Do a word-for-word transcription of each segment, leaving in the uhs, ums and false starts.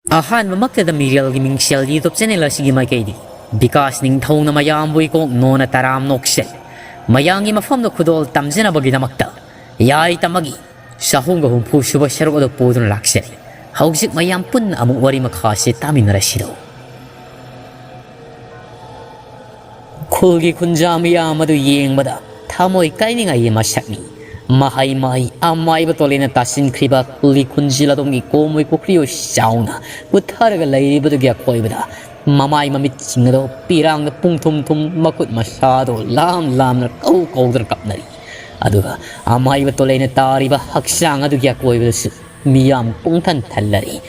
ꯑꯍꯥꯟꯕꯃꯛꯇꯗ ꯃꯤꯔꯦꯜꯒꯤ ꯃꯤꯡꯁꯦꯜ YouTube channel ꯑꯁꯤꯒꯤ ꯃꯥꯏꯀꯩꯗꯤ ꯕꯤꯀꯥꯁ ꯅꯤꯡꯊꯧꯅ ꯃꯌꯥꯝꯕꯨ ꯏꯀꯣꯛ ꯅꯣꯟꯅ ꯇꯔꯥꯝ ꯅꯣꯛꯆꯔꯤ꯫ ꯃꯌꯥꯝꯒꯤ ꯃꯐꯝꯗ ꯈꯨꯗꯣꯜ ꯇꯝꯖꯅꯕꯒꯤꯗꯃꯛꯇ ꯌꯥꯏ ꯇꯝꯃꯒꯤ ꯆꯍꯨꯝꯒ ꯍꯨꯝꯐꯨ ꯁꯨꯕ ꯁꯔꯨꯛ ꯑꯗꯨ ꯄꯨꯗꯨꯅ ꯂꯥꯛꯆꯔꯤ꯫ ꯍꯧꯖꯤꯛ ꯃꯌꯥꯝ ꯄꯨꯟꯅ ꯑꯃꯨꯛ ꯋꯥꯔꯤ ꯃꯈꯥ ꯑꯁꯤ ꯇꯥꯃꯤꯟꯅꯔꯁꯤꯔꯣ꯫ ꯈꯨꯜꯒꯤ ꯈꯨꯟꯖꯥ ꯃꯤꯌꯥꯝ ꯑꯗꯨ ꯌꯦꯡꯕꯗ ꯊꯃꯣꯏ ꯀꯥꯏꯅꯤꯡꯉꯥꯏꯒꯤ ꯃꯁꯛꯅꯤ꯫ ꯃꯍꯩ ꯃꯍꯩ ꯑꯃꯥꯏꯕ ꯇꯣꯂꯦꯅ ꯇꯥꯁꯤꯟꯈ꯭ꯔꯤꯕ ꯈꯨꯜꯒꯤ ꯈꯨꯟꯖꯤꯜ ꯑꯗꯣꯝꯒꯤ ꯀꯣꯝꯃꯣꯏ ꯄꯨꯈ꯭ꯔꯤ ꯑꯣꯏ ꯆꯥꯎꯅ ꯄꯨꯊꯔꯒ ꯂꯩꯔꯤꯕꯗꯨꯒꯤ ꯑꯀꯣꯏꯕꯗ ꯃꯃꯥꯏ ꯃꯃꯤꯠꯁꯤꯡ ꯑꯗꯨ ꯄꯤꯔꯥꯡꯗ ꯄꯨꯡꯊꯨꯝ ꯊꯨꯝ, ꯃꯈꯨꯠ ꯃꯁꯥꯗꯣ ꯂꯥꯝ ꯂꯥꯝꯅ ꯀꯧ ꯀꯧꯗꯨꯅ ꯀꯞꯅꯔꯤ꯫ ꯑꯗꯨꯒ ꯑꯃꯥꯏꯕ ꯇꯣꯂꯦꯅ ꯇꯥꯔꯤꯕ ꯍꯛꯆꯥꯡ ꯑꯗꯨꯒꯤ ꯑꯀꯣꯏꯕꯗꯁꯨ ꯃꯤꯌꯥꯝ ꯄꯨꯡꯊꯟ ꯊꯜꯂꯔꯤ꯫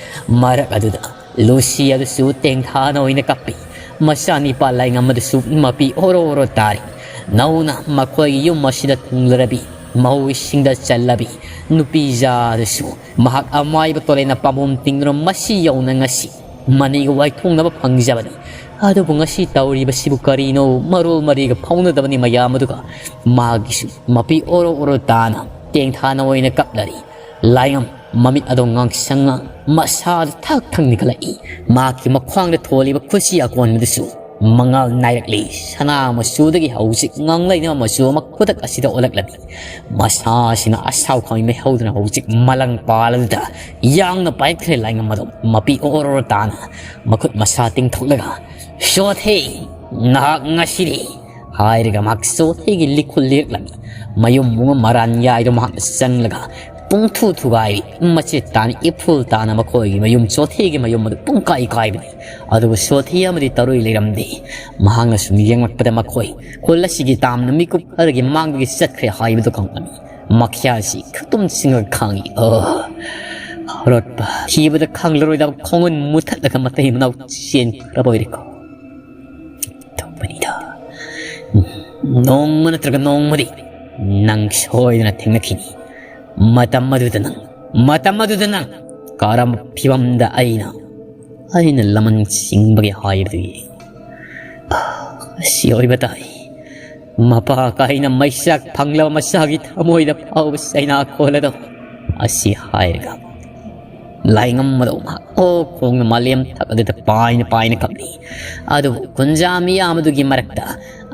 ꯃꯔꯛ ꯑꯗꯨꯗ ꯂꯨꯁꯤ ꯑꯗꯨꯁꯨ ꯇꯦꯡꯊꯥꯅ ꯑꯣꯏꯅ ꯀꯞꯄꯤ꯫ ꯃꯆꯥꯅꯤꯄꯥ ꯂꯥꯏꯉꯝ ꯑꯗꯨꯁꯨ ꯃꯄꯤ ꯑꯣꯔꯣ ꯑꯣꯔꯣ ꯇꯥꯔꯤ꯫ ꯅꯧꯅ ꯃꯈꯣꯏꯒꯤ ꯌꯨꯝ ꯑꯁꯤꯗ ꯊꯨꯡꯂꯔꯕꯤ ꯃꯧꯁꯤꯡꯗ ꯆꯜꯂꯕꯤ ꯅꯨꯄꯤꯖꯥ ꯑꯗꯨꯁꯨ ꯃꯍꯥꯛ ꯑꯃꯥꯏꯕ ꯇꯣꯂꯦꯅ ꯄꯥꯝꯕꯣꯝ ꯇꯤꯡꯗꯨꯅ ꯃꯁꯤ ꯌꯧꯅ ꯉꯁꯤ ꯃꯅꯤꯒ ꯋꯥꯏꯊꯣꯡꯅꯕ ꯐꯪꯖꯕꯅꯤ꯫ ꯑꯗꯨꯕꯨ ꯉꯁꯤ ꯇꯧꯔꯤꯕꯁꯤꯕꯨ ꯀꯔꯤꯅꯣ? ꯃꯔꯣꯜ ꯃꯔꯤꯒ ꯐꯥꯎꯅꯗꯕꯅꯤ ꯃꯌꯥꯝ ꯑꯗꯨꯒ꯫ ꯃꯥꯒꯤꯁꯨ ꯃꯄꯤ ꯑꯣꯔꯣ ꯑꯣꯔꯣ ꯇꯥꯅ ꯇꯦꯡꯊꯥꯅ ꯑꯣꯏꯅ ꯀꯞꯂꯔꯤ꯫ ꯂꯥꯏꯉꯝ ꯃꯃꯤꯠ ꯑꯗꯣ ꯉꯥꯡꯁꯪ ꯉꯥꯡ ꯃꯁꯥꯗ ꯊꯛ ꯊꯛ ꯅꯤꯛꯈꯠꯂꯛꯏ꯫ ꯃꯍꯥꯛꯀꯤ ꯃꯈ꯭ꯋꯥꯡꯗ ꯊꯣꯜꯂꯤꯕ ꯈꯨꯠꯁꯤ ꯑꯀꯣꯟꯕꯗꯨꯁꯨ ꯃꯉꯥꯜ ꯅꯥꯏꯔꯛꯂꯤ꯫ ꯁꯅꯥ ꯃꯆꯨꯗꯒꯤ ꯍꯧꯖꯤꯛ ꯉꯥꯡꯂꯩꯅꯕ ꯃꯆꯨ ꯑꯃ ꯈꯨꯗꯛ ꯑꯁꯤꯗ ꯑꯣꯜꯂꯛꯂꯝꯃꯤ꯫ ꯃꯁꯥꯁꯤꯅ ꯑꯁꯥꯎ ꯈꯥꯡꯃꯩ ꯍꯧꯗꯨꯅ ꯍꯧꯖꯤꯛ ꯃꯂꯪ ꯄꯥꯜ ꯑꯗꯨꯗ ꯌꯥꯡꯅ ꯄꯥꯏꯈ꯭ꯔꯦ ꯂꯥꯏꯉꯝ ꯑꯗꯣ ꯃꯄꯤ ꯑꯣꯔꯣ ꯇꯥꯅ ꯃꯈꯨꯠ ꯃꯁꯥ ꯇꯤꯡꯊꯣꯛꯂꯒ, "ꯁꯣꯊꯦ, ꯅꯍꯥꯛ ꯉꯁꯤꯗꯤ!" ꯍꯥꯏꯔꯒ ꯃꯍꯥꯛ ꯁꯣꯊꯦꯒꯤ ꯂꯤꯈꯨꯜ ꯂꯤꯔꯛꯂꯝꯃꯤ꯫ ꯃꯌꯨꯝ ꯃꯨꯡ ꯃꯔꯥꯟ ꯌꯥꯏꯗꯣ ꯃꯍꯥꯛꯅ ꯆꯪꯂꯒ ꯄꯨꯡꯊꯨ ꯊꯨꯒꯥꯏꯔꯤ꯫ ꯃꯆꯦꯠ ꯇꯥꯅ ꯏꯐꯨꯜ ꯇꯥꯅ ꯃꯈꯣꯏꯒꯤ ꯃꯌꯨꯝ ꯁꯣꯊꯦꯒꯤ ꯃꯌꯨꯝ ꯑꯗꯨ ꯄꯨꯡꯀꯥꯏ ꯀꯥꯏꯕꯅꯤ꯫ ꯑꯗꯨꯕꯨ ꯁꯣꯊꯦ ꯑꯃꯗꯤ ꯇꯔꯨꯏ ꯂꯩꯔꯝꯗꯦ꯫ ꯃꯍꯥꯛꯅ ꯁꯨꯝ ꯌꯦꯡꯂꯛꯄꯗ ꯃꯈꯣꯏ ꯈꯨꯜ ꯑꯁꯤꯒꯤ ꯇꯥꯝꯅ ꯃꯤꯀꯨꯞ ꯈꯔꯒꯤ ꯃꯥꯡꯗꯒꯤ ꯆꯠꯈ꯭ꯔꯦ ꯍꯥꯏꯕꯗꯨ ꯈꯪꯂꯝꯃꯤ꯫ ꯃꯈ꯭ꯌꯥꯁꯤ ꯈꯨꯇꯨꯝ ꯆꯤꯡꯉꯒ ꯈꯥꯡꯏ꯫ ꯑꯣ, ꯍꯧꯔꯠꯄ ꯊꯤꯕꯗ ꯈꯪꯂꯔꯣꯏꯗꯕ ꯈꯣꯡꯒꯨꯟ ꯃꯨꯊꯠꯂꯒ ꯃꯇꯩ ꯃꯅꯥꯎ ꯆꯦꯟꯈ꯭ꯔꯕ ꯑꯣꯏꯔꯦꯀꯣ꯫ ꯇꯧꯕꯅꯤꯗ꯫ ꯅꯣꯡꯃ ꯅꯠꯇ꯭ꯔꯒ ꯅꯣꯡꯃꯗꯤ ꯅꯪ ꯁꯣꯏꯗꯅ ꯊꯦꯡꯅꯈꯤꯅꯤ꯫ ꯃꯇꯝ ꯑꯗꯨꯗ ꯅꯪ, ꯃꯇꯝ ꯑꯗꯨꯗ ꯅꯪ ꯀꯔꯝꯕ ꯐꯤꯕꯝꯗ ꯑꯩꯅ, ꯑꯩꯅ ꯂꯃꯟ ꯆꯤꯡꯕꯒꯦ ꯍꯥꯏꯕꯗꯨ ꯌꯦꯡ꯫ ꯑꯁꯤ ꯑꯣꯏꯕ ꯇꯥꯏ꯫ ꯃꯄꯥ ꯀꯥꯏꯅ ꯃꯩꯆꯥꯛ ꯐꯪꯂꯕ ꯃꯆꯥꯒꯤ ꯊꯃꯣꯏꯗ ꯐꯥꯎꯕ ꯆꯩꯅꯥ ꯈꯣꯜꯂꯗꯧ꯫ ꯑꯁꯤ ꯍꯥꯏꯔꯒ ꯂꯥꯏꯉꯝ ꯑꯗꯣ ꯃꯍꯥꯛ ꯈꯣꯡ ꯈꯣꯡꯅ ꯃꯥꯂꯦꯝ ꯊꯛ ꯑꯗꯨꯗ ꯄꯥꯏꯅ ꯄꯥꯏꯅ ꯀꯞꯂꯤ꯫ ꯑꯗꯨꯕꯨ ꯈꯨꯟꯖꯥ ꯃꯤꯌꯥꯝ ꯑꯗꯨꯒꯤ ꯃꯔꯛꯇ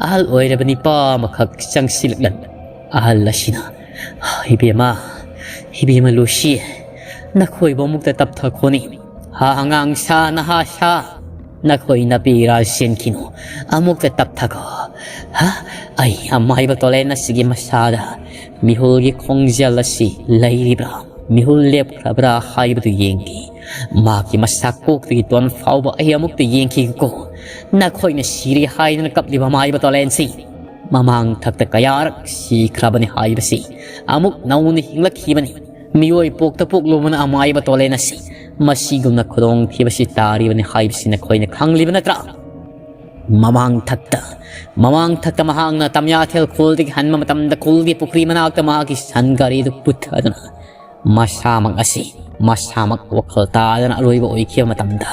ꯑꯍꯜ ꯑꯣꯏꯔꯕ ꯅꯤꯄꯥ ꯑꯃꯈꯛ ꯆꯪꯁꯤꯜꯂꯛꯂꯝꯃꯤ꯫ ꯑꯍꯜ ꯑꯁꯤꯅ "ꯏꯕꯦꯝꯃ, ꯏꯕꯦꯝꯃ ꯂꯨꯁꯤ, ꯅꯈꯣꯏꯕꯨ ꯑꯃꯨꯛꯇ ꯇꯞꯊꯈꯣꯅꯤ꯫ ꯍꯥ ꯑꯉꯥꯡ ꯁꯥ, ꯅꯍꯥ ꯁꯥ, ꯅꯈꯣꯏ ꯅꯄꯤ ꯏꯔꯥ ꯆꯦꯟꯈꯤꯅꯨ, ꯑꯃꯨꯛꯇ ꯇꯞꯊꯈꯣ꯫ ꯍꯥ, ꯑꯩ ꯑꯃꯥꯏꯕ ꯇꯣꯂꯦꯟ ꯑꯁꯤꯒꯤ ꯃꯁꯥꯗ ꯃꯤꯍꯨꯜꯒꯤ ꯈꯣꯡꯖꯦꯜ ꯑꯁꯤ ꯂꯩꯔꯤꯕ꯭ꯔꯥ, ꯃꯤꯍꯨꯜ ꯂꯦꯞꯈ꯭ꯔꯕ꯭ꯔꯥ ꯍꯥꯏꯕꯗꯨ ꯌꯦꯡꯒꯦ꯫ ꯃꯍꯥꯛꯀꯤ ꯃꯁꯥ ꯀꯣꯛꯇꯒꯤ ꯇꯣꯟ ꯐꯥꯎꯕ ꯑꯩ ꯑꯃꯨꯛꯇ ꯌꯦꯡꯈꯤꯒꯦꯀꯣ꯫ ꯅꯈꯣꯏꯅ ꯁꯤꯔꯦ ꯍꯥꯏꯗꯨꯅ ꯀꯞꯂꯤꯕ ꯑꯃꯥꯏꯕ ꯇꯣꯂꯦꯟꯁꯤ ꯃꯃꯥꯡ ꯊꯛꯇ ꯀꯌꯥꯔꯛ ꯁꯤꯈ꯭ꯔꯕꯅꯤ ꯍꯥꯏꯕꯁꯤ ꯑꯃꯨꯛ ꯅꯧꯅ ꯍꯤꯡꯂꯛꯈꯤꯕꯅꯤ꯫ ꯃꯤꯑꯣꯏ ꯄꯣꯛꯇ ꯄꯣꯛꯂꯨꯕꯅ ꯑꯃꯥꯏꯕ ꯇꯣꯂꯦꯟ ꯑꯁꯤ ꯃꯁꯤꯒꯨꯝꯅ ꯈꯨꯗꯣꯡꯊꯤꯕꯁꯤ ꯇꯥꯔꯤꯕꯅꯤ ꯍꯥꯏꯕꯁꯤ ꯅꯈꯣꯏꯅ ꯈꯪꯂꯤꯕ ꯅꯠꯇ꯭ꯔꯥ?" ꯃꯃꯥꯡ ꯊꯛꯇ, ꯃꯃꯥꯡ ꯊꯛꯇ ꯃꯍꯥꯛꯅ ꯇꯝꯌꯥꯊꯦꯜ ꯈꯨꯜꯗꯒꯤ ꯍꯟꯕ ꯃꯇꯝꯗ ꯈꯨꯜꯒꯤ ꯄꯨꯈ꯭ꯔꯤ ꯃꯅꯥꯛꯇ ꯃꯍꯥꯛꯀꯤ ꯁꯟ ꯒꯥꯔꯤꯗꯨ ꯄꯨꯊꯗꯨꯅ ꯃꯁꯥꯃꯛ ꯑꯁꯤ, ꯃꯁꯥꯃꯛ ꯋꯥꯈꯜ ꯇꯥꯗꯅ ꯑꯔꯣꯏꯕ ꯑꯣꯏꯈꯤꯕ ꯃꯇꯝꯗ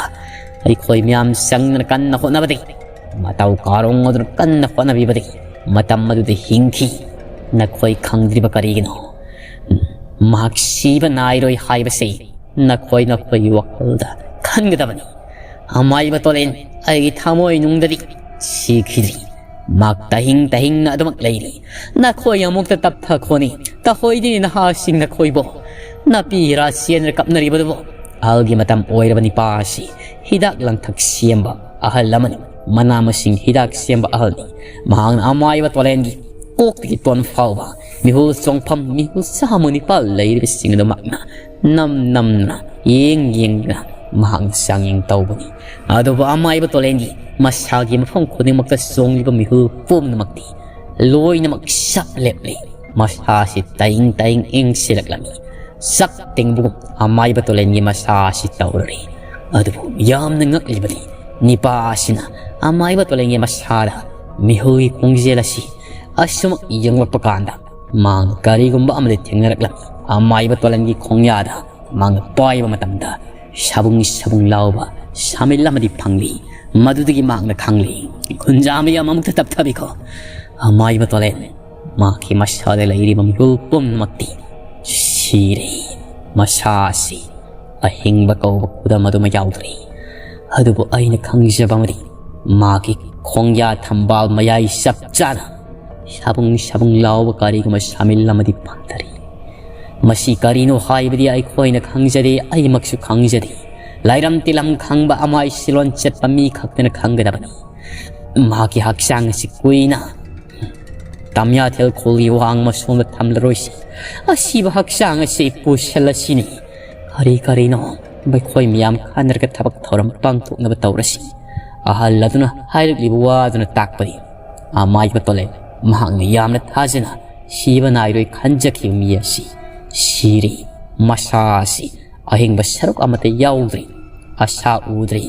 ꯑꯩꯈꯣꯏ ꯃꯌꯥꯝ ꯆꯪꯗꯅ ꯀꯟꯅ ꯍꯣꯠꯅꯕꯗꯒꯤ, ꯃꯇꯧ ꯀꯥꯔꯣꯡ ꯑꯗꯨꯅ ꯀꯟꯅ ꯍꯣꯠꯅꯕꯤꯕꯗꯒꯤ ꯃꯇꯝ ꯑꯗꯨꯗ ꯍꯤꯡꯈꯤ꯫ ꯅꯈꯣꯏ ꯈꯪꯗ꯭ꯔꯤꯕ ꯀꯔꯤꯒꯤꯅꯣ? ꯃꯍꯥꯛ ꯁꯤꯕ ꯅꯥꯏꯔꯣꯏ ꯍꯥꯏꯕꯁꯤ ꯅꯈꯣꯏ ꯅꯈꯣꯏꯒꯤ ꯋꯥꯈꯜꯗ ꯈꯟꯒꯗꯕꯅꯤ꯫ ꯑꯃꯥꯏꯕ ꯇꯣꯂꯦꯟ ꯑꯩꯒꯤ ꯊꯃꯣꯏ ꯅꯨꯡꯗꯗꯤ ꯁꯤꯈꯤꯗ꯭ꯔꯤ꯫ ꯃꯍꯥꯛ ꯇꯍꯤꯡ ꯇꯍꯤꯡꯅ ꯑꯗꯨꯃꯛ ꯂꯩꯔꯤ꯫ ꯅꯈꯣꯏ ꯑꯃꯨꯛꯇ ꯇꯞꯊꯈꯣꯅꯤ꯫ ꯇꯍꯣꯏꯗꯤ ꯅꯍꯥꯁꯤꯡ ꯅꯈꯣꯏꯕꯨ ꯅꯥꯄꯤ ꯍꯤꯔꯥ ꯆꯦꯟꯗꯨꯅ ꯀꯞꯅꯔꯤꯕꯗꯨꯕꯨ ꯑꯍꯜꯒꯤ ꯃꯇꯝ ꯑꯣꯏꯔꯕ ꯅꯤꯄꯥ ꯑꯁꯤ ꯍꯤꯗꯥꯛ ꯂꯥꯡꯊꯛ ꯁꯦꯝꯕ ꯑꯍꯜ ꯑꯃꯅꯤ꯫ ꯃꯅꯥ ꯃꯁꯤꯡ ꯍꯤꯗꯥꯛ ꯁꯦꯝꯕ ꯑꯍꯜꯅꯤ꯫ ꯃꯍꯥꯛꯅ ꯑꯃꯥꯏꯕ ꯇꯣꯂꯦꯟꯒꯤ ꯀꯣꯛꯇꯒꯤ ꯇꯣꯟ ꯐꯥꯎꯕ ꯃꯤꯍꯨꯜ ꯆꯣꯡꯐꯝ, ꯃꯤꯍꯨꯜ ꯆꯥꯝꯃ ꯅꯤꯄꯥꯜ ꯂꯩꯔꯤꯕꯁꯤꯡ ꯑꯗꯨꯃꯛꯅ ꯅꯝ ꯅꯝꯅ, ꯌꯦꯡ ꯌꯦꯡꯗꯨꯅ ꯃꯍꯥꯛꯅ ꯆꯥꯡꯌꯦꯡ ꯇꯧꯕꯅꯤ꯫ ꯑꯗꯨꯕꯨ ꯑꯃꯥꯏꯕ ꯇꯣꯂꯦꯟꯒꯤ ꯃꯁꯥꯒꯤ ꯃꯐꯝ ꯈꯨꯗꯤꯡꯃꯛꯇ ꯆꯣꯡꯂꯤꯕ ꯃꯤꯍꯨꯜ ꯄꯨꯝꯅꯃꯛꯇꯤ ꯂꯣꯏꯅꯃꯛ ꯆꯞ ꯂꯦꯞꯂꯦ꯫ ꯃꯁꯥꯁꯤ ꯇꯥꯏꯪ ꯇꯥꯏꯪ ꯏꯪꯁꯤꯜꯂꯛꯂꯝꯃꯤ꯫ ꯆꯥꯛ ꯇꯤꯡꯕꯒꯨꯝ ꯑꯃꯥꯏꯕ ꯇꯣꯂꯦꯟꯒꯤ ꯃꯁꯥ ꯑꯁꯤ ꯇꯧꯔꯔꯤ꯫ ꯑꯗꯨꯕꯨ ꯌꯥꯝꯅ ꯉꯛꯂꯤꯕꯗꯤ ꯅꯤꯄꯥ ꯑꯁꯤꯅ ꯑꯃꯥꯏꯕ ꯇꯣꯂꯦꯟꯒꯤ ꯃꯁꯥꯗ ꯃꯤꯍꯨꯜꯒꯤ ꯈꯣꯡꯖꯦꯜ ꯑꯁꯤ ꯑꯁꯨꯃꯛ ꯌꯦꯡꯂꯛꯄ ꯀꯥꯟꯗ ꯃꯥꯡ ꯀꯔꯤꯒꯨꯝꯕ ꯑꯃꯗꯤ ꯊꯦꯡꯅꯔꯛꯂꯝꯃꯤ꯫ ꯑꯃꯥꯏꯕ ꯇꯣꯂꯦꯟꯒꯤ ꯈꯣꯡꯌꯥꯗ ꯃꯥꯡ ꯄꯥꯏꯕ ꯃꯇꯝꯗ ꯁꯥꯕꯨꯡ ꯁꯥꯕꯨꯡ ꯂꯥꯎꯕ ꯁꯥꯃꯤꯜ ꯑꯃꯗꯤ ꯐꯪꯂꯤ꯫ ꯃꯗꯨꯗꯒꯤ ꯃꯍꯥꯛꯅ ꯈꯪꯂꯤ, ꯈꯨꯟꯖꯥ ꯃꯌꯥꯝ ꯑꯃꯨꯛꯇ ꯇꯞꯊꯕꯤꯈꯣ꯫ ꯑꯃꯥꯏꯕ ꯇꯣꯂꯦꯟ, ꯃꯍꯥꯛꯀꯤ ꯃꯁꯥꯗ ꯂꯩꯔꯤꯕ ꯃꯤꯍꯨꯜ ꯄꯨꯝꯅꯃꯛꯇꯤ ꯁꯤꯔꯦ꯫ ꯃꯁꯥ ꯑꯁꯤ ꯑꯍꯤꯡꯕ ꯀꯧꯕ ꯈꯨꯗꯝ ꯑꯗꯨꯃ ꯌꯥꯎꯗ꯭ꯔꯦ꯫ ꯑꯗꯨꯕꯨ ꯑꯩꯅ ꯈꯪꯖꯕ ꯑꯃꯗꯤ, ꯃꯥꯒꯤ ꯈꯣꯡꯌꯥ ꯊꯝꯕꯥꯜ ꯃꯌꯥꯏ ꯆꯞ ꯆꯥꯅ ꯁꯕꯨꯡ ꯁꯕꯨꯡ ꯂꯥꯎꯕ ꯀꯔꯤꯒꯨꯝꯕ ꯁꯥꯃꯤꯜ ꯑꯃꯗꯤ ꯄꯥꯟꯊꯔꯤ꯫ ꯃꯁꯤ ꯀꯔꯤꯅꯣ ꯍꯥꯏꯕꯗꯤ ꯑꯩꯈꯣꯏꯅ ꯈꯪꯖꯗꯦ, ꯑꯩꯃꯛꯁꯨ ꯈꯪꯖꯗꯦ꯫ ꯂꯥꯏꯔꯝ ꯇꯤꯂꯝ ꯈꯪꯕ ꯑꯃꯥꯏ ꯁꯤꯂꯣꯟ ꯆꯠꯄ ꯃꯤ ꯈꯛꯇꯅ ꯈꯪꯒꯗꯕꯅꯤ꯫ ꯃꯍꯥꯛꯀꯤ ꯍꯛꯆꯥꯡ ꯑꯁꯤ ꯀꯨꯏꯅ ꯇꯝꯌꯥꯊꯦꯜ ꯈꯣꯜꯒꯤ ꯋꯥꯡꯃ ꯁꯣꯝꯗ ꯊꯝꯂꯔꯣꯏꯁꯤ꯫ ꯑꯁꯤꯕ ꯍꯛꯆꯥꯡ ꯑꯁꯤ ꯄꯨꯁꯜꯂꯁꯤꯅꯤ꯫ ꯀꯔꯤ ꯀꯔꯤꯅꯣ ꯃꯈꯣꯏ ꯃꯌꯥꯝ ꯈꯟꯅꯔꯒ ꯊꯕꯛ ꯊꯧꯔꯝ ꯄꯥꯡꯊꯣꯛꯅꯕ ꯇꯧꯔꯁꯤ꯫ ꯑꯍꯜ ꯑꯗꯨꯅ ꯍꯥꯏꯔꯛꯂꯤꯕ ꯋꯥ ꯑꯗꯨꯅ ꯇꯥꯛꯄꯗꯤ, ꯑꯃꯥꯏꯕ ꯇꯣꯂꯦꯟ ꯃꯍꯥꯛꯅ ꯌꯥꯝꯅ ꯊꯥꯖꯅ ꯁꯤꯕ ꯅꯥꯏꯔꯣꯏ ꯈꯟꯖꯈꯤꯕ ꯃꯤ ꯑꯁꯤ ꯁꯤꯔꯦ꯫ ꯃꯁꯥ ꯑꯁꯤ ꯑꯍꯤꯡꯕ ꯁꯔꯨꯛ ꯑꯃꯠꯇ ꯌꯥꯎꯗ꯭ꯔꯦ꯫ ꯑꯁꯥ ꯎꯗ꯭ꯔꯦ꯫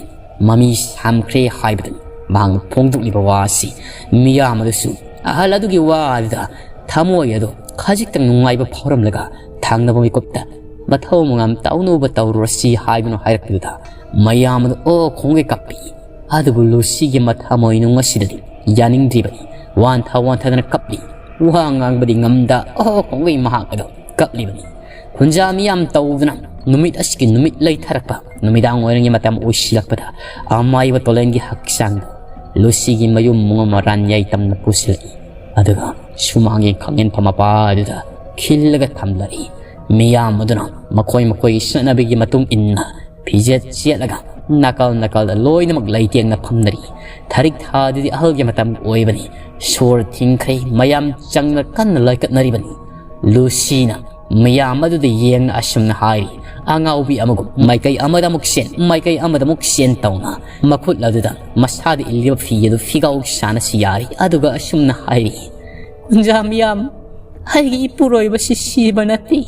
ꯃꯃꯤ ꯁꯥꯝꯈ꯭ꯔꯦ ꯍꯥꯏꯕꯗꯨꯅꯤ ꯃꯍꯥꯛꯅ ꯐꯣꯡꯗꯣꯛꯂꯤꯕ ꯋꯥ ꯑꯁꯤ꯫ ꯃꯤꯌꯥꯝ ꯑꯗꯨꯁꯨ ꯑꯍꯜ ꯑꯗꯨꯒꯤ ꯋꯥ ꯑꯗꯨꯗ ꯊꯃꯣꯏ ꯑꯗꯨ ꯈꯖꯤꯛꯇꯪ ꯅꯨꯡꯉꯥꯏꯕ ꯐꯥꯎꯔꯝꯂꯒ, ꯊꯪꯅꯕ ꯃꯤꯀꯨꯞꯇ ꯃꯊꯧ ꯃꯉꯝ ꯇꯧꯅꯕ ꯇꯧꯔꯨꯔꯁꯤ ꯍꯥꯏꯗꯨꯅ ꯍꯥꯏꯔꯛꯄꯗꯨꯗ, ꯃꯌꯥꯝ ꯑꯗꯨ ꯑꯣ ꯈꯣꯡꯒꯩ ꯀꯞꯄꯤ꯫ ꯑꯗꯨꯕꯨ ꯂꯨꯁꯤꯒꯤ ꯃꯊꯃꯣꯏꯅꯨꯡ ꯑꯁꯤꯗꯗꯤ ꯌꯥꯅꯤꯡꯗ꯭ꯔꯤꯕꯅꯤ꯫ ꯋꯥꯟꯊ ꯋꯥꯟꯊꯗꯅ ꯀꯞꯂꯤ꯫ ꯋꯥ ꯉꯥꯡꯕꯗꯤ ꯉꯝꯗ ꯑꯣ ꯈꯣꯡꯒꯩ ꯃꯍꯥꯛ ꯑꯗꯨ ꯀꯞꯂꯤꯕꯅꯤ꯫ ꯈꯨꯟꯖꯥ ꯃꯤꯌꯥꯝ ꯇꯧꯗꯨꯅ ꯅꯨꯃꯤꯠ ꯑꯁꯤꯒꯤ ꯅꯨꯃꯤꯠ ꯂꯩꯊꯔꯛꯄ, ꯅꯨꯃꯤꯗꯥꯡ ꯋꯥꯏꯔꯝꯒꯤ ꯃꯇꯝ ꯑꯣꯏꯁꯤꯜꯂꯛꯄꯗ, ꯑꯃꯥꯏꯕ ꯇꯣꯂꯦꯟꯒꯤ ꯍꯛꯆꯥꯡꯗ ꯂꯨꯁꯤꯒꯤ ꯃꯌꯨꯝ ꯃꯉꯣꯝ ꯃꯔꯥꯟ ꯌꯥꯏꯇꯝꯅ ꯄꯨꯁꯤꯜꯂꯛꯏ꯫ ꯑꯗꯨꯒ ꯁꯨꯃꯥꯡꯒꯤ ꯈꯥꯡꯉꯦꯟꯐꯝ ꯃꯄꯥ ꯑꯗꯨꯗ ꯈꯤꯜꯂꯒ ꯊꯝꯂꯛꯏ꯫ ꯃꯤꯌꯥꯝ ꯑꯗꯨꯅ ꯃꯈꯣꯏ ꯃꯈꯣꯏꯒꯤ ꯆꯠꯅꯕꯤꯒꯤ ꯃꯇꯨꯡ ꯏꯟꯅ ꯐꯤꯖꯦꯠ ꯁꯦꯠꯂꯒ ꯅꯥꯀꯜ ꯅꯥꯀꯜꯗ ꯂꯣꯏꯅꯃꯛ ꯂꯩꯇꯦꯡꯅ ꯐꯝꯅꯔꯤ꯫ ꯊꯥꯔꯤꯛ ꯊꯥꯗꯨꯗꯤ ꯑꯍꯜꯒꯤ ꯃꯇꯝ ꯑꯣꯏꯕꯅꯤ꯫ ꯁꯣꯔ ꯊꯤꯡꯈ꯭ꯔꯦ꯫ ꯃꯌꯥꯝ ꯆꯪꯅ ꯀꯟꯅ ꯂꯥꯏꯀꯠꯅꯔꯤꯕꯅꯤ꯫ ꯂꯨꯁꯤꯅ ꯃꯌꯥꯝ ꯑꯗꯨꯗ ꯌꯦꯡꯅ ꯑꯁꯨꯝꯅ ꯍꯥꯏꯔꯤ, ꯑꯉꯥꯎꯕꯤ ꯑꯃꯒꯨꯝ ꯃꯥꯏꯀꯩ ꯑꯃꯗ ꯑꯃꯨꯛ ꯆꯦꯟ, ꯃꯥꯏꯀꯩ ꯑꯃꯗ ꯑꯃꯨꯛ ꯆꯦꯟ ꯇꯧꯅ ꯃꯈꯨꯠ ꯑꯗꯨꯗ ꯃꯁꯥꯗ ꯏꯜꯂꯤꯕ ꯐꯤ ꯑꯗꯨ ꯐꯤꯒꯥꯎ ꯁꯥꯅ ꯁꯤ ꯌꯥꯔꯤ꯫ ꯑꯗꯨꯒ ꯑꯁꯨꯝꯅ ꯍꯥꯏꯔꯤ, ꯀꯨꯟꯖꯥ ꯃꯤꯌꯥꯝ, ꯑꯩꯒꯤ ꯏꯄꯨꯔꯣꯏꯕꯁꯤ ꯁꯤꯕ ꯅꯠꯇꯦ,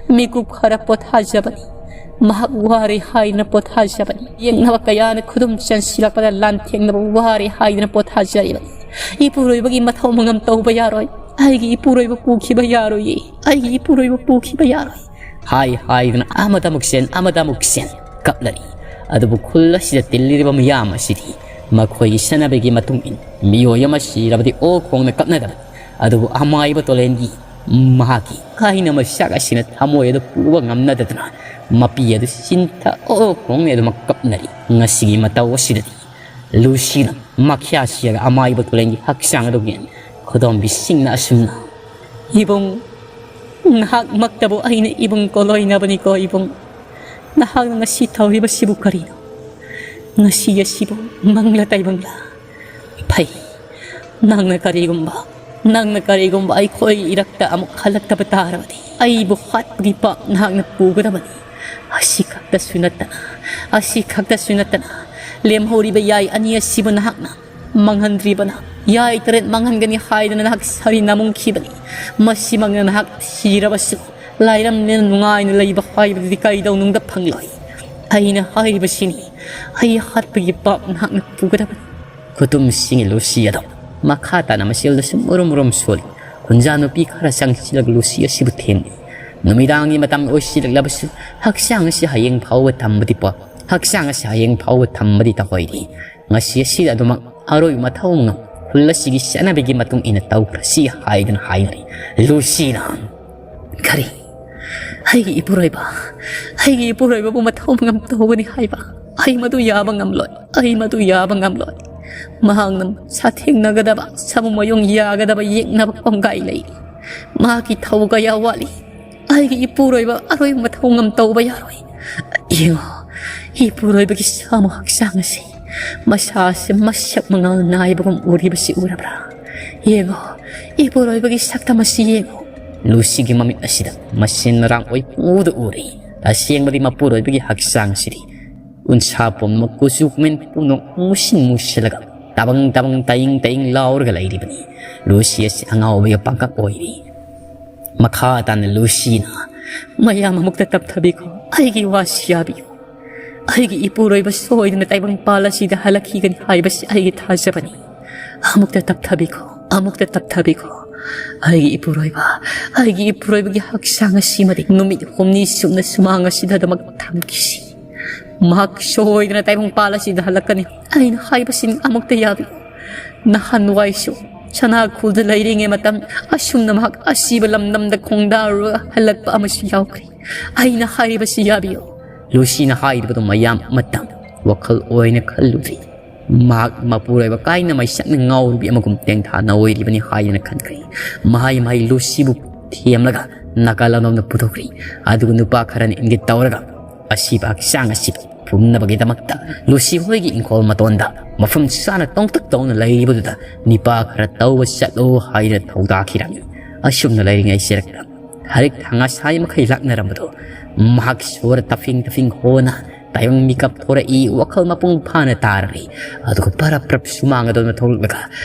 ꯃꯤꯀꯨꯞ ꯈꯔ ꯄꯣꯊꯥꯖꯕꯅꯤ꯫ ꯃꯍꯥꯛ ꯋꯥꯔꯦ ꯍꯥꯏꯗꯨꯅ ꯄꯣꯊꯥꯖꯕꯅꯤ꯫ ꯌꯦꯡꯅꯕ ꯀꯌꯥꯅ ꯈꯨꯗꯨꯝ ꯆꯟꯁꯤꯜꯂꯛꯄꯗ ꯂꯥꯟꯊꯦꯡꯅꯕ ꯋꯥꯔꯦ ꯍꯥꯏꯗꯨꯅ ꯄꯣꯊꯥꯖꯔꯤꯕꯅꯤ꯫ ꯏꯄꯨꯔꯣꯏꯕꯒꯤ ꯃꯊꯧ ꯃꯉꯝ ꯇꯧꯕ ꯌꯥꯔꯣꯏ꯫ ꯑꯩꯒꯤ ꯏꯄꯨꯔꯣꯏꯕ ꯄꯨꯈꯤꯕ ꯌꯥꯔꯣꯏꯌꯦ꯫ ꯑꯩꯒꯤ ꯏꯄꯨꯔꯣꯏꯕ ꯄꯨꯈꯤꯕ ꯌꯥꯔꯣꯏ꯫ ꯍꯥꯏ ꯍꯥꯏꯗꯨꯅ ꯑꯃꯗ ꯑꯃꯨꯛ ꯆꯦꯟ, ꯑꯃꯗ ꯑꯃꯨꯛ ꯆꯦꯟ ꯀꯞꯂꯔꯤ꯫ ꯑꯗꯨꯕꯨ ꯈꯨꯜ ꯑꯁꯤꯗ ꯇꯤꯜꯂꯤꯔꯤꯕ ꯃꯤꯌꯥꯝ ꯑꯁꯤꯗꯤ ꯃꯈꯣꯏꯒꯤ ꯆꯠꯅꯕꯤꯒꯤ ꯃꯇꯨꯡ ꯏꯟꯅ ꯃꯤꯑꯣꯏ ꯑꯃ ꯁꯤꯔꯕꯗꯤ ꯑꯣ ꯈꯣꯡꯅ ꯀꯞꯅꯗꯕꯅꯤ꯫ ꯑꯗꯨꯕꯨ ꯑꯃꯥꯏꯕ ꯇꯣꯂꯦꯟꯒꯤ ꯃꯍꯥꯛꯀꯤ ꯀꯥꯏꯅ ꯃꯩꯁꯥꯛ ꯑꯁꯤꯅ ꯊꯃꯣꯏ ꯑꯗꯨ ꯄꯨꯕ ꯉꯝꯅꯗꯗꯨꯅ ꯃꯄꯤ ꯑꯗꯨ ꯆꯤꯟꯊ ꯑꯣ ꯈꯣꯡꯅꯤ ꯑꯗꯨꯃꯛ ꯀꯞꯅꯔꯤ꯫ ꯉꯁꯤꯒꯤ ꯃꯇꯧ ꯑꯁꯤꯗꯗꯤ ꯂꯨꯁꯤꯅ ꯃꯈ꯭ꯌꯥ ꯁꯤꯔꯒ ꯑꯃꯥꯏꯕ ꯇꯨꯔꯦꯟꯒꯤ ꯍꯛꯆꯥꯡ ꯑꯗꯨ ꯌꯦꯡ ꯈꯨꯗꯣꯝꯕꯤꯁꯤꯡꯅ ꯑꯁꯨꯝꯅ, "ꯏꯕꯨꯡ, ꯅꯍꯥꯛꯃꯛꯇꯕꯨ ꯑꯩꯅ ꯏꯕꯨꯡ ꯀꯣꯂꯣꯏꯅꯕꯅꯤꯀꯣ ꯏꯕꯨꯡ꯫ ꯅꯍꯥꯛꯅ ꯉꯁꯤ ꯇꯧꯔꯤꯕꯁꯤꯕꯨ ꯀꯔꯤꯅꯣ? ꯉꯁꯤ ꯑꯁꯤꯕꯨ ꯃꯪꯂ ꯇꯥꯏꯕꯪꯂ? ꯐꯩ, ꯅꯪꯅ ꯀꯔꯤꯒꯨꯝꯕ, ꯅꯪꯅ ꯀꯔꯤꯒꯨꯝꯕ ꯑꯩꯈꯣꯏ ꯏꯔꯛꯇ ꯑꯃꯨꯛ ꯍꯜꯂꯛꯇꯕ ꯇꯥꯔꯕꯗꯤ ꯑꯩꯕꯨ ꯍꯥꯠꯄꯒꯤ ꯄꯥꯞ ꯅꯍꯥꯛꯅ ꯄꯨꯒꯗꯕꯅꯤ꯫ ꯑꯁꯤ ꯈꯛꯇꯁꯨ ꯅꯠꯇꯅ, ꯑꯁꯤ ꯈꯛꯇꯁꯨ ꯅꯠꯇꯅ ꯂꯦꯝꯍꯧꯔꯤꯕ ꯌꯥꯏ ꯑꯅꯤ ꯑꯁꯤꯕꯨ ꯅꯍꯥꯛꯅ ꯃꯥꯡꯍꯟꯗ꯭ꯔꯤꯕꯅ ꯌꯥꯏ ꯇꯔꯦꯠ ꯃꯥꯡꯍꯟꯒꯅꯤ ꯍꯥꯏꯗꯅ ꯅꯍꯥꯛ ꯁꯥꯔꯤ ꯅꯃꯨꯡꯈꯤꯕꯅꯤ꯫ ꯃꯁꯤꯃꯛꯅ ꯅꯍꯥꯛ ꯊꯤꯔꯕꯁꯨ ꯂꯥꯏꯔꯝꯅꯤꯅ ꯅꯨꯡꯉꯥꯏꯅ ꯂꯩꯕ ꯍꯥꯏꯕꯗꯨꯗꯤ ꯀꯩꯗꯧꯅꯨꯡꯗ ꯐꯪꯂꯣꯏ꯫ ꯑꯩꯅ ꯍꯥꯏꯔꯤꯕꯁꯤꯅꯤ, ꯑꯩ ꯍꯥꯠꯄꯒꯤ ꯄꯥꯞ ꯅꯍꯥꯛꯅ ꯄꯨꯒꯗꯕꯅꯤ꯫" ꯈꯨꯇꯨꯝꯁꯤꯡꯒꯤ ꯂꯨꯁꯤ ꯑꯗꯣ ꯃꯈꯥ ꯇꯥꯅ ꯃꯆꯦꯜꯗ ꯁꯨꯝ ꯎꯔꯨꯝ ꯎꯔꯨꯝ ꯁꯣꯜꯂꯤ꯫ ꯈꯨꯟꯖꯥ ꯅꯨꯄꯤ ꯈꯔ ꯆꯪꯁꯤꯜꯂꯒ ꯂꯨꯁꯤ ꯑꯁꯤꯕꯨ ꯊꯦꯝꯂꯤ꯫ ꯅꯨꯃꯤꯗꯥꯡꯒꯤ ꯃꯇꯝ ꯑꯣꯏꯁꯤꯜꯂꯛꯂꯕꯁꯨ ꯍꯛꯆꯥꯡ ꯑꯁꯤ ꯍꯌꯦꯡ ꯐꯥꯎꯕ ꯊꯝꯕꯗꯤ ꯄꯣ-, ꯍꯛꯆꯥꯡ ꯑꯁꯤ ꯍꯌꯦꯡ ꯐꯥꯎꯕ ꯊꯝꯕꯗꯤ ꯇꯧꯍꯣꯏꯗꯦ꯫ ꯉꯁꯤ ꯑꯁꯤꯗ ꯑꯗꯨꯃꯛ ꯑꯔꯣꯏꯕ ꯃꯊꯧ ꯉꯝ ꯈꯨꯜ ꯑꯁꯤꯒꯤ ꯆꯠꯅꯕꯤꯒꯤ ꯃꯇꯨꯡ ꯏꯟꯅ ꯇꯧꯈ꯭ꯔꯁꯤ ꯍꯥꯏꯗꯨꯅ ꯍꯥꯏꯅꯔꯤ꯫ ꯂꯨꯁꯤꯅ, "ꯀꯔꯤ? ꯑꯩꯒꯤ ꯏꯄꯨꯔꯣꯏꯕ, ꯑꯩꯒꯤ ꯏꯄꯨꯔꯣꯏꯕꯕꯨ ꯃꯊꯧ ꯉꯝ ꯇꯧꯒꯅꯤ ꯍꯥꯏꯕ? ꯑꯩ ꯃꯗꯨ ꯌꯥꯕ ꯉꯝꯂꯣꯏ, ꯑꯩ ꯃꯗꯨ ꯌꯥꯕ ꯉꯝꯂꯣꯏ꯫ ꯃꯍꯥꯛꯅ ꯁꯥꯊꯦꯡꯅꯒꯗꯕ, ꯁꯥꯃꯨ ꯃꯌꯣꯡ ꯌꯥꯒꯗꯕ ꯌꯦꯛꯅꯕ ꯀꯣꯡꯒꯥꯏ ꯂꯩꯔꯤ꯫ ꯃꯍꯥꯛꯀꯤ ꯊꯧ ꯀꯌꯥ ꯋꯥꯠꯂꯤ꯫ ꯑꯩꯒꯤ ꯏꯄꯨꯔꯣꯏꯕ ꯑꯔꯣꯏꯕ ꯃꯊꯧ ꯉꯝ ꯇꯧꯕ ꯌꯥꯔꯣꯏ꯫ ꯌꯦꯡꯉꯣ, ꯏꯄꯨꯔꯣꯏꯕꯒꯤ ꯁꯥꯃꯨ ꯍꯛꯆꯥꯡ ꯑꯁꯤ, ꯃꯁꯥ ꯑꯁꯤ ꯃꯁꯛ ꯃꯉꯥꯜ ꯅꯥꯏꯕꯒꯨꯝ ꯎꯔꯤꯕꯁꯤ ꯎꯔꯕ꯭ꯔꯥ? ꯌꯦꯡꯉꯣ, ꯏꯄꯨꯔꯣꯏꯕꯒꯤ ꯁꯛꯇꯝ ꯑꯁꯤ ꯌꯦꯡꯉꯣ꯫" ꯂꯨꯁꯤꯒꯤ ꯃꯃꯤꯠ ꯑꯁꯤꯗ ꯃꯁꯤꯟ ꯃꯔꯥꯡ ꯑꯣꯏ ꯄꯨꯡꯎꯗ ꯎꯔꯤ꯫ ꯇꯁꯦꯡꯕꯗꯤ ꯃꯄꯨꯔꯣꯏꯕꯒꯤ ꯍꯛꯆꯥꯡꯁꯤꯗꯤ ꯎꯟꯁꯥ ꯄꯨꯝꯅꯃꯛ ꯀꯨꯆꯨ ꯀꯨꯃꯦꯟ ꯄꯨꯝꯅꯃꯛ ꯃꯨꯁꯤꯟ ꯃꯨꯁꯤꯜꯂꯒ ꯇꯕꯪ ꯇꯕꯪ ꯇꯥꯏꯪ ꯇꯥꯏꯪ ꯂꯥꯎꯔꯒ ꯂꯩꯔꯤꯕꯅꯤ꯫ ꯂꯨꯁꯤ ꯑꯁꯤ ꯑꯉꯥꯎꯕꯒꯤ ꯄꯥꯡꯀꯛ ꯑꯣꯏꯔꯤ꯫ ꯃꯈꯥ ꯇꯥꯅ ꯂꯨꯁꯤꯅ, "ꯃꯌꯥꯝ ꯑꯃꯨꯛꯇ ꯇꯞꯊꯕꯤꯈꯣ, ꯑꯩꯒꯤ ꯋꯥꯁꯤ ꯌꯥꯕꯤꯌꯨ꯫ ꯑꯩꯒꯤ ꯏꯄꯨꯔꯣꯏꯕ ꯁꯣꯏꯗꯅ ꯇꯥꯏꯕꯪꯄꯥꯜ ꯑꯁꯤꯗ ꯍꯜꯂꯛꯈꯤꯒꯅꯤ ꯍꯥꯏꯕꯁꯤ ꯑꯩꯒꯤ ꯊꯥꯖꯕꯅꯤ꯫ ꯑꯃꯨꯛꯇ ꯇꯞꯊꯕꯤꯈꯣ, ꯑꯃꯨꯛꯇ ꯇꯞꯊꯕꯤꯈꯣ꯫ ꯑꯩꯒꯤ ꯏꯄꯨꯔꯣꯏꯕ, ꯑꯩꯒꯤ ꯏꯄꯨꯔꯣꯏꯕꯒꯤ ꯍꯛꯆꯥꯡ ꯑꯁꯤꯃꯗꯤ ꯅꯨꯃꯤꯠ ꯍꯨꯝꯅꯤ ꯁꯨꯞꯅ ꯁꯨꯃꯥꯡ ꯑꯁꯤꯗ ꯑꯗꯨꯃꯛ ꯊꯝꯈꯤꯁꯤ꯫ ꯃꯍꯥꯛ ꯁꯣꯏꯗꯅ ꯇꯥꯏꯕꯪꯄꯥꯜ ꯑꯁꯤꯗ ꯍꯜꯂꯛꯀꯅꯤ꯫ ꯑꯩꯅ ꯍꯥꯏꯕꯁꯤꯡ ꯑꯃꯨꯛꯇ ꯌꯥꯕꯤꯌꯨ꯫ ꯅꯍꯥꯟꯋꯥꯏꯁꯨ ꯁꯅꯥ ꯈꯨꯜꯗ ꯂꯩꯔꯤꯉꯩ ꯃꯇꯝ ꯑꯁꯨꯝꯅ ꯃꯍꯥꯛ ꯑꯁꯤꯕ ꯂꯝꯗꯝꯗ ꯈꯣꯡꯗꯥꯔꯨꯔꯒ ꯍꯜꯂꯛꯄ ꯑꯃꯁꯨ ꯌꯥꯎꯈ꯭ꯔꯦ꯫ ꯑꯩꯅ ꯍꯥꯏꯔꯤꯕꯁꯤ ꯌꯥꯕꯤꯌꯨ꯫ ꯂꯨꯁꯤꯅ ꯍꯥꯏꯔꯤꯕꯗꯨ ꯃꯌꯥꯝ ꯃꯇꯝ ꯋꯥꯈꯜ ꯑꯣꯏꯅ ꯈꯜꯂꯨꯗ꯭ꯔꯤ꯫ ꯃꯍꯥꯛ ꯃꯄꯨꯔꯣꯏꯕ ꯀꯥꯏꯅ ꯃꯩꯁꯛꯅ ꯉꯥꯎꯔꯨꯕꯤ ꯑꯃꯒꯨꯝ ꯇꯦꯡꯊꯥ ꯅꯥꯑꯣꯏꯔꯤꯕꯅꯤ ꯍꯥꯏꯗꯅ ꯈꯟꯈ꯭ꯔꯦ꯫ ꯃꯍꯩ ꯃꯍꯩ ꯂꯨꯁꯤꯕꯨ ꯊꯦꯝꯂꯒ ꯅꯥꯀꯜ ꯑꯃꯃꯝꯗ ꯄꯨꯊꯣꯛꯈ꯭ꯔꯤ꯫ ꯑꯗꯨꯒ ꯅꯨꯄꯥ ꯈꯔꯅ ꯏꯪꯒꯤꯠ ꯇꯧꯔꯒ ꯑꯁꯤꯕ ꯍꯛꯆꯥꯡ ꯑꯁꯤꯕꯨ ꯐꯨꯝꯅꯕꯒꯤꯗꯃꯛꯇ ꯂꯨꯁꯤ ꯍꯣꯏꯒꯤ ꯏꯪꯈꯣꯜ ꯃꯇꯣꯟꯗ ꯃꯐꯝ ꯆꯥꯅ ꯇꯣꯡꯇꯛ ꯇꯧꯅ ꯂꯩꯔꯤꯕꯗꯨꯗ ꯅꯤꯄꯥ ꯈꯔ ꯇꯧꯕ ꯆꯠꯂꯣ ꯍꯥꯏꯗꯨꯅ ꯊꯧꯗꯥꯈꯤꯔꯝꯃꯤ꯫ ꯑꯁꯨꯝꯅ ꯂꯩꯔꯤꯉꯩ ꯆꯦꯔꯛꯇ ꯍꯔꯤꯛ ꯊꯥꯡꯉꯥ ꯁꯥꯏ ꯃꯈꯩ ꯂꯥꯛꯅꯔꯝꯕꯗꯣ ꯃꯍꯥꯛ ꯁꯣꯔ ꯇꯞꯐꯤꯡ ꯇꯞꯐꯤꯡ ꯍꯣꯅ ꯇꯥꯏꯕꯪ ꯃꯤꯀꯞ ꯊꯣꯔꯛꯏ, ꯋꯥꯈꯜ ꯃꯄꯨꯡ ꯐꯥꯅ ꯇꯥꯔꯔꯤ꯫ ꯑꯗꯨꯒ ꯄꯔꯞ ꯄꯔꯞ ꯁꯨꯃꯥꯡ ꯑꯗꯣꯝꯗ ꯊꯣꯛꯂꯛꯂꯒ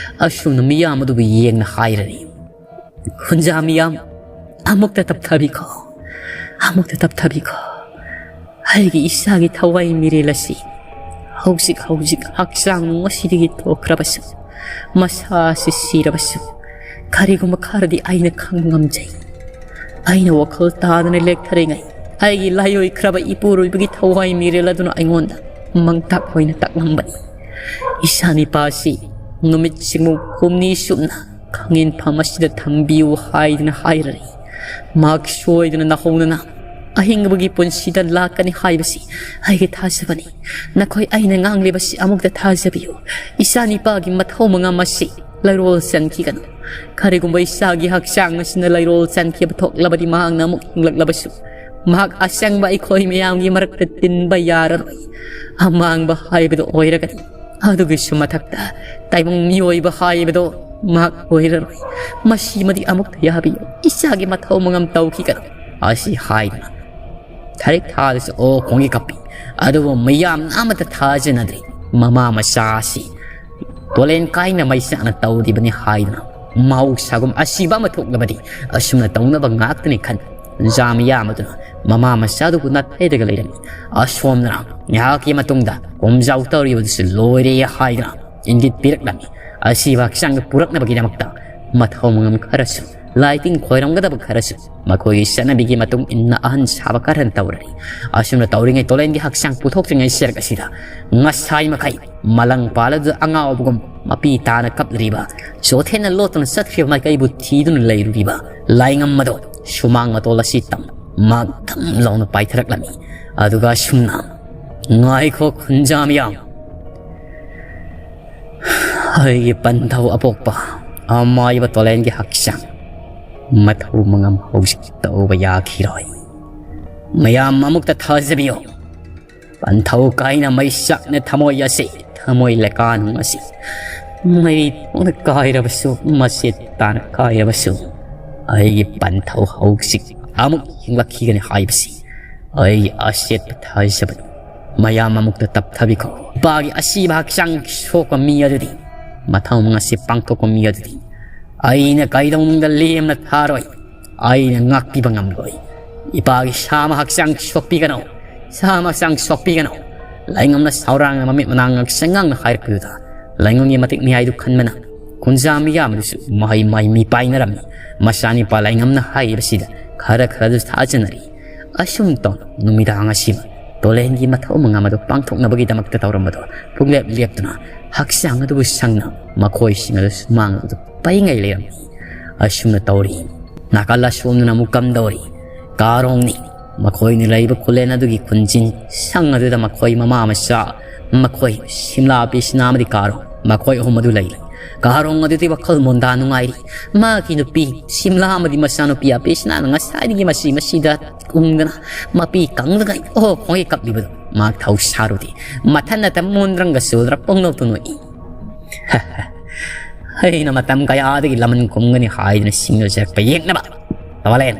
ꯑꯁꯨꯝꯅ ꯃꯤꯌꯥꯝ ꯑꯗꯨꯕꯨ ꯌꯦꯡꯅ ꯍꯥꯏꯔꯔꯤ, "ꯈꯨꯟꯖꯥ ꯃꯤꯌꯥꯝ, ꯑꯃꯨꯛꯇ ꯇꯞꯊꯕꯤꯈꯣ, ꯑꯃꯨꯛꯇ ꯇꯞꯊꯕꯤꯈꯣ꯫ ꯑꯩꯒꯤ ꯏꯆꯥꯒꯤ ꯊꯋꯥꯏ ꯃꯤꯔꯦꯜ ꯑꯁꯤ ꯍꯧꯖꯤꯛ ꯍꯧꯖꯤꯛ ꯍꯛꯆꯥꯡ ꯅꯨꯡ ꯑꯁꯤꯗꯒꯤ ꯊꯣꯛꯈ꯭ꯔꯕꯁꯨ, ꯃꯁꯥ ꯑꯁꯤ ꯁꯤꯔꯕꯁꯨ, ꯀꯔꯤꯒꯨꯝꯕ ꯈꯔꯗꯤ ꯑꯩꯅ ꯈꯪꯕ ꯉꯝꯖꯩ꯫ ꯑꯩꯅ ꯋꯥꯈꯜ ꯇꯥꯗꯅ ꯂꯦꯛꯊꯔꯤꯉꯩ ꯑꯩꯒꯤ ꯂꯥꯏꯑꯣꯏꯈ꯭ꯔꯕ ꯏꯄꯨꯔꯣꯏꯕꯒꯤ ꯊꯋꯥꯏ ꯃꯤꯔꯦꯜ ꯑꯗꯨꯅ ꯑꯩꯉꯣꯟꯗ ꯃꯪꯇꯥꯛ ꯑꯣꯏꯅ ꯇꯥꯛꯂꯝꯕꯅꯤ꯫ ꯏꯆꯥꯅꯤꯄꯥ ꯑꯁꯤ ꯅꯨꯃꯤꯠ ꯁꯤꯡꯃꯨ ꯍꯨꯝꯅꯤ ꯆꯨꯞꯅ ꯈꯥꯡꯉꯦꯟꯐꯝ ꯑꯁꯤꯗ ꯊꯝꯕꯤꯌꯨ ꯍꯥꯏꯗꯨꯅ ꯍꯥꯏꯔꯔꯤ꯫ ꯃꯍꯥꯛ ꯁꯣꯏꯗꯅ ꯅꯧꯍꯧꯅꯅ ꯑꯍꯤꯡꯕꯒꯤ ꯄꯨꯟꯁꯤꯗ ꯂꯥꯛꯀꯅꯤ ꯍꯥꯏꯕꯁꯤ ꯑꯩꯒꯤ ꯊꯥꯖꯕꯅꯤ꯫ ꯅꯈꯣꯏ ꯑꯩꯅ ꯉꯥꯡꯂꯤꯕꯁꯤ ꯑꯃꯨꯛꯇ ꯊꯥꯖꯕꯤꯌꯨ꯫ ꯏꯆꯥꯅꯤꯄꯥꯒꯤ ꯃꯊꯧ ꯃꯉꯝ ꯑꯁꯤ ꯂꯩꯔꯣꯜ ꯆꯟꯈꯤꯒꯅꯨ꯫ ꯀꯔꯤꯒꯨꯝꯕ ꯏꯆꯥꯒꯤ ꯍꯛꯆꯥꯡ ꯑꯁꯤꯅ ꯂꯩꯔꯣꯜ ꯆꯟꯈꯤꯕ ꯊꯣꯛꯂꯕꯗꯤ ꯃꯍꯥꯛꯅ ꯑꯃꯨꯛ ꯍꯤꯡꯂꯛꯂꯕꯁꯨ ꯃꯍꯥꯛ ꯑꯁꯪꯕ ꯑꯩꯈꯣꯏ ꯃꯌꯥꯝꯒꯤ ꯃꯔꯛꯇ ꯇꯤꯟꯕ ꯌꯥꯔꯔꯣꯏ꯫ ꯑꯃꯥꯡꯕ ꯍꯥꯏꯕꯗꯨ ꯑꯣꯏꯔꯒꯅꯤ꯫ ꯑꯗꯨꯒꯤꯁꯨ ꯃꯊꯛꯇ ꯇꯥꯏꯕꯪ ꯃꯤꯑꯣꯏꯕ ꯍꯥꯏꯕꯗꯣ ꯃꯍꯥꯛ ꯑꯣꯏꯔꯔꯣꯏ꯫ ꯃꯁꯤꯃꯗꯤ ꯑꯃꯨꯛꯇ ꯌꯥꯕꯤꯌꯨ꯫ ꯏꯆꯥꯒꯤ ꯃꯊꯧ ꯃꯉꯝ ꯇꯧꯈꯤꯒꯅꯨ꯫ ꯑꯁꯤ ꯍꯥꯏꯗꯨꯅ ꯊꯔꯤꯛ ꯊꯥꯗꯁꯨ ꯑꯣ ꯈꯣꯡꯒꯤ ꯀꯞꯄꯤ꯫ ꯑꯗꯨꯕꯨ ꯃꯤꯌꯥꯝꯅ ꯑꯃꯠꯇ ꯊꯥꯖꯅꯗ꯭ꯔꯤ꯫ ꯃꯃꯥ ꯃꯆꯥ ꯑꯁꯤ ꯇꯣꯂꯦꯟ ꯀꯥꯏꯅ ꯃꯩ ꯆꯥꯛꯅ ꯇꯧꯔꯤꯕꯅꯤ ꯍꯥꯏꯗꯨꯅ ꯃꯍꯧꯁꯥꯒꯨꯝ ꯑꯁꯤꯕ ꯑꯃ ꯊꯣꯛꯂꯕꯗꯤ ꯑꯁꯨꯝꯅ ꯇꯧꯅꯕ ꯉꯥꯛꯇꯅꯤ ꯈꯟ ꯖꯥꯃꯤꯌꯥ ꯑꯃꯗꯨꯅ ꯃꯃꯥ ꯃꯆꯥꯗꯨꯕꯨ ꯅꯥꯊꯩꯔꯒ ꯂꯩꯔꯝꯃꯤ꯫ ꯑꯁꯣꯝꯗꯅ ꯉꯥꯏꯍꯥꯛꯀꯤ ꯃꯇꯨꯡꯗ ꯀꯣꯝꯖꯥꯎ ꯇꯧꯔꯤꯕꯗꯨꯁꯨ ꯂꯣꯏꯔꯦ ꯍꯥꯏꯗꯨꯅ ꯏꯪꯒꯤꯠ ꯄꯤꯔꯛꯂꯝꯃꯤ꯫ ꯑꯁꯤꯕ ꯍꯛꯆꯥꯡꯗ ꯄꯨꯔꯛꯅꯕꯒꯤꯗꯃꯛꯇ ꯃꯊꯧ ꯃꯉꯝ ꯈꯔꯁꯨ, ꯂꯥꯏꯇꯤꯡ ꯈꯣꯏꯔꯝꯒꯗꯕ ꯈꯔꯁꯨ ꯃꯈꯣꯏꯒꯤ ꯆꯠꯅꯕꯤꯒꯤ ꯃꯇꯨꯡ ꯏꯟꯅ ꯑꯍꯟ ꯁꯥꯕ ꯈꯔꯅ ꯇꯧꯔꯔꯤ꯫ ꯑꯁꯨꯝꯅ ꯇꯧꯔꯤꯉꯩ ꯇꯣꯂꯦꯟꯒꯤ ꯍꯛꯆꯥꯡ ꯄꯨꯊꯣꯛꯇ꯭ꯔꯤꯉꯩ ꯁꯔꯛ ꯑꯁꯤꯗ ꯉꯁꯥꯏ ꯃꯈꯩ ꯃꯂꯪ ꯄꯥꯜꯂꯗꯨꯗ ꯑꯉꯥꯎꯕꯒꯨꯝ ꯃꯄꯤ ꯇꯥꯅ ꯀꯞꯂꯤꯕ, ꯆꯣꯊꯦꯅ ꯂꯣꯠꯇꯨꯅ ꯆꯠꯈ꯭ꯔꯤꯕ ꯃꯥꯏꯀꯩꯕꯨ ꯊꯤꯗꯨꯅ ꯂꯩꯔꯨꯔꯤꯕ ꯂꯥꯏꯉꯝ ꯑꯗꯣ ꯁꯨꯃꯥꯡ ꯃꯇꯣꯜ ꯑꯁꯤ ꯇꯝ ꯃꯥꯛꯊꯝ ꯂꯥꯎꯅ ꯄꯥꯏꯊꯔꯛꯂꯝꯃꯤ꯫ ꯑꯗꯨꯒ ꯑꯁꯨꯝꯅ, "ꯉꯥꯏꯈꯣ ꯈꯨꯟꯖꯥ ꯃꯤꯌꯥꯝ, ꯑꯩꯒꯤ ꯄꯟꯊꯧ ꯑꯄꯣꯛꯄ ꯑꯃꯥꯏꯕ ꯇꯣꯂꯦꯟꯒꯤ ꯍꯛꯆꯥꯡ ꯃꯊꯧ ꯃꯉꯝ ꯍꯧꯖꯤꯛ ꯇꯧꯕ ꯌꯥꯈꯤꯔꯣꯏ꯫ ꯃꯌꯥꯝ ꯑꯃꯨꯛꯇ ꯊꯥꯖꯕꯤꯌꯨ꯫ ꯄꯟꯊꯧ ꯀꯥꯏꯅ ꯃꯩ ꯆꯥꯛꯅ ꯊꯃꯣꯏ ꯑꯁꯤ, ꯊꯃꯣꯏ ꯂꯩꯀꯥꯅꯨꯡ ꯑꯁꯤ ꯃꯩ ꯊꯣꯛꯅ ꯀꯥꯏꯔꯕꯁꯨ, ꯃꯆꯦꯠ ꯇꯥꯅ ꯀꯥꯏꯔꯕꯁꯨ, ꯑꯩꯒꯤ ꯄꯟꯊꯧ ꯍꯧꯖꯤꯛ ꯑꯃꯨꯛ ꯍꯤꯡꯂꯛꯈꯤꯒꯅꯤ ꯍꯥꯏꯕꯁꯤ ꯑꯩꯒꯤ ꯑꯆꯦꯠꯄ ꯊꯥꯖꯕꯅꯤ꯫ ꯃꯌꯥꯝ ꯑꯃꯨꯛꯇ ꯇꯞꯊꯕꯤꯈꯣ꯫ ꯏꯄꯥꯒꯤ ꯑꯁꯤꯕ ꯍꯛꯆꯥꯡ ꯁꯣꯛꯄ ꯃꯤ ꯑꯗꯨꯗꯤ, ꯃꯊꯧ ꯃꯉꯝ ꯑꯁꯤ ꯄꯥꯡꯊꯣꯛꯄ ꯃꯤ ꯑꯗꯨꯗꯤ ꯑꯩꯅ ꯀꯩꯗꯧꯅꯨꯡꯗ ꯂꯦꯝꯅ ꯊꯥꯔꯣꯏ꯫ ꯑꯩꯅ ꯉꯥꯛꯄꯤꯕ ꯉꯝꯂꯣꯏ꯫ ꯏꯄꯥꯒꯤ ꯁꯥꯃ ꯍꯛꯆꯥꯡ ꯁꯣꯛꯄꯤꯒꯅꯨ, ꯁꯥꯃ ꯍꯛꯆꯥꯡ ꯁꯣꯛꯄꯤꯒꯅꯨ꯫" ꯂꯥꯏꯉꯝꯅ ꯁꯥꯎꯔꯥꯡꯅ ꯃꯃꯤꯠ ꯃꯅꯥ ꯉꯛꯁꯪ ꯉꯛꯅ ꯍꯥꯏꯔꯛꯄꯗꯨꯗ, ꯂꯥꯏꯉꯝꯒꯤ ꯃꯇꯤꯛ ꯃꯌꯥꯏꯗꯨ ꯈꯟꯕꯅ ꯈꯨꯟꯖꯥ ꯃꯤꯌꯥꯝ ꯑꯗꯨꯁꯨ ꯃꯍꯩ ꯃꯍꯩ ꯃꯤ ꯄꯥꯏꯅꯔꯝꯃꯤ꯫ ꯃꯆꯥꯅꯤꯄꯥ ꯂꯥꯏꯉꯝꯅ ꯍꯥꯏꯔꯤꯕꯁꯤꯗ ꯈꯔ ꯈꯔꯗꯨ ꯊꯥꯖꯅꯔꯤ꯫ ꯑꯁꯨꯝ ꯇꯧꯅ ꯅꯨꯃꯤꯗꯥꯡ ꯑꯁꯤꯃ ꯇꯣꯂꯦꯟꯒꯤ ꯃꯊꯧ ꯃꯉꯝ ꯑꯗꯨ ꯄꯥꯡꯊꯣꯛꯅꯕꯒꯤꯗꯃꯛꯇ ꯇꯧꯔꯝꯕꯗꯣ ꯄꯨꯡꯂꯦꯞ ꯂꯦꯞꯇꯨꯅ ꯍꯛꯆꯥꯡ ꯑꯗꯨꯕꯨ ꯁꯪꯅ ꯃꯈꯣꯏꯁꯤꯡ ꯑꯗꯨ ꯁꯨꯃꯥꯡ ꯑꯗꯨ ꯄꯩꯉꯩ ꯂꯩꯔꯝꯃꯤ꯫ ꯑꯁꯨꯝꯅ ꯇꯧꯔꯤ꯫ ꯅꯥꯀꯜ ꯑꯁꯣꯝꯗꯅ ꯑꯃꯨꯛ ꯀꯝꯗꯧꯔꯤ? ꯀꯥꯔꯣꯡꯅꯤ꯫ ꯃꯈꯣꯏꯅ ꯂꯩꯕ ꯈꯨꯂꯦꯟ ꯑꯗꯨꯒꯤ ꯈꯨꯟꯖꯤꯟ ꯁꯪ ꯑꯗꯨꯗ ꯃꯈꯣꯏ ꯃꯃꯥ ꯃꯆꯥ, ꯃꯈꯣꯏ ꯁꯤꯝꯂꯥ ꯄꯤꯁꯅꯥ ꯑꯃꯗꯤ ꯀꯥꯔꯣꯡ, ꯃꯈꯣꯏ ꯑꯍꯨꯝ ꯑꯗꯨ ꯂꯩꯔꯤ꯫ ꯀꯥꯔꯣꯡ ꯑꯗꯨꯗꯤ ꯋꯥꯈꯜ ꯃꯣꯟꯗꯥ ꯅꯨꯡꯉꯥꯏꯔꯤ꯫ ꯃꯥꯒꯤ ꯅꯨꯄꯤ ꯁꯤꯝꯂꯥ ꯑꯃꯗꯤ ꯃꯆꯥꯅꯨꯄꯤ ꯑꯄꯤꯁꯅꯥꯅ ꯉꯁꯥꯏꯗꯒꯤ ꯃꯁꯤ ꯃꯁꯤꯗ ꯎꯪꯗꯅ ꯃꯄꯤ ꯀꯪꯗꯉꯩ ꯑꯣ ꯈꯣꯡꯉꯩ ꯀꯞꯂꯤꯕꯗꯨ ꯃꯥ ꯊꯧ ꯁꯥꯔꯨꯗꯦ꯫ ꯃꯊꯟꯅꯇ ꯃꯣꯟꯗ꯭ꯔꯪꯒ ꯆꯨꯗ꯭ꯔ ꯄꯣꯡꯅꯣꯛꯇ ꯅꯣꯛꯏ꯫ "ꯑꯩꯅ ꯃꯇꯝ ꯀꯌꯥꯗꯒꯤ ꯂꯃꯟ ꯈꯨꯝꯒꯅꯤ ꯍꯥꯏꯗꯨꯅ ꯁꯤꯡꯅꯖꯔꯛꯄ ꯌꯦꯛꯅꯕ ꯇꯣꯂꯦꯟ,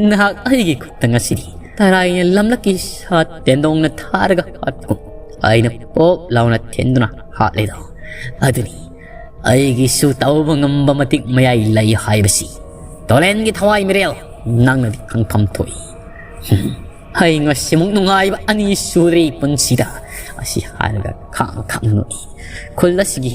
ꯅꯍꯥꯛ ꯑꯩꯒꯤ ꯈꯨꯠꯇ ꯉꯁꯤꯗꯤ ꯇꯔꯥꯏꯅ ꯂꯝꯂꯛꯀꯤ ꯁꯥ ꯇꯦꯟꯗꯣꯡꯅ ꯊꯥꯔꯒ ꯍꯥꯠꯄꯒꯨꯝ ꯑꯩꯅ ꯄꯣꯞ ꯂꯥꯎꯅ ꯊꯦꯟꯗꯨꯅ ꯍꯥꯠꯂꯦꯗꯣ꯫ ꯑꯗꯨꯅꯤ ꯑꯩꯒꯤꯁꯨ ꯇꯧꯕ ꯉꯝꯕ ꯃꯇꯤꯛ ꯃꯌꯥꯏ ꯂꯩ ꯍꯥꯏꯕꯁꯤ꯫ ꯇꯣꯂꯦꯟꯒꯤ ꯊꯋꯥꯏ ꯃꯤꯔꯦꯜ, ꯅꯪꯅꯗꯤ ꯈꯪꯐꯝ ꯊꯣꯛꯏ꯫" "ꯍꯩ, ꯉꯁꯤꯃꯨꯛ ꯅꯨꯡꯉꯥꯏꯕ ꯑꯅꯤ ꯁꯨꯔꯦ ꯄꯨꯟꯁꯤꯗ꯫" ꯑꯁꯤ ꯍꯥꯏꯔꯒ ꯈꯥꯡ ꯈꯥꯡ ꯅꯣꯛꯏ꯫ ꯈꯨꯜ ꯑꯁꯤꯒꯤ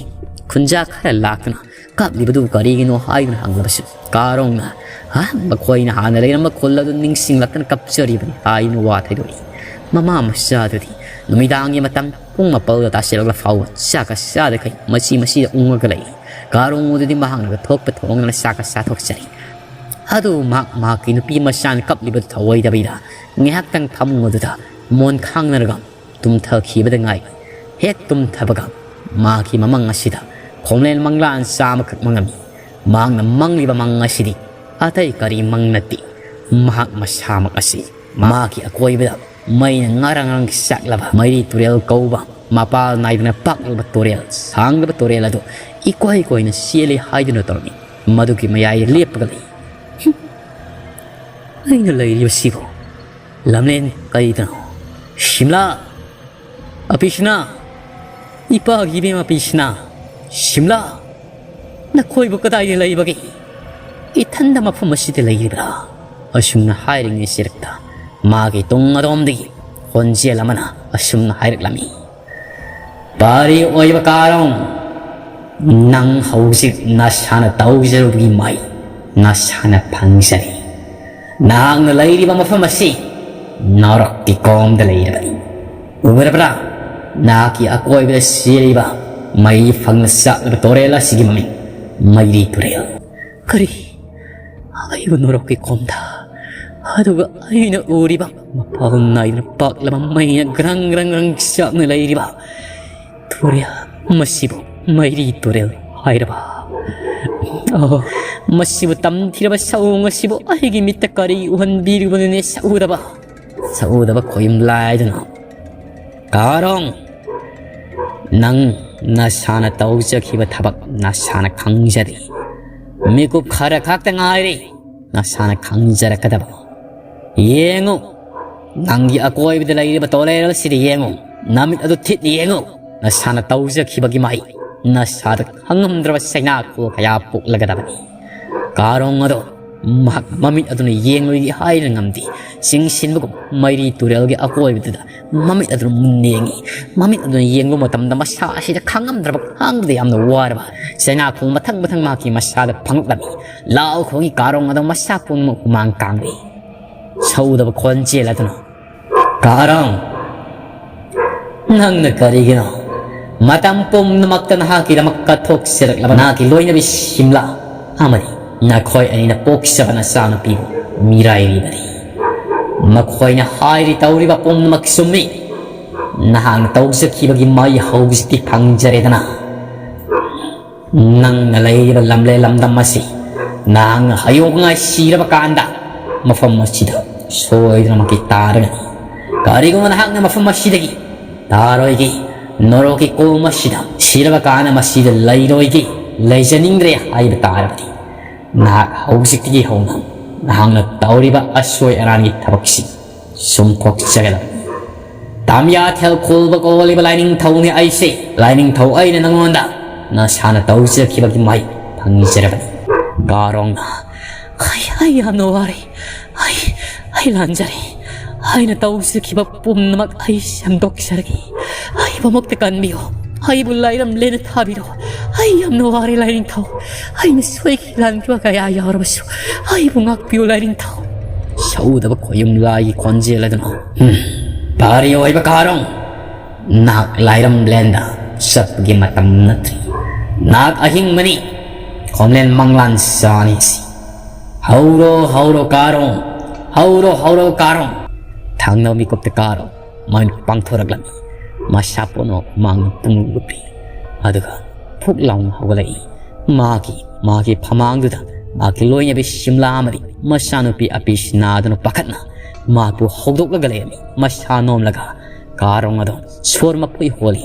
ꯈꯨꯟꯖꯥ ꯈꯔ ꯂꯥꯛꯇꯨꯅ ꯀꯞꯂꯤꯕꯗꯨ ꯀꯔꯤꯒꯤꯅꯣ ꯍꯥꯏꯗꯨꯅ ꯍꯪꯂꯕꯁꯨ ꯀꯥꯔꯣꯡꯅ, "ꯍꯥ, ꯃꯈꯣꯏꯅ ꯍꯥꯟꯅ ꯂꯩꯔꯝꯕ ꯈꯨꯜ ꯑꯗꯨ ꯅꯤꯡꯁꯤꯡꯂꯛꯇꯅ ꯀꯞꯆꯔꯤꯕꯅꯤ" ꯍꯥꯏꯗꯨꯅ ꯋꯥ ꯊꯩꯗꯣꯛꯏ꯫ ꯃꯃꯥ ꯃꯆꯥꯗꯨꯗꯤ ꯅꯨꯃꯤꯗꯥꯡꯒꯤ ꯃꯇꯝ ꯄꯨꯡ ꯃꯥꯄꯜꯒ ꯇꯥꯁꯤꯜꯂꯛꯂ ꯐꯥꯎꯕ ꯆꯥꯛꯀ ꯆꯥꯗꯈꯩ ꯃꯆꯤ ꯃꯆꯤꯗ ꯎꯪꯉꯒ ꯂꯩ꯫ ꯀꯥꯔꯣꯡ ꯑꯗꯨꯗꯤ ꯃꯍꯥꯛꯅꯒ ꯊꯣꯛꯄ ꯊꯣꯡꯗꯅ ꯆꯥꯛꯀ ꯆꯥꯊꯣꯛꯆꯔꯤ꯫ ꯑꯗꯨꯕꯨ ꯃꯍꯥꯛ ꯃꯍꯥꯛꯀꯤ ꯅꯨꯄꯤ ꯃꯆꯥꯅ ꯀꯞꯂꯤꯕꯗꯨ ꯊꯧꯑꯣꯏꯗꯕꯤꯗ ꯉꯥꯏꯍꯥꯛꯇꯪ ꯐꯃꯨꯡ ꯑꯗꯨꯗ ꯃꯣꯟ ꯈꯥꯡꯅꯔꯒ ꯇꯨꯝꯊꯈꯤꯕꯗ ꯉꯥꯏ꯫ ꯍꯦꯛ ꯇꯨꯝꯊꯕꯒ ꯃꯍꯥꯛꯀꯤ ꯃꯃꯪ ꯑꯁꯤꯗ ꯈꯣꯝꯂꯦꯟ ꯃꯪꯂꯥꯟ ꯆꯥꯝꯃꯈꯛ ꯃꯪꯉꯝꯃꯤ꯫ ꯃꯍꯥꯛꯅ ꯃꯪꯂꯤꯕ ꯃꯪ ꯑꯁꯤꯗꯤ ꯑꯇꯩ ꯀꯔꯤ ꯃꯪ ꯅꯠꯇꯦ꯫ ꯃꯍꯥꯛ ꯃꯁꯥꯃꯛ ꯑꯁꯤ ꯃꯍꯥꯛꯀꯤ ꯑꯀꯣꯏꯕꯗ ꯃꯩꯅ ꯉꯥꯔꯪ ꯉꯥꯔꯪ ꯆꯥꯛꯂꯕ ꯃꯩꯔꯤ ꯇꯨꯔꯦꯜ ꯀꯧꯕ ꯃꯄꯥꯜ ꯅꯥꯏꯗꯅ ꯄꯥꯛꯂꯕ ꯇꯨꯔꯦꯜ, ꯁꯥꯡꯂꯕ ꯇꯨꯔꯦꯜ ꯑꯗꯨ ꯏꯀꯣꯏ ꯀꯣꯏꯅ ꯆꯦꯜꯂꯤ ꯍꯥꯏꯗꯨꯅ ꯇꯧꯔꯝꯃꯤ꯫ ꯃꯗꯨꯒꯤ ꯃꯌꯥꯏꯗ ꯂꯦꯞꯄꯒ ꯂꯩ꯫ "ꯍꯨꯝ, ꯑꯩꯅ ꯂꯩꯔꯤꯕꯁꯤꯕꯨ ꯂꯝꯂꯦꯟ ꯀꯔꯤꯗꯅꯣ? ꯁꯤꯝꯂꯥ! ꯑꯄꯤꯁꯅꯥ! ꯏꯄꯥꯒꯤ ꯏꯕꯦꯝ ꯑꯄꯤꯁꯅꯥ! ꯁꯤꯝꯂꯥ! ꯅꯈꯣꯏꯕꯨ ꯀꯗꯥꯏꯗ ꯂꯩꯕꯒꯦ? ꯏꯊꯟꯗ ꯃꯐꯝ ꯑꯁꯤꯗ ꯂꯩꯔꯤꯕ꯭ꯔꯥ?" ꯑꯁꯨꯝꯅ ꯍꯥꯏꯔꯤꯉꯩ ꯆꯤꯔꯛꯇ ꯃꯥꯒꯤ ꯇꯨꯡ ꯑꯗꯣꯝꯗꯒꯤ ꯈꯣꯟꯖꯦꯜ ꯑꯃꯅ ꯑꯁꯨꯝꯅ ꯍꯥꯏꯔꯛꯂꯝꯃꯤ, "ꯄꯥꯔꯤ ꯑꯣꯏꯕ ꯀꯥꯔꯣꯡ, ꯅꯪ ꯍꯧꯖꯤꯛ ꯅꯁꯥꯅ ꯇꯧꯖꯔꯨꯕꯒꯤ ꯃꯍꯩ ꯅꯁꯥꯅ ꯐꯪꯖꯔꯦ꯫ ꯅꯍꯥꯛꯅ ꯂꯩꯔꯤꯕ ꯃꯐꯝ ꯑꯁꯤ ꯅꯔꯛꯀꯤ ꯀꯣꯝꯗ ꯂꯩꯔꯕꯅꯤ꯫ ꯎꯔꯕ꯭ꯔꯥ? ꯅꯍꯥꯛꯀꯤ ꯑꯀꯣꯏꯕꯗ ꯆꯦꯜꯂꯤꯕ ꯃꯩ ꯐꯪꯅ ꯆꯥꯛꯂꯕ ꯇꯨꯔꯦꯜ ꯑꯁꯤꯒꯤ ꯃꯃꯤꯡ ꯃꯩꯔꯤ ꯇꯨꯔꯦꯜ꯫" ꯀꯔꯤ? ꯑꯩꯕꯨ ꯅꯣꯔꯣꯛꯀꯤ ꯀꯣꯝꯗ? ꯑꯗꯨꯒ ꯑꯩꯅ ꯎꯔꯤꯕ ꯃꯄꯥꯜ ꯅꯥꯏꯗꯅ ꯄꯥꯛꯂꯕ ꯃꯩꯅ ꯒ꯭ꯔꯪ ꯒ꯭ꯔꯪ ꯒ꯭ꯔꯪ ꯆꯥꯛꯅ ꯂꯩꯔꯤꯕ ꯇꯨꯔꯦꯜ, ꯃꯁꯤꯕꯨ ꯃꯩꯔꯤ ꯇꯨꯔꯦꯜ ꯍꯥꯏꯔꯕ? ꯑꯣ, ꯃꯁꯤꯕꯨ ꯇꯝꯊꯤꯔꯕ ꯁꯑꯣꯡ ꯑꯁꯤꯕꯨ ꯑꯩꯒꯤ ꯃꯤꯠꯇ ꯀꯔꯤ ꯎꯍꯟꯕꯤꯔꯤꯕꯅꯣꯅꯦ, ꯁꯛꯎꯗꯕ? ꯁꯛꯎꯗꯕ ꯈꯣꯌꯨꯝ ꯂꯥꯏꯗꯨꯅ꯫ ꯀꯥꯔꯣꯡ, ꯅꯪ ꯅꯁꯥꯅ ꯇꯧꯖꯈꯤꯕ ꯊꯕꯛ ꯅꯁꯥꯅ ꯈꯪꯖꯔꯤ꯫ ꯃꯤꯀꯨꯞ ꯈꯔ ꯈꯛꯇ ꯉꯥꯏꯔꯤ ꯅꯁꯥꯅ ꯈꯪꯖꯔꯛꯀꯗꯕ꯫ ꯌꯦꯡꯉꯨ, ꯅꯪꯒꯤ ꯑꯀꯣꯏꯕꯗ ꯂꯩꯔꯤꯕ ꯇꯨꯔꯦꯜ ꯑꯁꯤꯗ ꯌꯦꯡꯉꯨ, ꯅꯃꯤꯠ ꯑꯗꯨ ꯊꯤꯠ ꯌꯦꯡꯉꯨ꯫ ꯅꯁꯥꯅ ꯇꯧꯖꯈꯤꯕꯒꯤ ꯃꯍꯩ ꯅꯁꯥꯗ ꯈꯪꯉꯝꯗ꯭ꯔꯕ ꯆꯩꯅꯥꯈꯣꯜ ꯀꯌꯥ ꯄꯣꯛꯂꯒꯗꯕꯅꯤ꯫ ꯀꯥꯔꯣꯡ ꯑꯗꯣ ꯃꯍꯥꯛ ꯃꯃꯤꯠ ꯑꯗꯨꯅ ꯌꯦꯡꯂꯨꯏ ꯍꯥꯏꯅ ꯉꯝꯗꯦ꯫ ꯆꯤꯡꯁꯤꯟꯕꯒꯨꯝ ꯃꯩꯔꯤ ꯇꯨꯔꯦꯜꯒꯤ ꯑꯀꯣꯏꯕꯗꯨꯗ ꯃꯃꯤꯠ ꯑꯗꯨꯅ ꯃꯨꯟꯅ ꯌꯦꯡꯉꯤ꯫ ꯃꯃꯤꯠ ꯑꯗꯨꯅ ꯌꯦꯡꯕ ꯃꯇꯝꯗ ꯃꯁꯥ ꯑꯁꯤꯗ ꯈꯪꯉꯝꯗ꯭ꯔꯕ, ꯈꯥꯡꯕꯗ ꯌꯥꯝꯅ ꯋꯥꯔꯕ ꯆꯩꯅꯥꯈꯣꯜ ꯃꯊꯪ ꯃꯊꯪ ꯃꯍꯥꯛꯀꯤ ꯃꯁꯥꯗ ꯐꯪꯂꯛꯂꯝꯃꯤ꯫ ꯂꯥꯎ ꯈꯣꯡꯉꯤ ꯀꯥꯔꯣꯡ ꯑꯗꯣ ꯃꯁꯥ ꯄꯨꯝꯅꯃꯛ ꯍꯨꯃꯥꯡ ꯀꯥꯡꯂꯤ꯫ ꯁꯧꯗꯕ ꯈꯣꯟꯖꯦꯜ ꯑꯗꯨꯅ, "ꯀꯥꯔꯣꯡ, ꯅꯪꯅ ꯀꯔꯤꯒꯤꯅꯣ ꯃꯇꯝ ꯄꯨꯝꯅꯃꯛꯇ ꯅꯍꯥꯛꯀꯤꯗꯃꯛ ꯀꯠꯊꯣꯛꯆꯔꯛꯂꯕ ꯅꯍꯥꯛꯀꯤ ꯂꯣꯏꯅꯕꯤ ꯁꯤꯝꯂꯥ ꯑꯃꯗꯤ ꯅꯈꯣꯏ ꯑꯅꯤꯅ ꯄꯣꯛꯆꯕ ꯅꯆꯥꯅꯨꯄꯤꯕꯨ ꯃꯤꯔꯥꯏꯔꯤꯕꯗꯤ? ꯃꯈꯣꯏꯅ ꯍꯥꯏꯔꯤ ꯇꯧꯔꯤꯕ ꯄꯨꯝꯅꯃꯛ ꯆꯨꯝꯃꯤ꯫ ꯅꯍꯥꯛꯅ ꯇꯧꯖꯈꯤꯕꯒꯤ ꯃꯍꯩ ꯍꯧꯖꯤꯛꯇꯤ ꯐꯪꯖꯔꯦꯗꯅ꯫ ꯅꯪꯅ ꯂꯩꯔꯤꯕ ꯂꯝꯂꯦꯟ ꯂꯝꯗꯝ ꯑꯁꯤ ꯅꯍꯥꯛꯅ ꯍꯌꯣꯛꯉꯥꯏ ꯁꯤꯔꯕ ꯀꯥꯟꯗ ꯃꯐꯝ ꯑꯁꯤꯗ ꯁꯣꯏꯗꯅꯃꯛꯀꯤ ꯇꯥꯔꯒꯅꯤ꯫ ꯀꯔꯤꯒꯨꯝꯕ ꯅꯍꯥꯛꯅ ꯃꯐꯝ ꯑꯁꯤꯗꯒꯤ ꯇꯥꯔꯣꯏꯒꯦ, ꯅꯣꯔꯣꯛꯀꯤ ꯀꯣꯝ ꯑꯁꯤꯗ ꯁꯤꯔꯕ ꯀꯥꯟꯗ ꯃꯁꯤꯗ ꯂꯩꯔꯣꯏꯒꯦ, ꯂꯩꯖꯅꯤꯡꯗ꯭ꯔꯦ ꯍꯥꯏꯕ ꯇꯥꯔꯕꯗꯤ, ꯅꯍꯥꯛ ꯍꯧꯖꯤꯛꯇꯒꯤ ꯍꯧꯅ ꯅꯍꯥꯛꯅ ꯇꯧꯔꯤꯕ ꯑꯁꯣꯏ ꯑꯔꯥꯟꯒꯤ ꯊꯕꯛꯁꯤ ꯆꯨꯝꯊꯣꯛꯆꯒꯗꯕꯅꯤ꯫ ꯇꯥꯃꯤꯌꯥ ꯊꯦꯜ ꯈꯨꯜꯕ ꯀꯣꯜꯂꯤꯕ ꯂꯥꯏꯅꯤꯡꯊꯧꯅꯤ ꯑꯩꯁꯦ꯫ ꯂꯥꯏꯅꯤꯡꯊꯧ ꯑꯩꯅ ꯅꯉꯣꯟꯗ ꯅꯁꯥꯅ ꯇꯧꯖꯈꯤꯕꯒꯤ ꯃꯍꯩ ꯐꯪꯖꯔꯕꯅꯤ꯫ ꯀꯥꯔꯣꯡꯅ, "ꯑꯩ, ꯑꯩ ꯌꯥꯝꯅ ꯋꯥꯔꯦ꯫ ꯑꯩ, ꯑꯩ ꯂꯥꯟꯖꯔꯦ꯫ ꯑꯩꯅ ꯇꯧꯖꯈꯤꯕ ꯄꯨꯝꯅꯃꯛ ꯑꯩ ꯁꯦꯝꯗꯣꯛꯆꯔꯒꯦ꯫ ꯑꯩꯕꯨ ꯑꯃꯨꯛꯇ ꯀꯟꯕꯤꯌꯨ꯫ ꯑꯩꯕꯨ ꯂꯥꯏꯔꯝꯂꯦꯟꯅ ꯊꯥꯕꯤꯔꯣ꯫ ꯑꯩ ꯌꯥꯝꯅ ꯋꯥꯔꯦ ꯂꯥꯏꯅꯤꯡꯊꯧ꯫ ꯑꯩꯅ ꯁꯣꯏꯈꯤ ꯂꯥꯟꯈꯤꯕ ꯀꯌꯥ ꯌꯥꯎꯔꯕꯁꯨ ꯑꯩꯕꯨ ꯉꯥꯛꯄꯤꯌꯨ ꯂꯥꯏꯅꯤꯡꯊꯧ꯫" ꯁꯧꯗꯕ ꯈꯣꯌꯨꯝ ꯂꯥꯏꯒꯤ ꯈꯣꯟꯖꯦꯜ ꯑꯗꯨꯅ, "ꯍꯨꯝ, ꯐꯔꯦ ꯑꯣꯏꯕ ꯀꯥꯔꯣꯡ, ꯅꯍꯥꯛ ꯂꯥꯏꯔꯝꯂꯦꯟꯗ ꯆꯠꯄꯒꯤ ꯃꯇꯝ ꯅꯠꯇ꯭ꯔꯤ꯫ ꯅꯍꯥꯛ ꯑꯍꯤꯡꯕꯅꯤ, ꯈꯣꯝꯂꯦꯟ ꯃꯪꯂꯥꯟ ꯆꯥꯅꯤ ꯁꯤ꯫ ꯍꯧꯔꯣ, ꯍꯧꯔꯣ ꯀꯥꯔꯣꯡ, ꯍꯧꯔꯣ, ꯍꯧꯔꯣ ꯀꯥꯔꯣꯡ꯫" ꯊꯪꯅꯕ ꯃꯤꯀꯨꯞꯇ ꯀꯥꯔꯣꯡ ꯃꯃꯤꯠ ꯄꯥꯡꯊꯣꯔꯛꯂꯝꯃꯤ꯫ ꯃꯁꯥ ꯄꯣꯠꯅꯣ ꯃꯥꯡꯅ ꯄꯨꯡꯂꯨꯞ ꯂꯨꯞꯂꯤ꯫ ꯑꯗꯨꯒ ꯐꯨꯛ ꯂꯥꯎꯅ ꯍꯧꯒꯠꯂꯛꯏ꯫ ꯃꯍꯥꯛꯀꯤ, ꯃꯍꯥꯛꯀꯤ ꯐꯃꯥꯡꯗꯨꯗ ꯃꯍꯥꯛꯀꯤ ꯂꯣꯏꯅꯕꯤ ꯁꯤꯝꯂꯥ ꯑꯃꯗꯤ ꯃꯆꯥꯅꯨꯄꯤ ꯑꯄꯤꯁꯅꯥꯗꯨꯅ ꯄꯥꯈꯠꯅ ꯃꯍꯥꯛꯄꯨ ꯍꯧꯗꯣꯛꯂꯒ ꯂꯩꯔꯝꯃꯤ꯫ ꯃꯁꯥ ꯅꯣꯝꯂꯒ ꯀꯥꯔꯣꯡ ꯑꯗꯣ ꯁꯣꯔ ꯃꯄꯣꯏ ꯍꯣꯜꯂꯤ꯫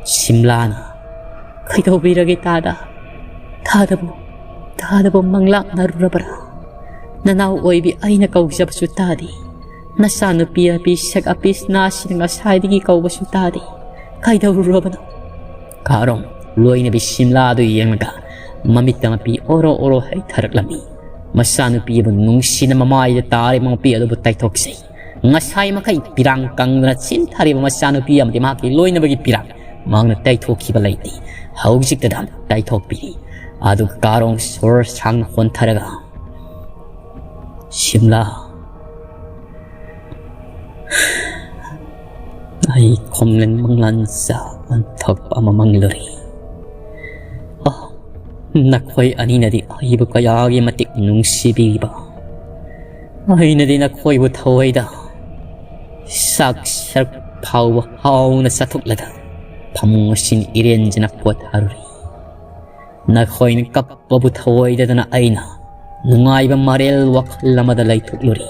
ꯁꯤꯝꯂꯥꯅ, "ꯀꯩꯗꯧꯕꯤꯔꯒꯦ ꯇꯥꯗ? ꯇꯥꯗꯕꯨ, ꯇꯥꯗꯕꯨ ꯃꯪꯂꯥꯛꯅꯔꯨꯔꯕ꯭ꯔꯥ? ꯅꯅꯥꯎ ꯑꯣꯏꯕꯤ ꯑꯩꯅ ꯀꯧꯖꯕꯁꯨ ꯇꯥꯗꯦ꯫ ꯅꯆꯥꯅꯨꯄꯤ ꯑꯄꯤꯁꯛ ꯑꯄꯤꯁꯅꯥꯁꯤꯅ ꯉꯁꯥꯏꯗꯒꯤ ꯀꯧꯕꯁꯨ ꯇꯥꯗꯦ꯫ ꯀꯩꯗꯧꯔꯨꯔꯕꯅꯣ?" ꯀꯥꯔꯣꯡ ꯂꯣꯏꯅꯕꯤ ꯁꯤꯝꯂꯥꯗꯨ ꯌꯦꯡꯂꯒ ꯃꯃꯤꯠꯇ ꯃꯄꯤ ꯑꯣꯔꯣ ꯑꯣꯔꯣ ꯍꯩꯊꯔꯛꯂꯝꯃꯤ꯫ ꯃꯆꯥꯅꯨꯄꯤ ꯑꯗꯨ ꯅꯨꯡꯁꯤꯅ ꯃꯃꯥꯏꯗ ꯇꯥꯔꯤꯕ ꯃꯄꯤ ꯑꯗꯨꯕꯨ ꯇꯩꯊꯣꯛꯆꯩ꯫ ꯉꯁꯥꯏ ꯃꯈꯩ ꯄꯤꯔꯥꯡ ꯀꯪꯗꯅ ꯆꯤꯟꯊꯔꯤꯕ ꯃꯆꯥꯅꯨꯄꯤ ꯑꯃꯗꯤ ꯃꯍꯥꯛꯀꯤ ꯂꯣꯏꯅꯕꯒꯤ ꯄꯤꯔꯥꯡ ꯃꯍꯥꯛꯅ ꯇꯩꯊꯣꯛꯈꯤꯕ ꯂꯩꯇꯦ꯫ ꯍꯧꯖꯤꯛꯇꯗ ꯇꯩꯊꯣꯛꯄꯤꯔꯤ꯫ ꯑꯗꯨꯒ ꯀꯥꯔꯣꯡ ꯁꯣꯔ ꯁꯥꯡꯅ ꯍꯣꯟꯊꯔꯒ, "ꯁꯤꯝꯂꯥ, ꯑꯩ ꯈꯣꯝꯂꯦꯟ ꯃꯪꯂꯥꯟ ꯆꯥ ꯑꯣꯟꯊꯣꯛꯄ ꯑꯃ ꯃꯪꯂꯨꯔꯤ꯫ ꯑ, ꯅꯈꯣꯏ ꯑꯅꯤꯅꯗꯤ ꯑꯩꯕꯨ ꯀꯌꯥꯒꯤ ꯃꯇꯤꯛ ꯅꯨꯡꯁꯤꯕꯤꯕ, ꯑꯩꯅꯗꯤ ꯅꯈꯣꯏꯕꯨ ꯊꯋꯥꯏꯗ ꯆꯥꯛ ꯁꯔꯨꯛ ꯐꯥꯎꯕ ꯍꯥꯎꯅ ꯆꯥꯊꯣꯛꯂꯒ ꯐꯃꯨꯡ ꯑꯁꯤꯅ ꯏꯔꯦꯟꯖꯅ ꯄꯣꯊꯥꯔꯨꯔꯤ꯫ ꯅꯈꯣꯏꯅ ꯀꯞꯄꯕꯨ ꯊꯧꯑꯣꯏꯗꯗꯅ ꯑꯩꯅ ꯅꯨꯡꯉꯥꯏꯕ ꯃꯔꯦꯜ ꯋꯥꯈꯜ ꯑꯃꯗ ꯂꯩꯊꯣꯛꯂꯨꯔꯤ꯫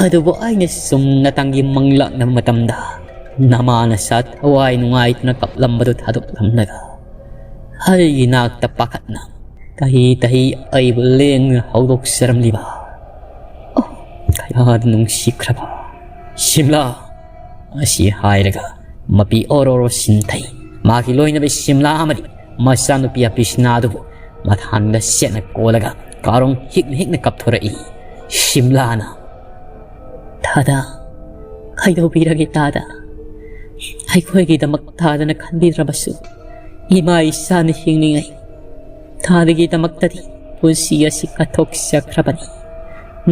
ꯑꯗꯨꯕꯨ ꯑꯩꯅ ꯆꯨꯝꯅꯇꯪꯒꯤ ꯃꯪꯂꯥꯛꯅꯕ ꯃꯇꯝꯗ ꯅꯃꯥ ꯅꯆꯥ ꯊꯋꯥꯏ ꯅꯨꯡꯉꯥꯏꯇꯅ ꯀꯞꯂꯝꯕꯗꯨ ꯊꯥꯗꯣꯛꯂꯝꯂꯒ ꯑꯩꯒꯤ ꯅꯥꯛꯇ ꯄꯥꯈꯠꯅ ꯇꯍꯤ ꯇꯍꯤ ꯑꯩꯕꯨ ꯂꯦꯡꯗꯨꯅ ꯍꯧꯗꯣꯛꯆꯔꯝꯂꯤꯕ, ꯑꯣ, ꯀꯌꯥꯗ ꯅꯨꯡꯁꯤꯈ꯭ꯔꯕ ꯁꯤꯝꯂꯥ! ꯑꯁꯤ ꯍꯥꯏꯔꯒ ꯃꯄꯤ ꯑꯣꯔꯣꯔꯣ ꯁꯤꯟꯊꯩ꯫ ꯃꯥꯒꯤ ꯂꯣꯏꯅꯕꯤ ꯁꯤꯝꯂꯥ ꯑꯃꯗꯤ ꯃꯆꯥꯅꯨꯄꯤ ꯑꯄꯤꯁꯅꯥꯗꯨꯕꯨ ꯃꯊꯥꯟꯗ ꯁꯦꯠꯅ ꯀꯣꯜꯂꯒ ꯀꯥꯔꯣꯡ ꯍꯤꯛꯅ ꯍꯤꯛꯅ ꯀꯞꯊꯣꯔꯛꯏ꯫ ꯁꯤꯝꯂꯥꯅ, "ꯇꯥꯗ, ꯀꯩꯗꯧꯕꯤꯔꯒꯦ ꯇꯥꯗ? ꯑꯩꯈꯣꯏꯒꯤꯗꯃꯛ ꯇꯥꯗꯅ ꯈꯟꯕꯤꯗ꯭ꯔꯕꯁꯨ ꯏꯃꯥ ꯏꯆꯥꯅ ꯍꯤꯡꯂꯤꯉꯩ ꯇꯥꯗꯒꯤꯗꯃꯛꯇꯗꯤ ꯄꯨꯟꯁꯤ ꯑꯁꯤ ꯀꯠꯊꯣꯛꯆꯈ꯭ꯔꯕꯅꯤ꯫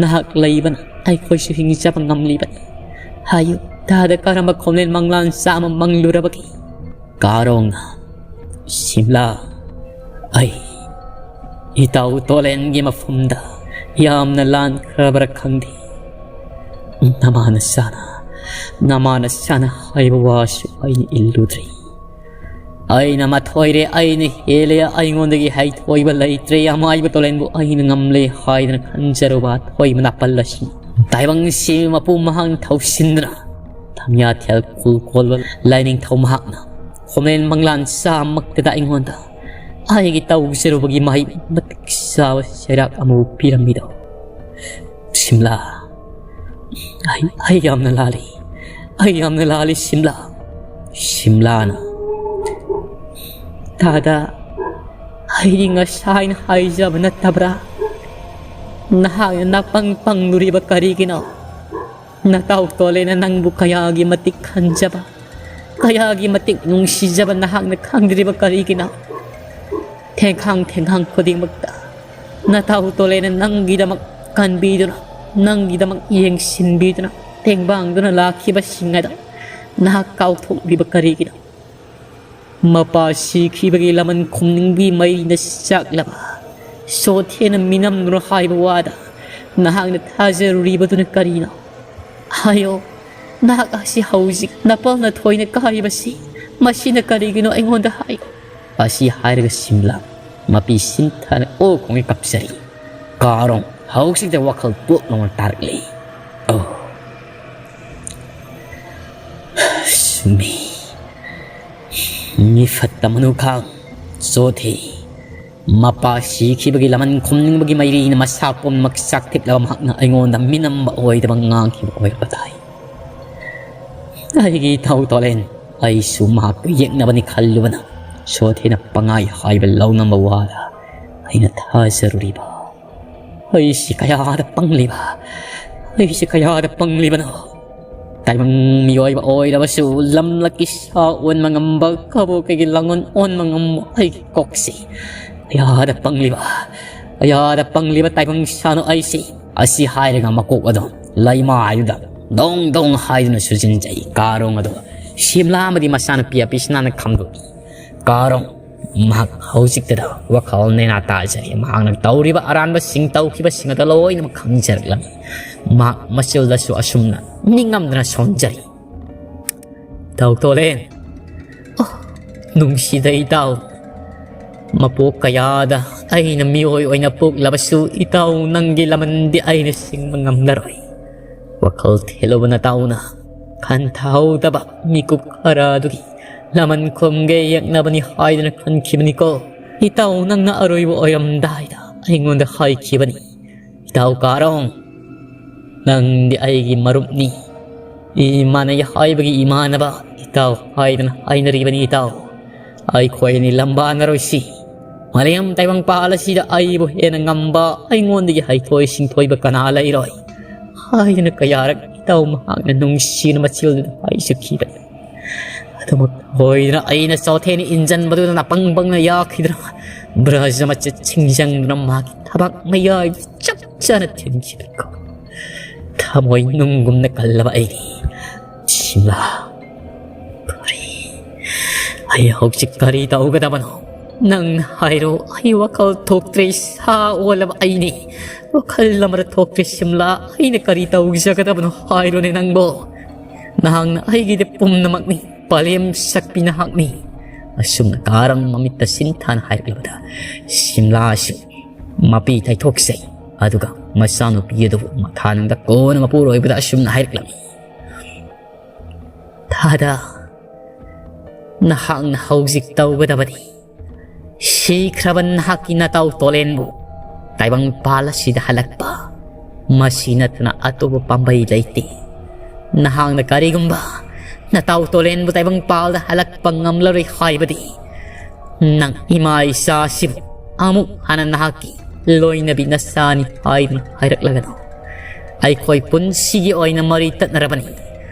ꯅꯍꯥꯛ ꯂꯩꯕꯅ ꯑꯩꯈꯣꯏꯁꯨ ꯍꯤꯡꯖꯕ ꯉꯝꯂꯤꯕꯅꯤ꯫ ꯍꯥꯏꯌꯨ, ꯇꯥꯗ ꯀꯔꯝꯕ ꯈꯣꯝꯂꯦꯟ ꯃꯪꯂꯥꯟ ꯆꯥꯃ ꯃꯪꯂꯨꯔꯕꯒꯦ?" ꯀꯥꯔꯣꯡꯅ, "ꯁꯤꯝꯂꯥ, ꯑꯩ ꯏꯇꯥꯎ ꯇꯣꯂꯦꯟꯒꯤ ꯃꯐꯝꯗ ꯌꯥꯝꯅ ꯂꯥꯟꯈ꯭ꯔꯕ꯭ꯔꯥ ꯈꯪꯗꯦ꯫ ꯅꯃꯥ ꯅꯆꯥꯅ, ꯅꯃꯥ ꯅꯆꯥꯅ ꯍꯥꯏꯕ ꯋꯥꯁꯨ ꯑꯩꯅ ꯏꯜꯂꯨꯗ꯭ꯔꯦ꯫ ꯑꯩꯅ ꯃꯊꯣꯏꯔꯦ, ꯑꯩꯅ ꯍꯦꯜꯂꯦ, ꯑꯩꯉꯣꯟꯗꯒꯤ ꯍꯩꯊꯣꯏꯕ ꯂꯩꯇ꯭ꯔꯦ, ꯑꯃꯥꯏꯕ ꯇꯣꯂꯦꯟꯕꯨ ꯑꯩꯅ ꯉꯝꯂꯦ ꯍꯥꯏꯗꯅ ꯈꯟꯖꯔꯨꯕ ꯑꯊꯣꯏꯕ ꯅꯥꯄꯜ ꯑꯁꯤ ꯇꯥꯏꯕꯪ ꯁꯤꯕ ꯃꯄꯨ ꯃꯍꯥꯛꯅ ꯊꯧꯁꯤꯟꯗꯨꯅ ꯊꯝꯌꯥꯊꯦꯜ ꯈꯨꯜ ꯀꯣꯜꯕ ꯂꯥꯏꯅꯤꯡꯊꯧ ꯃꯍꯥꯛꯅ ꯈꯣꯝꯂꯦꯟ ꯃꯪꯂꯥꯟ ꯆꯥꯃꯛꯇꯗ ꯑꯩꯉꯣꯟꯗ ꯑꯩꯒꯤ ꯇꯧꯖꯔꯨꯕꯒꯤ ꯃꯍꯩ ꯃꯇꯤꯛ ꯆꯥꯕ ꯆꯩꯔꯥꯛ ꯑꯃꯕꯨ ꯄꯤꯔꯝꯃꯤꯗꯣ꯫ ꯁꯤꯝꯂꯥ, ꯑꯩ, ꯑꯩ ꯌꯥꯝꯅ ꯂꯥꯜꯂꯤ꯫ ꯑꯩ ꯌꯥꯝꯅ ꯂꯥꯜꯂꯤ, ꯁꯤꯝꯂꯥ꯫" ꯁꯤꯝꯂꯥꯅ, "ꯇꯥꯗ, ꯑꯩꯗꯤ ꯉꯁꯥꯏꯅ ꯍꯥꯏꯖꯕ ꯅꯠꯇꯕ꯭ꯔꯥ? ꯅꯍꯥꯛꯅ ꯅꯥꯄꯪ ꯄꯪꯂꯨꯔꯤꯕ ꯀꯔꯤꯒꯤꯅꯣ? ꯅꯇꯥꯎ ꯇꯣꯂꯦꯅ ꯅꯪꯕꯨ ꯀꯌꯥꯒꯤ ꯃꯇꯤꯛ ꯈꯟꯖꯕ, ꯀꯌꯥꯒꯤ ꯃꯇꯤꯛ ꯅꯨꯡꯁꯤꯖꯕ ꯅꯍꯥꯛꯅ ꯈꯪꯗ꯭ꯔꯤꯕ ꯀꯔꯤꯒꯤꯅꯣ? ꯊꯦꯡꯈꯥꯡ ꯊꯦꯡꯈꯥꯡ ꯈꯨꯗꯤꯡꯃꯛꯇ ꯅꯇꯥꯎ ꯇꯣꯂꯦꯅ ꯅꯪꯒꯤꯗꯃꯛ ꯀꯟꯕꯤꯗꯨꯅ, ꯅꯪꯒꯤꯗꯃꯛ ꯌꯦꯡꯁꯤꯟꯕꯤꯗꯨꯅ, ꯇꯦꯡꯕꯥꯡꯗꯨꯅ ꯂꯥꯛꯈꯤꯕꯁꯤꯡ ꯑꯗꯣ ꯅꯍꯥꯛ ꯀꯥꯎꯊꯣꯛꯂꯤꯕ ꯀꯔꯤꯒꯤꯅꯣ? ꯃꯄꯥ ꯁꯤꯈꯤꯕꯒꯤ ꯂꯃꯟ ꯈꯨꯝꯅꯤꯡꯕꯒꯤ ꯃꯩꯅ ꯆꯥꯛꯂꯕ ꯁꯣꯊꯦꯅ ꯃꯤꯅꯝꯗꯨꯅ ꯍꯥꯏꯕ ꯋꯥꯗ ꯅꯍꯥꯛꯅ ꯊꯥꯖꯔꯨꯔꯤꯕꯗꯨꯅ ꯀꯔꯤꯅꯣ? ꯍꯥꯏꯌꯣ, ꯅꯍꯥꯛ ꯑꯁꯤ ꯍꯧꯖꯤꯛ ꯅꯄꯜꯅ ꯊꯣꯏꯅ ꯀꯥꯔꯤꯕꯁꯤ ꯃꯁꯤꯅ ꯀꯔꯤꯒꯤꯅꯣ ꯑꯩꯉꯣꯟꯗ ꯍꯥꯏꯌꯣ꯫ ꯑꯁꯤ ꯍꯥꯏꯔꯒ ꯁꯤꯝꯂꯥ ꯃꯄꯤ ꯁꯤꯟꯊꯥꯅ ꯑꯣ ꯈꯣꯡꯉꯩ ꯀꯞꯆꯔꯤ꯫ ꯀꯥꯔꯣꯡ ꯍꯧꯖꯤꯛꯇ ꯋꯥꯈꯜ ꯄꯨꯂꯞ ꯂꯥꯎꯅ ꯇꯥꯔꯛꯂꯤ꯫ ꯑꯣ꯫ ꯁꯨꯝꯃꯤ꯫ ꯃꯤ ꯐꯠꯇ ꯃꯅꯨꯈꯥꯡ ꯆꯣꯊꯤ꯫ ꯃꯄꯥ ꯁꯤꯈꯤꯕꯒꯤ ꯂꯃꯟ ꯈꯨꯝꯅꯤꯡꯕꯒꯤ ꯃꯩꯔꯤꯅ ꯃꯁꯥ ꯄꯨꯝꯅꯃꯛ ꯆꯥꯛꯊꯤꯛꯂꯕ ꯃꯍꯥꯛꯅ ꯑꯩꯉꯣꯟꯗ ꯃꯤꯅꯝꯕ ꯑꯣꯏꯗꯕ ꯉꯥꯡꯈꯤꯕ ꯑꯣꯏꯔꯕ ꯇꯥꯏ꯫ ꯑꯩꯒꯤ ꯏꯊꯧ ꯇꯣꯂꯦꯟ, ꯑꯩꯁꯨ ꯃꯍꯥꯛꯄꯨ ꯌꯦꯛꯅꯕꯅꯤ ꯈꯜꯂꯨꯕꯅ ꯁꯣꯊꯦꯅ ꯄꯉꯥꯏ ꯍꯥꯏꯕ ꯂꯧꯅꯝꯕ ꯋꯥꯗ ꯑꯩꯅ ꯊꯥꯖꯔꯨꯔꯤꯕ꯫ ꯑꯩꯁꯤ ꯀꯌꯥꯗ ꯄꯪꯂꯤꯕ, ꯑꯩꯁꯤ ꯀꯌꯥꯗ ꯄꯪꯂꯤꯕꯅꯣ꯫ ꯇꯥꯏꯕꯪ ꯃꯤꯑꯣꯏꯕ ꯑꯣꯏꯔꯕꯁꯨ ꯂꯝꯂꯛꯀꯤ ꯁꯥ ꯑꯣꯟꯕ ꯉꯝꯕ, ꯀꯕꯣꯛꯀꯒꯤ ꯂꯥꯡꯑꯣꯟ ꯑꯣꯟꯕ ꯉꯝꯕ ꯑꯩꯒꯤ ꯀꯣꯛꯁꯤ꯫ ꯀꯌꯥꯗ ꯄꯪꯂꯤꯕ, ꯀꯌꯥꯗ ꯄꯪꯂꯤꯕ ꯇꯥꯏꯕꯪ ꯁꯥꯅꯣ ꯑꯩꯁꯤ꯫ ꯑꯁꯤ ꯍꯥꯏꯔꯒ ꯃꯀꯣꯛ ꯑꯗꯨ ꯂꯩꯃꯥꯏꯗꯨꯗ ꯗꯣꯡ ꯗꯣꯡ ꯍꯥꯏꯗꯨꯅ ꯁꯨꯖꯤꯟꯖꯩ꯫ ꯀꯥꯔꯣꯡ ꯑꯗꯨ ꯁꯤꯝꯂꯥ ꯑꯃꯗꯤ ꯃꯆꯥꯅꯨꯄꯤ ꯑꯄꯤꯁꯅꯥꯅ ꯈꯥꯝꯗꯣꯛꯏ꯫ ꯀꯥꯔꯣꯡ, ꯃꯍꯥꯛ ꯍꯧꯖꯤꯛꯇꯗ ꯋꯥꯈꯜ ꯅꯦꯅꯥ ꯇꯥꯖꯔꯦ꯫ ꯃꯍꯥꯛꯅ ꯇꯧꯔꯤꯕ ꯑꯔꯥꯟꯕꯁꯤꯡ, ꯇꯧꯈꯤꯕꯁꯤꯡ ꯑꯗꯨ ꯂꯣꯏꯅꯃꯛ ꯈꯪꯖꯔꯛꯂꯝꯃꯤ꯫ ꯃꯍꯥꯛ ꯃꯆꯤꯜꯗꯁꯨ ꯑꯁꯨꯝꯅ ꯅꯤꯡꯉꯝꯗꯅ ꯁꯣꯟꯖꯔꯤ꯫ ꯏꯇꯥꯎ ꯇꯣꯂꯦꯟ, ꯑꯣ, ꯅꯨꯡꯁꯤꯗ ꯏꯇꯥꯎ꯫ ꯃꯄꯣꯛ ꯀꯌꯥꯗ ꯑꯩꯅ ꯃꯤꯑꯣꯏ ꯑꯣꯏꯅ ꯄꯣꯛꯂꯕꯁꯨ, ꯏꯇꯥꯎ ꯅꯪꯒꯤ ꯂꯃꯟꯗꯤ ꯑꯩꯅ ꯁꯤꯡꯕ ꯉꯝꯂꯔꯣꯏ꯫ ꯋꯥꯈꯜ ꯊꯦꯜꯂꯨꯕ ꯅꯇꯥꯎꯅ ꯈꯟꯊꯍꯧꯗꯕ ꯃꯤꯀꯨꯞ ꯈꯔ ꯑꯗꯨꯒꯤ ꯂꯃꯟ ꯈꯨꯝꯒꯦ ꯌꯦꯛꯅꯕꯅꯤ ꯍꯥꯏꯗꯨꯅ ꯈꯟꯈꯤꯕꯅꯤꯀꯣ꯫ ꯏꯇꯥꯎ ꯅꯪꯅ ꯑꯔꯣꯏꯕ ꯑꯣꯏꯔꯝꯗꯥꯏꯗ ꯑꯩꯉꯣꯟꯗ ꯍꯥꯏꯈꯤꯕꯅꯤ, "ꯏꯇꯥꯎ ꯀꯥꯔꯣꯡ, ꯅꯪꯗꯤ ꯑꯩꯒꯤ ꯃꯔꯨꯞꯅꯤ, ꯏꯃꯥꯟꯅꯩ ꯍꯥꯏꯕꯒꯤ ꯏꯃꯥꯟꯅꯕ ꯏꯇꯥꯎ" ꯍꯥꯏꯗꯅ ꯍꯥꯏꯅꯔꯤꯕꯅꯤ ꯏꯇꯥꯎ꯫ ꯑꯩꯈꯣꯏ ꯑꯅꯤ ꯂꯝꯕꯥꯅꯔꯣꯏꯁꯤ꯫ ꯃꯥꯂꯦꯝ ꯇꯥꯏꯕꯪ ꯄꯥꯜ ꯑꯁꯤꯗ ꯑꯩꯕꯨ ꯍꯦꯟꯅ ꯉꯝꯕ, ꯑꯩꯉꯣꯟꯗꯒꯤ ꯍꯩꯊꯣꯏ ꯁꯤꯡꯊꯣꯏꯕ ꯀꯅꯥ ꯂꯩꯔꯣꯏ ꯍꯥꯏꯗꯨꯅ ꯀꯌꯥꯔꯛ ꯏꯇꯥꯎ ꯃꯍꯥꯛꯅ ꯅꯨꯡꯁꯤꯅ ꯃꯆꯤꯜꯗꯨꯗ ꯍꯥꯏꯖꯈꯤꯕꯅꯤ꯫ ꯑꯗꯨꯃꯛ ꯑꯣꯏꯗꯅ ꯑꯩꯅ ꯆꯣꯊꯦꯅ ꯏꯟꯖꯟꯕꯗꯨꯗ ꯅꯄꯪ ꯄꯪꯅ ꯌꯥꯈꯤꯗ꯭ꯔꯥ? ꯕ꯭ꯔꯖ ꯃꯆꯦꯠ ꯁꯤꯡꯖꯪꯗꯨꯅ ꯃꯥꯒꯤ ꯊꯕꯥꯛ ꯃꯌꯥꯏꯗ ꯆꯞ ꯆꯥꯅ ꯊꯤꯟꯈꯤꯕꯀꯣ꯫ ꯊꯃꯣꯏ ꯅꯨꯡꯒꯨꯝꯅ ꯀꯜꯂꯕ ꯑꯩꯒꯤ ꯁꯤꯝꯂꯥ꯫ ꯑꯩ ꯍꯧꯖꯤꯛ ꯀꯔꯤ ꯇꯧꯒꯗꯕꯅꯣ? ꯅꯪꯅ ꯍꯥꯏꯔꯣ, ꯑꯩ ꯋꯥꯈꯜ ꯊꯣꯛꯇ꯭ꯔꯦ, ꯁꯥ ꯑꯣꯜꯂꯕ ꯑꯩꯅꯤ꯫ ꯋꯥꯈꯜ ꯑꯃꯗ ꯊꯣꯛꯇ꯭ꯔꯦ ꯁꯤꯝꯂꯥ, ꯑꯩꯅ ꯀꯔꯤ ꯇꯧꯖꯒꯗꯕꯅꯣ ꯍꯥꯏꯔꯣꯅꯦ ꯅꯪꯕꯣ? ꯅꯍꯥꯛꯅ ꯑꯩꯒꯤꯗꯤ ꯄꯨꯝꯅꯃꯛꯅꯤ, ꯄꯂꯦꯝ ꯁꯛꯄꯤ ꯅꯍꯥꯛꯅꯤ꯫ ꯑꯁꯨꯝꯅ ꯀꯥꯔꯪ ꯃꯃꯤꯠꯇ ꯁꯤꯟꯊꯥꯅ ꯍꯥꯏꯔꯛꯂꯕꯗ ꯁꯤꯝꯂꯥꯁꯨ ꯃꯄꯤ ꯇꯩꯊꯣꯛꯆꯩ꯫ ꯑꯗꯨꯒ ꯃꯆꯥꯅꯨꯄꯤ ꯑꯗꯨꯕꯨ ꯃꯊꯥꯅꯨꯡꯗ ꯀꯣꯟꯅ ꯃꯄꯨꯔꯣꯏꯕꯗ ꯑꯁꯨꯝꯅ ꯍꯥꯏꯔꯛꯂꯝꯃꯤ, ꯊꯥꯗ, ꯅꯍꯥꯛꯅ ꯍꯧꯖꯤꯛ ꯇꯧꯒꯗꯕꯗꯤ ꯁꯤꯈ꯭ꯔꯕ ꯅꯍꯥꯛꯀꯤ ꯅꯇꯥꯎ ꯇꯣꯂꯦꯟꯕꯨ ꯇꯥꯏꯕꯪꯄꯥꯜ ꯑꯁꯤꯗ ꯍꯜꯂꯛꯄ, ꯃꯁꯤ ꯅꯠꯇꯅ ꯑꯇꯣꯞꯄ ꯄꯥꯝꯕꯩ ꯂꯩꯇꯦ꯫ ꯅꯍꯥꯛꯅ ꯀꯔꯤꯒꯨꯝꯕ ꯅꯇꯥꯎ ꯇꯣꯂꯦꯟꯕꯨ ꯇꯥꯏꯕꯪꯄꯥꯜꯗ ꯍꯜꯂꯛꯄ ꯉꯝꯂꯔꯣꯏ ꯍꯥꯏꯕꯗꯤ, ꯅꯪ ꯏꯃꯥ ꯏꯆꯥꯁꯤꯕꯨ ꯑꯃꯨꯛ ꯍꯟꯅ ꯅꯍꯥꯛꯀꯤ ꯂꯣꯏꯅꯕꯤ ꯅꯆꯥꯅꯤ ꯍꯥꯏꯗꯨꯅ ꯍꯥꯏꯔꯛꯂꯒꯅꯨ꯫ ꯑꯩꯈꯣꯏ ꯄꯨꯟꯁꯤꯒꯤ ꯑꯣꯏꯅ ꯃꯔꯤ ꯇꯠꯅꯔꯕꯅꯤ꯫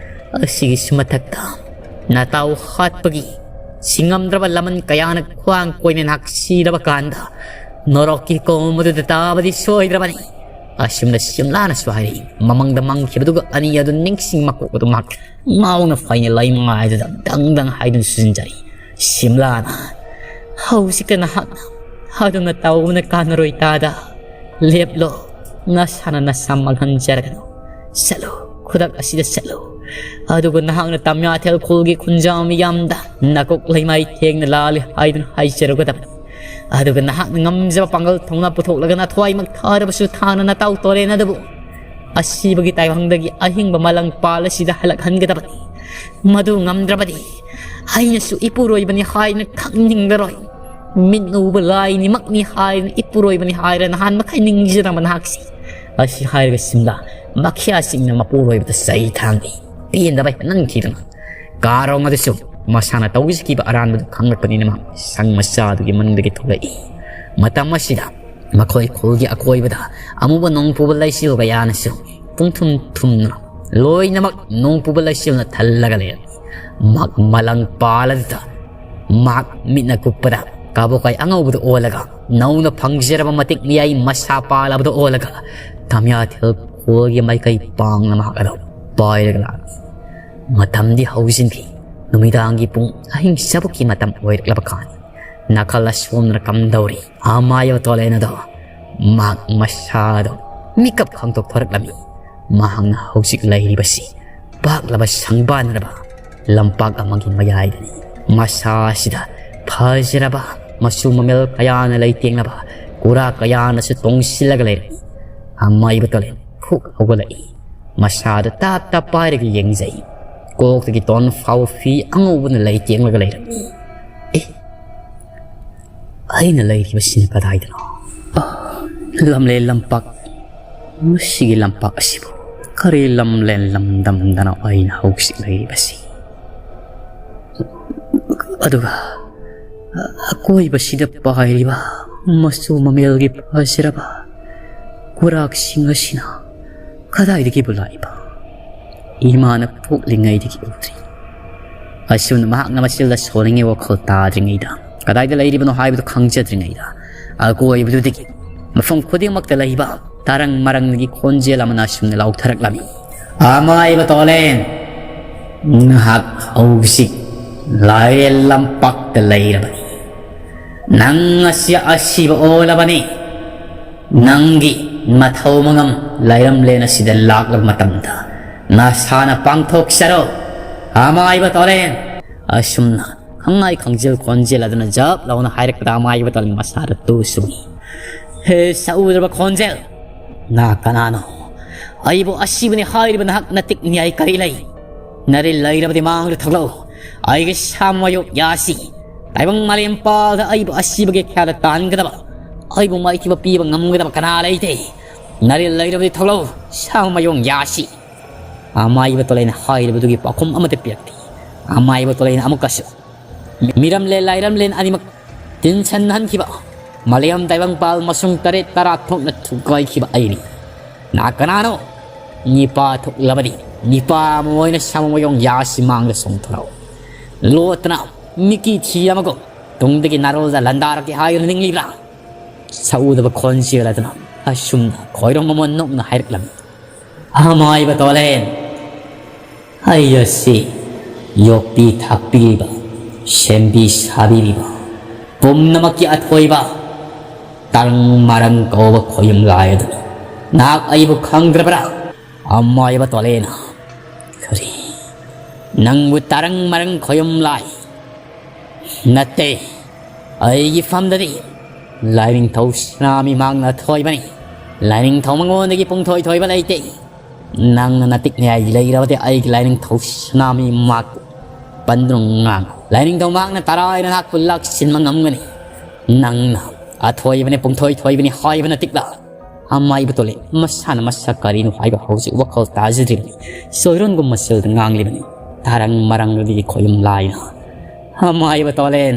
ꯑꯁꯤꯒꯤꯁꯨ ꯃꯊꯛꯇ ꯅꯇꯥꯎ ꯍꯥꯠꯄꯒꯤ ꯁꯤꯡꯉꯝꯗ꯭ꯔꯕ ꯂꯃꯟ ꯀꯌꯥꯅ ꯈ꯭ꯋꯥꯡ ꯀꯣꯏꯅ ꯅꯍꯥꯛ ꯁꯤꯔꯕ ꯀꯥꯟꯗ ꯅꯣꯔꯣꯛꯀꯤ ꯀꯣꯝ ꯑꯗꯨꯗ ꯇꯥꯕꯗꯤ ꯁꯣꯏꯗ꯭ꯔꯕꯅꯤ꯫ ꯑꯁꯨꯝꯅ ꯁꯤꯝꯂꯥꯅꯁꯨ ꯍꯥꯏꯔꯛꯏ꯫ ꯃꯃꯪꯗ ꯃꯪꯈꯤꯕꯗꯨꯒ ꯑꯅꯤ ꯑꯗꯨ ꯅꯤꯡꯁꯤꯡ ꯃꯀꯣꯛ ꯑꯗꯨ ꯃꯍꯥꯛ ꯉꯥꯎꯅ ꯐꯩꯅ ꯂꯩꯃꯥꯏꯗꯨꯗ ꯗꯪ ꯗꯪ ꯍꯥꯏꯗꯨꯅ ꯁꯨꯖꯤꯟꯖꯔꯤ꯫ ꯁꯤꯝꯂꯥꯅ, ꯍꯧꯖꯤꯛꯇ ꯅꯍꯥꯛꯅ ꯑꯗꯨꯝꯅ ꯇꯧꯕꯅ ꯀꯥꯟꯅꯔꯣꯏ ꯇꯥꯗ꯫ ꯂꯦꯞꯂꯣ, ꯅꯁꯥꯅ ꯅꯁꯥ ꯃꯥꯡꯍꯟꯖꯔꯒꯅꯨ꯫ ꯆꯠꯂꯨ, ꯈꯨꯗꯛ ꯑꯁꯤꯗ ꯆꯠꯂꯨ꯫ ꯑꯗꯨꯒ ꯅꯍꯥꯛꯅ ꯇꯝꯌꯥꯊꯦꯜ ꯈꯨꯜꯒꯤ ꯈꯨꯟꯖꯥ ꯃꯤꯌꯥꯝꯗ ꯅꯀꯣꯛ ꯂꯩꯃꯥꯏ ꯊꯦꯡꯅ ꯂꯥꯜꯂꯤ ꯍꯥꯏꯗꯨꯅ ꯍꯥꯏꯖꯔꯨꯒꯗꯕꯅꯤ꯫ ꯑꯗꯨꯒ ꯅꯍꯥꯛꯅ ꯉꯝꯖꯕ ꯄꯥꯡꯒꯜ ꯊꯧꯅꯥ ꯄꯨꯊꯣꯛꯂꯒ ꯅꯊ꯭ꯋꯥꯏꯃꯛ ꯊꯥꯔꯕꯁꯨ ꯊꯥꯅ ꯅꯇꯥꯎ ꯇꯣꯔꯦꯟ ꯑꯗꯨꯕꯨ ꯑꯁꯤꯕꯒꯤ ꯇꯥꯏꯕꯪꯗꯒꯤ ꯑꯍꯤꯡꯕ ꯃꯥꯂꯪ ꯄꯥꯜ ꯑꯁꯤꯗ ꯍꯜꯂꯛꯍꯟꯒꯗꯕꯅꯤ꯫ ꯃꯗꯨ ꯉꯝꯗ꯭ꯔꯕꯗꯤ ꯑꯩꯅꯁꯨ ꯏꯄꯨꯔꯣꯏꯕꯅꯤ ꯍꯥꯏꯅ ꯈꯪꯅꯤꯡꯂꯔꯣꯏ꯫ ꯃꯤꯠꯅ ꯎꯕ ꯂꯥꯏꯅꯤꯃꯛꯅꯤ ꯍꯥꯏꯅ ꯏꯄꯨꯔꯣꯏꯕꯅꯤ ꯍꯥꯏꯔ ꯅꯍꯥꯟ ꯃꯈꯩ ꯅꯤꯡꯖꯔꯝꯕ ꯅꯍꯥꯛꯁꯤ꯫ ꯑꯁꯤ ꯍꯥꯏꯔꯒ ꯁꯤꯝꯂꯥ ꯃꯈ꯭ꯌꯥꯁꯤꯡꯅ ꯃꯄꯨꯔꯣꯏꯕꯗ ꯆꯩ ꯊꯥꯡꯏ꯫ ꯄꯦꯟꯗꯕ ꯍꯦꯟꯃꯟꯈꯤꯗꯅ ꯀꯥꯔꯣꯡ ꯑꯗꯨꯁꯨ ꯃꯁꯥꯅ ꯇꯧꯖꯈꯤꯕ ꯑꯔꯥꯟꯕꯗꯨ ꯈꯪꯂꯛꯄꯅꯤꯅ ꯃꯍꯥꯛ ꯁꯪ ꯃꯆꯥ ꯑꯗꯨꯒꯤ ꯃꯅꯨꯡꯗꯒꯤ ꯊꯣꯛꯂꯛꯏ꯫ ꯃꯇꯝ ꯑꯁꯤꯗ ꯃꯈꯣꯏ ꯈꯨꯜꯒꯤ ꯑꯀꯣꯏꯕꯗ ꯑꯃꯨꯕ ꯅꯣꯡ ꯄꯨꯕ ꯂꯩꯆꯤꯜ ꯀꯌꯥꯅꯁꯨ ꯄꯨꯡꯊꯨꯝ ꯊꯨꯝꯅ ꯂꯣꯏꯅꯃꯛ ꯅꯣꯡ ꯄꯨꯕ ꯂꯩꯆꯤꯜꯅ ꯊꯜꯂꯒ ꯂꯩꯔꯝꯃꯤ꯫ ꯃꯍꯥꯛ ꯃꯂꯪ ꯄꯥꯜ ꯑꯗꯨꯗ ꯃꯍꯥꯛ ꯃꯤꯠꯅ ꯀꯨꯞꯄꯗ ꯀꯥꯕꯣꯀꯥꯏ ꯑꯉꯧꯕꯗ ꯑꯣꯜꯂꯒ ꯅꯧꯅ ꯐꯪꯖꯔꯕ ꯃꯇꯤꯛ ꯃꯌꯥꯏ ꯃꯁꯥ ꯄꯥꯜꯂꯕꯗ ꯑꯣꯜꯂꯒ ꯇꯝꯌꯥꯊꯦꯜ ꯈꯨꯜꯒꯤ ꯃꯥꯏꯀꯩ ꯄꯥꯡꯅ ꯃꯍꯥꯛ ꯑꯗꯨ ꯄꯥꯏꯔꯒ ꯂꯥꯛꯂꯤ꯫ ꯃꯇꯝꯗꯤ ꯍꯧꯖꯤꯟꯈꯤ꯫ ꯅꯨꯃꯤꯗꯥꯡꯒꯤ ꯄꯨꯡ ꯑꯍꯤꯡ ꯆꯕꯨꯛꯀꯤ ꯃꯇꯝ ꯑꯣꯏꯔꯛꯂꯕ ꯀꯥꯟ, ꯅꯥꯀꯜ ꯑꯁꯣꯝꯗꯅ ꯀꯝꯗꯧꯔꯤ ꯑꯃꯥꯏꯕ ꯇꯣꯂꯦꯟ ꯑꯗꯣ ꯃꯍꯥꯛ ꯃꯁꯥꯗꯣ ꯃꯤꯀꯞ ꯈꯪꯗꯣꯛꯊꯣꯔꯛꯂꯝꯃꯤ꯫ ꯃꯍꯥꯛꯅ ꯍꯧꯖꯤꯛ ꯂꯩꯔꯤꯕꯁꯤ ꯄꯥꯛꯂꯕ ꯁꯪꯕꯥꯟꯅꯔꯕ ꯂꯝꯄꯥꯛ ꯑꯃꯒꯤ ꯃꯌꯥꯏꯗꯅꯤ꯫ ꯃꯁꯥ ꯑꯁꯤꯗ ꯐꯖꯔꯕ ꯃꯆꯨ ꯃꯃꯦꯜ ꯀꯌꯥꯅ ꯂꯩꯇꯦꯡꯂꯕ ꯀꯨꯔꯥ ꯀꯌꯥꯅꯁꯨ ꯇꯣꯡꯁꯤꯜꯂꯒ ꯂꯩꯔꯝꯃꯤ꯫ ꯑꯃꯥꯏꯕ ꯇꯣꯂꯦꯟ ꯈꯨꯛ ꯍꯧꯒꯠꯂꯛꯏ꯫ ꯃꯁꯥꯗꯨ ꯇꯞ ꯇꯞ ꯄꯥꯏꯔꯒ ꯌꯦꯡꯖꯩ꯫ ꯀꯣꯛꯇꯒꯤ ꯇꯣꯟ ꯐꯥꯎꯕ ꯐꯤ ꯑꯉꯧꯕꯅ ꯂꯩ ꯇꯦꯡꯂꯒ ꯂꯩꯔꯝꯃꯤ꯫ ꯑꯦ, ꯑꯩꯅ ꯂꯩꯔꯤꯕꯁꯤꯅ ꯀꯗꯥꯏꯗꯅꯣ? ꯑ, ꯂꯝꯂꯦꯟ ꯂꯝꯄꯥꯛ, ꯃꯁꯤꯒꯤ ꯂꯝꯄꯥꯛ ꯑꯁꯤꯕꯨ ꯀꯔꯤ ꯂꯝꯂꯦꯟ ꯂꯝꯗꯝꯗꯅꯣ ꯑꯩꯅ ꯍꯧꯖꯤꯛ ꯂꯩꯔꯤꯕꯁꯤ? ꯑꯗꯨꯒ ꯑꯀꯣꯏꯕꯁꯤꯗ ꯄꯥꯏꯔꯤꯕ ꯃꯆꯨ ꯃꯃꯦꯜꯒꯤ ꯐꯖꯔꯕ ꯀꯨꯔꯥꯛꯁꯤꯡ ꯑꯁꯤꯅ ꯀꯗꯥꯏꯗꯒꯤꯕꯨ ꯂꯥꯛꯏꯕ? ꯏꯃꯥꯅ ꯄꯣꯛꯂꯤꯉꯩꯗꯒꯤ ꯎꯗ꯭ꯔꯤ꯫ ꯑꯁꯨꯝꯅ ꯃꯍꯥꯛꯅ ꯃꯆꯤꯜꯗ ꯁꯣꯟꯅꯤꯡꯉꯤ ꯋꯥꯈꯜ ꯇꯥꯗ꯭ꯔꯤꯉꯩꯗ, ꯀꯗꯥꯏꯗ ꯂꯩꯔꯤꯕꯅꯣ ꯍꯥꯏꯕꯗꯨ ꯈꯪꯖꯗ꯭ꯔꯤꯉꯩꯗ, ꯑꯀꯣꯏꯕꯗꯨꯗꯒꯤ ꯃꯐꯝ ꯈꯨꯗꯤꯡꯃꯛꯇ ꯂꯩꯕ ꯇꯔꯪ ꯃꯔꯪꯒꯤ ꯈꯣꯟꯖꯦꯜ ꯑꯃꯅ ꯑꯁꯨꯝꯅ ꯂꯥꯎꯊꯔꯛꯂꯝꯃꯤ꯫ ꯑꯃꯥꯏꯕ ꯇꯣꯂꯦꯟ, ꯅꯍꯥꯛ ꯍꯧꯖꯤꯛ ꯂꯥꯏꯔꯦꯜ ꯂꯝꯄꯥꯛꯇ ꯂꯩꯔꯕꯅꯤ꯫ ꯅꯪ ꯑꯁꯤ ꯑꯁꯤꯕ ꯑꯣꯜꯂꯕꯅꯤ꯫ ꯅꯪꯒꯤ ꯃꯊꯧ ꯃꯉꯝ ꯂꯥꯏꯔꯝꯂꯦꯟ ꯑꯁꯤꯗ ꯂꯥꯛꯂꯕ ꯃꯇꯝꯗ ꯅꯁꯥꯅ ꯄꯥꯡꯊꯣꯛꯆꯔꯣ꯫ ꯑꯃꯥꯏꯕ ꯇꯣꯂꯦꯟ꯫ ꯑꯁꯨꯝꯅ ꯈꯪꯉꯥꯏ ꯈꯪꯖꯤꯜ ꯈꯣꯟꯖꯦꯜ ꯑꯗꯨꯅ ꯖꯞ ꯂꯥꯎꯅ ꯍꯥꯏꯔꯛꯄꯗ ꯑꯃꯥꯏꯕ ꯇꯣꯂꯦꯟ ꯃꯁꯥꯗ ꯇꯨ ꯁꯨꯡꯏ꯫ ꯍꯦ, ꯁꯛꯎꯗ꯭ꯔꯕ ꯈꯣꯟꯖꯦꯜ! ꯅꯥ ꯀꯅꯥꯅꯣ? ꯑꯩꯕꯨ ꯑꯁꯤꯕꯅꯤ ꯍꯥꯏꯔꯤꯕ ꯅꯍꯥꯛ ꯅꯇꯤꯛ ꯅꯤꯌꯥꯏ ꯀꯔꯤ ꯂꯩ? ꯅꯔꯤꯜ ꯂꯩꯔꯕꯗꯤ ꯃꯥꯡꯗ ꯊꯣꯛꯂꯛꯎ꯫ ꯑꯩꯒꯤ ꯁꯥꯃꯌꯣꯛ ꯌꯥꯁꯤ ꯇꯥꯏꯕꯪ ꯃꯥꯂꯦꯝ ꯄꯥꯜꯗ ꯑꯩꯕꯨ ꯑꯁꯤꯕꯒꯤ ꯈ꯭ꯌꯥꯜꯗ ꯇꯥꯟꯒꯗꯕ, ꯑꯩꯕꯨ ꯃꯥꯏꯊꯤꯕ ꯄꯤꯕ ꯉꯝꯒꯗꯕ ꯀꯅꯥ ꯂꯩꯇꯦ? ꯅꯔꯤꯜ ꯂꯩꯔꯕꯗꯤ ꯊꯣꯛꯂꯛꯎ, ꯁꯥꯃꯌꯣꯡ ꯌꯥꯁꯤ꯫ ꯑꯃꯥꯏꯕ ꯇꯣꯂꯦꯟ ꯍꯥꯏꯔꯤꯕꯗꯨꯒꯤ ꯄꯥꯎꯈꯨꯝ ꯑꯃꯠꯇ ꯄꯤꯔꯛꯇꯦ꯫ ꯑꯃꯥꯏꯕ ꯇꯣꯂꯦꯟ ꯑꯃꯨꯛꯀꯁꯨ ꯃꯤꯔꯝꯂꯦꯟ ꯂꯥꯏꯔꯝꯂꯦꯟ ꯑꯅꯤꯃꯛ ꯇꯤꯟꯁꯟꯍꯟꯈꯤꯕ, ꯃꯥꯂꯦꯝ ꯇꯥꯏꯕꯪꯄꯥꯜ ꯃꯁꯨꯡ ꯇꯔꯦꯠ ꯇꯔꯥ ꯊꯣꯛꯅ ꯊꯨꯒꯥꯏꯈꯤꯕ ꯑꯩꯅꯤ꯫ ꯅꯍꯥꯛ ꯀꯅꯥꯅꯣ? ꯅꯤꯄꯥ ꯊꯣꯛꯂꯕꯗꯤ ꯅꯤꯄꯥ ꯑꯃ ꯑꯣꯏꯅ ꯁꯥꯃꯨ ꯃꯌꯣꯡ ꯌꯥꯁꯤ ꯃꯥꯡꯗ ꯆꯣꯡꯊꯣꯔꯛꯎ꯫ ꯂꯣꯠꯇꯅ ꯃꯤꯀꯤ ꯊꯤ ꯑꯃꯒꯨꯝ ꯇꯨꯡꯗꯒꯤ ꯅꯥꯔꯣꯜꯗ ꯂꯥꯟꯗꯥꯔꯛꯀꯦ ꯍꯥꯏꯗꯨꯅ ꯅꯤꯡꯂꯤꯕ꯭ꯔꯥ? ꯁꯛꯎꯗꯕ ꯈꯣꯟꯖꯦꯜ ꯑꯗꯨꯅ ꯑꯁꯨꯝꯅ ꯈꯣꯏꯔꯣꯡ ꯃꯃꯣꯟ ꯅꯣꯛꯅ ꯍꯥꯏꯔꯛꯂꯝꯃꯤ꯫ ꯑꯃꯥꯏꯕ ꯇꯣꯂꯦꯟ, ꯑꯩ ꯑꯁꯤ ꯌꯣꯛꯄꯤ ꯊꯥꯛꯄꯤꯔꯤꯕ, ꯁꯦꯝꯕꯤ ꯁꯥꯕꯤꯔꯤꯕ, ꯄꯨꯝꯅꯃꯛꯀꯤ ꯑꯊꯣꯏꯕ ꯇꯔꯪ ꯃꯔꯪ ꯀꯧꯕ ꯈꯣꯌꯨꯝ ꯂꯥꯏ ꯑꯗꯨꯅ ꯅꯍꯥꯛ ꯑꯩꯕꯨ ꯈꯪꯗ꯭ꯔꯕ꯭ꯔꯥ? ꯑꯃꯥꯏꯕ ꯇꯣꯂꯦꯅ꯫ ꯀꯔꯤ? ꯅꯪꯕꯨ ꯇꯔꯪ ꯃꯔꯪ ꯈꯣꯌꯨꯝ ꯂꯥꯏ? ꯅꯠꯇꯦ꯫ ꯑꯩꯒꯤ ꯐꯝꯗꯗꯤ ꯂꯥꯏꯅꯤꯡꯊꯧ ꯁꯅꯥꯃꯍꯤ ꯃꯍꯥꯛꯅ ꯑꯊꯣꯏꯕꯅꯤ꯫ ꯂꯥꯏꯅꯤꯡꯊꯧ ꯃꯉꯣꯟꯗꯒꯤ ꯄꯨꯡꯊꯣꯏ ꯊꯣꯏꯕ ꯂꯩꯇꯦ꯫ ꯅꯪꯅ ꯅꯇꯤꯛ ꯅꯌꯥꯏ ꯂꯩꯔꯕꯗꯤ ꯑꯩꯒꯤ ꯂꯥꯏꯅꯤꯡꯊꯧ ꯁꯅꯥꯃꯍꯤ ꯃꯍꯥꯛꯄꯨ ꯄꯟꯗꯨꯅ ꯉꯥꯡꯉꯨ꯫ ꯂꯥꯏꯅꯤꯡꯊꯧ ꯃꯍꯥꯛꯅ ꯇꯔꯥꯏꯅ ꯅꯍꯥꯛꯄꯨ ꯂꯥꯛꯁꯤꯟꯕ ꯉꯝꯒꯅꯤ꯫ ꯅꯪꯅ ꯑꯊꯣꯏꯕꯅꯤ, ꯄꯨꯡꯊꯣꯏ ꯊꯣꯏꯕꯅꯤ ꯍꯥꯏꯕ ꯅꯇꯤꯛꯂ? ꯑꯃꯥꯏꯕ ꯇꯣꯂꯦ ꯃꯁꯥꯅ ꯃꯁꯛ ꯀꯔꯤꯅꯣ ꯍꯥꯏꯕ ꯍꯧꯖꯤꯛ ꯋꯥꯈꯜ ꯇꯥꯖꯗ꯭ꯔꯤꯕꯅꯤ꯫ ꯆꯣꯏꯔꯣꯟꯒꯨꯝ ꯃꯆꯤꯜꯗ ꯉꯥꯡꯂꯤꯕꯅꯤ꯫ ꯇꯔꯪ ꯃꯔꯪꯗꯨꯗꯤ ꯈꯣꯌꯨꯝ ꯂꯥꯏꯅ꯫ ꯑꯃꯥꯏꯕ ꯇꯣꯂꯦꯟ,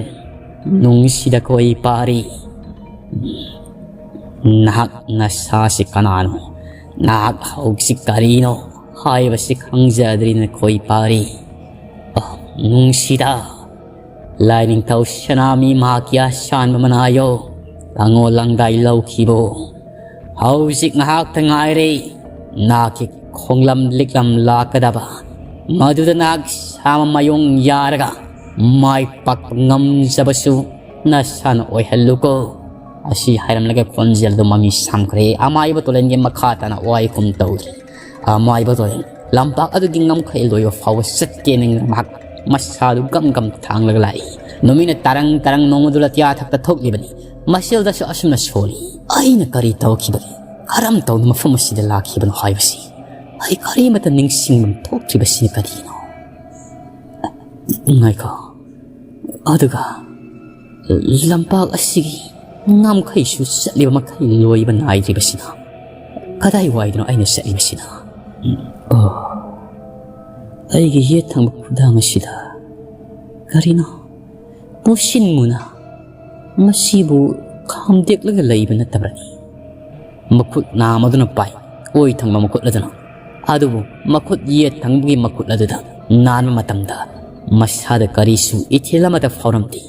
ꯅꯨꯡꯁꯤꯗ ꯈꯣꯏ ꯄꯥꯔꯤ꯫ ꯅꯍꯥꯛ ꯅꯁꯥꯁꯤ ꯀꯅꯥꯅꯣ? ꯅꯍꯥꯛ ꯍꯧꯖꯤꯛ ꯀꯔꯤꯅꯣ ꯍꯥꯏꯕꯁꯤ ꯈꯪꯖꯗ꯭ꯔꯤꯅ ꯈꯣꯏ ꯄꯥꯔꯤ꯫ ꯑꯣ, ꯅꯨꯡꯁꯤꯗ꯫ ꯂꯥꯏꯅꯤꯡꯊꯧ ꯁꯅꯥꯃꯤ ꯃꯍꯥꯛꯀꯤ ꯑꯁꯥꯟꯕ ꯃꯅꯥꯌꯣ ꯂꯥꯡꯉꯣ ꯂꯥꯡꯗꯥꯏ ꯂꯧꯈꯤꯕꯣ꯫ ꯍꯧꯖꯤꯛ ꯉꯥꯏꯍꯥꯛꯇ ꯉꯥꯏꯔꯦ ꯅꯍꯥꯛꯀꯤ ꯈꯣꯡꯂꯝ ꯂꯤꯛꯂꯝ ꯂꯥꯛꯀꯗꯕ꯫ ꯃꯗꯨꯗ ꯅꯍꯥꯛ ꯁꯥꯃ ꯃꯥꯌꯣꯡ ꯌꯥꯔꯒ ꯃꯥꯏ ꯄꯥꯛꯄ ꯉꯝꯖꯕꯁꯨ ꯅꯁꯥꯅ ꯑꯣꯏꯍꯜꯂꯨꯀꯣ꯫ ꯑꯁꯤ ꯍꯥꯏꯔꯝꯂꯒ ꯈꯣꯟꯖꯦꯜꯗꯨ ꯃꯃꯤ ꯁꯥꯝꯈ꯭ꯔꯦ꯫ ꯑꯃꯥꯏꯕ ꯇꯣꯂꯦꯟꯒꯤ ꯃꯈꯥ ꯇꯥꯅ ꯋꯥꯏꯈꯨꯝ ꯇꯧꯔꯤ꯫ ꯑꯃꯥꯏꯕ ꯇꯣꯂꯦꯟ ꯂꯝꯄꯥꯛ ꯑꯗꯨꯒꯤ ꯉꯝꯈꯩ ꯂꯣꯏꯕ ꯐꯥꯎꯕ ꯆꯠꯀꯦꯅ ꯃꯍꯥꯛ ꯃꯁꯥꯗꯨ ꯒꯝ ꯒꯝ ꯊꯥꯡꯂꯒ ꯂꯥꯛꯏ꯫ ꯅꯨꯃꯤꯠꯅ ꯇꯔꯪ ꯇꯔꯪ ꯅꯣꯡꯃꯗꯨ ꯂꯇꯤꯌꯥ ꯊꯛꯇ ꯊꯣꯛꯂꯤꯕꯅꯤ꯫ ꯃꯁꯦꯜꯗꯁꯨ ꯑꯁꯨꯝꯅ ꯁꯣꯜꯂꯤ꯫ ꯑꯩꯅ ꯀꯔꯤ ꯇꯧꯈꯤꯕꯒꯦ? ꯀꯔꯝ ꯇꯧꯅ ꯃꯐꯝ ꯑꯁꯤꯗ ꯂꯥꯛꯈꯤꯕꯅꯣ ꯍꯥꯏꯕꯁꯤ ꯑꯩ ꯀꯔꯤꯃꯠꯇ ꯅꯤꯡꯁꯤꯡꯐꯝ ꯊꯣꯛꯇ꯭ꯔꯤꯕꯁꯤꯅ ꯀꯔꯤꯅꯣ? ꯉꯥꯏꯈꯣ꯫ ꯑꯗꯨꯒ ꯂꯝꯄꯥꯛ ꯑꯁꯤꯒꯤ ꯉꯝꯈꯩꯁꯨ ꯆꯠꯂꯤꯕ ꯃꯈꯩ ꯂꯣꯏꯕ ꯅꯥꯏꯗ꯭ꯔꯤꯕꯁꯤꯅ ꯀꯗꯥꯏ ꯋꯥꯏꯗꯅꯣ ꯑꯩꯅ ꯆꯠꯂꯤꯕꯁꯤꯅ? ꯑꯣ, ꯑꯩꯒꯤ ꯌꯦꯠ ꯊꯪꯕ ꯈꯨꯗꯥꯡ ꯑꯁꯤꯗ ꯀꯔꯤꯅꯣ ꯃꯨꯁꯤꯟ ꯃꯨꯅ ꯃꯁꯤꯕꯨ ꯈꯥꯝꯗꯦꯛꯂꯒ ꯂꯩꯕ ꯅꯠꯇꯕ꯭ꯔꯅꯤ? ꯃꯈꯨꯠ ꯅꯥꯝ ꯑꯗꯨꯅ ꯄꯥꯏ, ꯑꯣꯏ ꯊꯪꯕ ꯃꯈꯨꯠ ꯑꯗꯨꯅ꯫ ꯑꯗꯨꯕꯨ ꯃꯈꯨꯠ ꯌꯦꯠ ꯊꯪꯕꯒꯤ ꯃꯈꯨꯠ ꯑꯗꯨꯗ ꯅꯥꯟꯕ ꯃꯇꯝꯗ ꯃꯁꯥꯗ ꯀꯔꯤꯁꯨ ꯏꯊꯤꯜ ꯑꯃꯠꯇ ꯐꯥꯎꯔꯝꯗꯦ꯫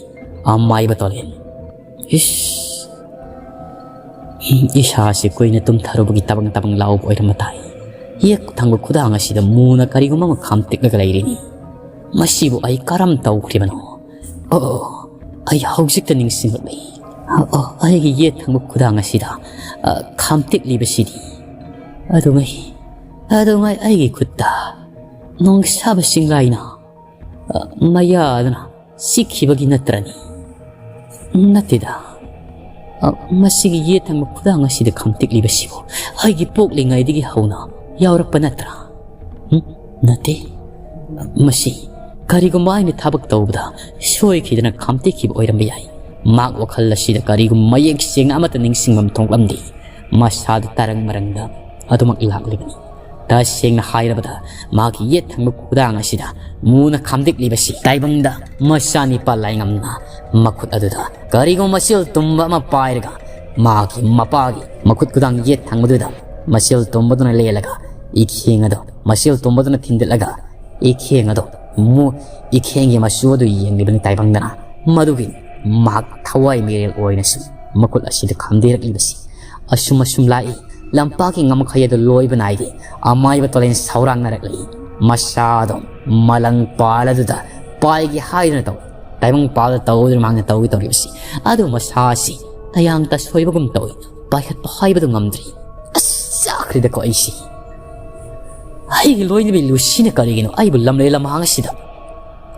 ꯑꯃꯥꯏꯕ ꯇꯣꯂꯦꯟ꯫ ꯏꯁ! ꯏꯁꯥꯁꯤ ꯀꯨꯏꯅ ꯇꯨꯝꯊꯔꯨꯕꯒꯤ ꯇꯕꯪ ꯇꯕꯪ ꯂꯥꯎꯕ ꯑꯣꯏꯔꯝꯕ ꯇꯥꯏ꯫ ꯌꯦꯠ ꯊꯪꯕ ꯈꯨꯗꯥꯡ ꯑꯁꯤꯗ ꯃꯨꯅ ꯀꯔꯤꯒꯨꯝꯕ ꯑꯃ ꯈꯥꯝꯇꯤꯛꯂꯒ ꯂꯩꯔꯤꯅꯤ꯫ ꯃꯁꯤꯕꯨ ꯑꯩ ꯀꯔꯝ ꯇꯧꯈ꯭ꯔꯤꯕꯅꯣ? ꯑꯣ, ꯑꯩ ꯍꯧꯖꯤꯛꯇ ꯅꯤꯡꯁꯤꯡꯂꯛꯂꯤ꯫ ꯑꯣ, ꯑꯩꯒꯤ ꯌꯦꯠ ꯊꯪꯕ ꯈꯨꯗꯥꯡ ꯑꯁꯤꯗ, ꯑ, ꯈꯥꯝꯇꯦꯛꯂꯤꯕꯁꯤꯗꯤ꯫ ꯑꯗꯨꯉꯩ, ꯑꯗꯨꯉꯩ ꯑꯩꯒꯤ ꯈꯨꯠꯇ ꯅꯣꯡꯁꯥꯕ ꯆꯤꯡꯂꯥꯏꯅ, ꯑ, ꯃꯌꯥꯗꯨꯅ ꯆꯤꯛꯈꯤꯕꯒꯤ ꯅꯠꯇ꯭ꯔꯅꯤ? ꯅꯠꯇꯦꯗ꯫ ꯑ, ꯃꯁꯤꯒꯤ ꯌꯦꯠ ꯊꯪꯕ ꯈꯨꯗꯥꯡ ꯑꯁꯤꯗ ꯈꯥꯝꯇꯦꯛꯂꯤꯕꯁꯤꯕꯨ ꯑꯩꯒꯤ ꯄꯣꯛꯂꯤꯉꯩꯗꯒꯤ ꯍꯧꯅ ꯌꯥꯎꯔꯛꯄ ꯅꯠꯇ꯭ꯔꯥ? ꯎꯝ? ꯅꯠꯇꯦ꯫ ꯃꯁꯤ ꯀꯔꯤꯒꯨꯝꯕ ꯑꯩꯅ ꯊꯕꯛ ꯇꯧꯕꯗ ꯁꯣꯏꯈꯤꯗꯅ ꯈꯥꯝꯇꯦꯛꯈꯤꯕ ꯑꯣꯏꯔꯝꯕ ꯌꯥꯏ꯫ ꯃꯍꯥꯛ ꯋꯥꯈꯜ ꯑꯁꯤꯗ ꯀꯔꯤꯒꯨꯝꯕ ꯃꯌꯦꯛ ꯁꯦꯡꯅ ꯑꯃꯠꯇ ꯅꯤꯡꯁꯤꯡꯐꯝ ꯊꯣꯛꯂꯝꯗꯦ꯫ ꯃꯁꯥꯗꯨ ꯇꯔꯪ ꯃꯔꯪꯗ ꯑꯗꯨꯃꯛ ꯂꯥꯛꯂꯤꯕꯅꯤ꯫ ꯇꯁꯦꯡꯅ ꯍꯥꯏꯔꯕꯗ, ꯃꯥꯒꯤ ꯌꯦꯠ ꯊꯪꯕ ꯈꯨꯗꯥꯡ ꯑꯁꯤꯗ ꯃꯨꯅ ꯈꯥꯝꯗꯦꯛꯂꯤꯕꯁꯤ ꯇꯥꯏꯕꯪꯗ ꯃꯆꯥꯅꯤꯄꯥ ꯂꯥꯏꯉꯝꯅ ꯃꯈꯨꯠ ꯑꯗꯨꯗ ꯀꯔꯤꯒꯨꯝꯕ ꯃꯆꯤꯜ ꯇꯨꯝꯕ ꯑꯃ ꯄꯥꯏꯔꯒ, ꯃꯥꯒꯤ ꯃꯄꯥꯒꯤ ꯃꯈꯨꯠ ꯈꯨꯗꯥꯡ ꯌꯦꯠ ꯊꯪꯕꯗꯨꯗ ꯃꯆꯤꯜ ꯇꯨꯝꯕꯗꯨꯅ ꯂꯦꯜꯂꯒ, ꯏꯈꯦꯡ ꯑꯗꯣ, ꯃꯆꯤꯜ ꯇꯨꯝꯕꯗꯨꯅ ꯊꯤꯟꯗꯠꯂꯒ, ꯏꯈꯦꯡ ꯑꯗꯣ ꯃꯨ-, ꯏꯈꯦꯡꯒꯤ ꯃꯆꯨ ꯑꯗꯨ ꯌꯦꯡꯂꯤꯕꯅꯤ ꯇꯥꯏꯕꯪꯗꯅ꯫ ꯃꯗꯨꯒꯤ ꯃꯍꯥꯛ ꯊꯋꯥꯏ ꯃꯤꯔꯦꯜ ꯑꯣꯏꯅꯁꯨ ꯃꯈꯨꯠ ꯑꯁꯤꯗ ꯈꯥꯝꯗꯦꯔꯛꯂꯤꯕꯁꯤ꯫ ꯑꯁꯨꯝ ꯑꯁꯨꯝ ꯂꯥꯛꯏ꯫ ꯂꯝꯄꯥꯛꯀꯤ ꯉꯝꯈꯩ ꯑꯗꯨ ꯂꯣꯏꯕ ꯅꯥꯏꯗꯦ꯫ ꯑꯃꯥꯏꯕ ꯇꯣꯂꯦꯟ ꯁꯧꯔꯥꯡꯅꯔꯛꯂꯤ꯫ ꯃꯁꯥꯗꯣ ꯃꯂꯪ ꯄꯥꯜ ꯑꯗꯨꯗ ꯄꯥꯏꯒꯦ ꯍꯥꯏꯗꯨꯅ ꯇꯧ-, ꯇꯥꯏꯕꯪ ꯄꯥꯜꯗ ꯇꯧꯗꯨꯅ ꯃꯍꯥꯛꯅ ꯇꯧꯒꯦ ꯇꯧꯔꯤꯕꯁꯤ꯫ ꯑꯗꯨ ꯃꯁꯥꯁꯤ ꯇꯌꯥꯡ ꯇꯁꯣꯏꯕꯒꯨꯝ ꯇꯧꯏ꯫ ꯄꯥꯏꯈꯠꯄ ꯍꯥꯏꯕꯗꯨ ꯉꯝꯗ꯭ꯔꯤ꯫ ꯑꯁ, ꯆꯥꯈ꯭ꯔꯦꯗꯀꯣ ꯑꯩꯁꯤ꯫ ꯑꯩꯒꯤ ꯂꯣꯏꯅꯕꯤ ꯂꯨꯁꯤꯅ ꯀꯔꯤꯒꯤꯅꯣ ꯑꯩꯕꯨ ꯂꯝꯂꯦ ꯂꯝꯍꯥꯡ ꯑꯁꯤꯗ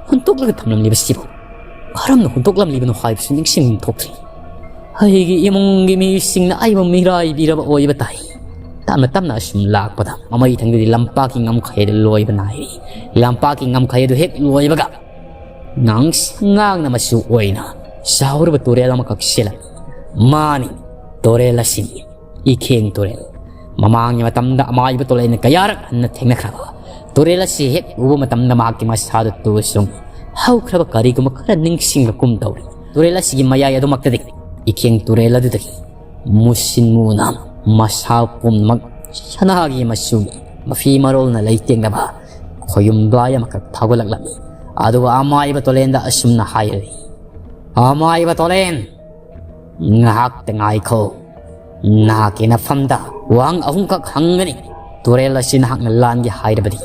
ꯍꯨꯟꯇꯣꯛꯂꯒ ꯊꯝꯂꯝꯂꯤꯕꯁꯤꯕꯨ? ꯀꯔꯝꯅ ꯍꯨꯟꯇꯣꯛꯂꯝꯂꯤꯕꯅꯣ ꯍꯥꯏꯕꯁꯨ ꯅꯤꯡꯁꯤꯡꯐꯝ ꯊꯣꯛꯇ꯭ꯔꯤ꯫ ꯑꯩꯒꯤ ꯏꯃꯨꯡꯒꯤ ꯃꯤꯁꯤꯡꯅ ꯑꯩꯕꯨ ꯃꯤꯔꯥꯏꯕꯤꯔꯕ ꯑꯣꯏꯕ ꯇꯥꯏ꯫ ꯇꯞꯅ ꯇꯞꯅ ꯑꯁꯨꯝ ꯂꯥꯛꯄꯗ ꯃꯃꯩ ꯊꯪꯗꯗꯤ ꯂꯝꯄꯥꯛꯀꯤ ꯉꯝꯈꯩ ꯑꯗꯨ ꯂꯣꯏꯕ ꯅꯥꯏꯔꯤ꯫ ꯂꯝꯄꯥꯛꯀꯤ ꯉꯝꯈꯩ ꯑꯗꯨ ꯍꯦꯛ ꯂꯣꯏꯕꯒ ꯉꯥꯡꯁꯪ ꯉꯥꯡꯅ ꯃꯆꯨ ꯑꯣꯏꯅ ꯆꯥꯎꯔꯕ ꯇꯨꯔꯦꯜ ꯑꯃꯈꯛ ꯆꯦꯜꯂꯛꯏ꯫ ꯃꯥꯅꯤ, ꯇꯨꯔꯦꯜ ꯑꯁꯤꯅꯤ꯫ ꯏꯈꯦꯡ ꯇꯨꯔꯦꯜ꯫ ꯃꯃꯥꯡꯒꯤ ꯃꯇꯝꯗ ꯑꯃꯥꯏꯕ ꯇꯣꯂꯦꯟꯅ ꯀꯌꯥꯔꯛ ꯍꯟꯅ ꯊꯦꯡꯅꯈ꯭ꯔꯕ ꯇꯨꯔꯦꯜ ꯑꯁꯤ ꯍꯦꯛ ꯎꯕ ꯃꯇꯝꯗ ꯃꯍꯥꯛꯀꯤ ꯃꯁꯥꯗꯨ ꯇꯨ ꯆꯨꯡ ꯍꯧꯈ꯭ꯔꯕ ꯀꯔꯤꯒꯨꯝꯕ ꯈꯔ ꯅꯤꯡꯁꯤꯡꯕꯒꯨꯝ ꯇꯧꯔꯤ꯫ ꯇꯨꯔꯦꯜ ꯑꯁꯤꯒꯤ ꯃꯌꯥꯏ ꯑꯗꯨꯃꯛꯇꯗꯤ ꯏꯈꯦꯡ ꯇꯨꯔꯦꯜ ꯑꯗꯨꯗꯒꯤ ꯃꯨꯁꯤꯟ ꯃꯨꯅ ꯃꯁꯥ ꯄꯨꯝꯅꯃꯛ ꯁꯅꯥꯒꯤ ꯃꯆꯨꯒꯤ ꯃꯐꯤ ꯃꯔꯣꯜꯅ ꯂꯩꯇꯦꯡꯅꯕ ꯈꯣꯌꯨꯝ ꯂꯥꯏ ꯑꯃꯈꯛ ꯊꯥꯒꯠꯂꯛꯂꯝꯃꯤ꯫ ꯑꯗꯨꯒ ꯑꯃꯥꯏꯕ ꯇꯣꯂꯦꯟꯗ ꯑꯁꯨꯝꯅ ꯍꯥꯏꯔꯤ, "ꯑꯃꯥꯏꯕ ꯇꯣꯂꯦꯟ, ꯉꯥꯏꯍꯥꯛꯇ ꯉꯥꯏꯈꯣ꯫ ꯅꯍꯥꯛꯀꯤ ꯅꯐꯝꯗ ꯋꯥꯍꯪ ꯑꯍꯨꯝꯈꯛ ꯍꯪꯒꯅꯤ꯫ ꯇꯨꯔꯦꯜ ꯑꯁꯤ ꯅꯍꯥꯛꯅ ꯂꯥꯟꯒꯦ ꯍꯥꯏꯔꯕꯗꯤ,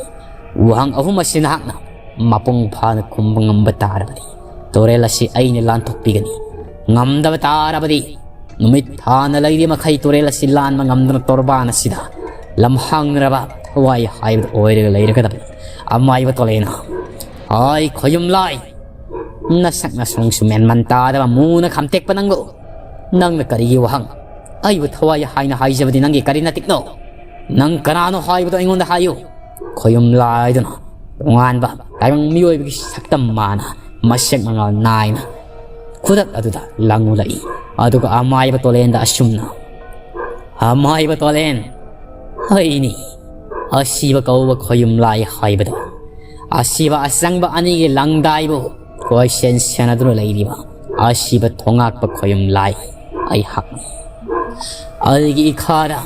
ꯋꯥꯍꯪ ꯑꯍꯨꯝ ꯑꯁꯤ ꯅꯍꯥꯛꯅ ꯃꯄꯨꯡ ꯐꯥꯅ ꯈꯨꯝꯕ ꯉꯝꯕ ꯇꯥꯔꯕꯗꯤ ꯇꯨꯔꯦꯜ ꯑꯁꯤ ꯑꯩꯅ ꯂꯥꯟꯊꯣꯛꯄꯤꯒꯅꯤ꯫ ꯉꯝꯗꯕ ꯇꯥꯔꯕꯗꯤ ꯅꯨꯃꯤꯠ ꯊꯥꯅ ꯂꯩꯔꯤ ꯃꯈꯩ ꯇꯨꯔꯦꯜ ꯑꯁꯤ ꯂꯥꯟꯕ ꯉꯝꯗꯅ ꯇꯣꯔꯕꯥꯟ ꯑꯁꯤꯗ ꯂꯝꯍꯥꯡꯅꯔꯕ ꯊꯋꯥꯏ ꯍꯥꯏꯕꯗꯨ ꯑꯣꯏꯔꯒ ꯂꯩꯔꯒꯗꯕꯅꯤ꯫ ꯑꯃꯥꯏꯕ ꯇꯣꯂꯦꯅ, "ꯍꯥꯏ ꯈꯣꯌꯨꯝ ꯂꯥꯏ, ꯅꯁꯛ ꯅꯁꯣꯡꯁꯨ ꯃꯦꯟꯃꯟ ꯇꯥꯗꯕ ꯃꯨꯅ ꯈꯝꯇꯦꯛꯄ ꯅꯪꯕꯨ, ꯅꯪꯅ ꯀꯔꯤꯒꯤ ꯋꯥꯍꯪ? ꯑꯩꯕꯨ ꯊꯋꯥꯏ ꯍꯥꯏꯅ ꯍꯥꯏꯖꯕꯗꯤ ꯅꯪꯒꯤ ꯀꯔꯤ ꯅꯇꯤꯛꯅꯣ? ꯅꯪ ꯀꯅꯥꯅꯣ ꯍꯥꯏꯕꯗꯣ ꯑꯩꯉꯣꯟꯗ ꯍꯥꯏꯌꯨ꯫" ꯈꯣꯌꯨꯝ ꯂꯥꯏꯗꯨꯅ ꯇꯣꯉꯥꯟꯕ ꯇꯥꯏꯕꯪ ꯃꯤꯑꯣꯏꯕꯒꯤ ꯁꯛꯇꯝ ꯃꯥꯅ ꯃꯁꯦꯛ ꯃꯉꯥꯜ ꯅꯥꯏꯅ ꯈꯨꯗꯛ ꯑꯗꯨꯗ ꯂꯪꯉꯨꯂꯛꯏ꯫ ꯑꯗꯨꯒ ꯑꯃꯥꯏꯕ ꯇꯣꯂꯦꯟꯗ ꯑꯁꯨꯝꯅ, "ꯑꯃꯥꯏꯕ ꯇꯣꯂꯦꯟ, ꯑꯩꯅꯤ, ꯑꯁꯤꯕ ꯀꯧꯕ ꯈꯣꯌꯨꯝ ꯂꯥꯏ ꯍꯥꯏꯕꯗꯣ꯫ ꯑꯁꯤꯕ ꯑꯆꯪꯕ ꯑꯅꯤꯒꯤ ꯂꯪꯗꯥꯏꯕꯨ ꯀꯣꯏꯁꯦꯟ ꯁꯦꯟꯅꯗꯨꯅ ꯂꯩꯔꯤꯕ ꯑꯁꯤꯕ ꯊꯣꯉꯥꯛꯄ ꯈꯣꯌꯨꯝ ꯂꯥꯏ ꯑꯩꯍꯥꯛꯅꯤ꯫ ꯑꯩꯒꯤ ꯏꯈꯥꯗ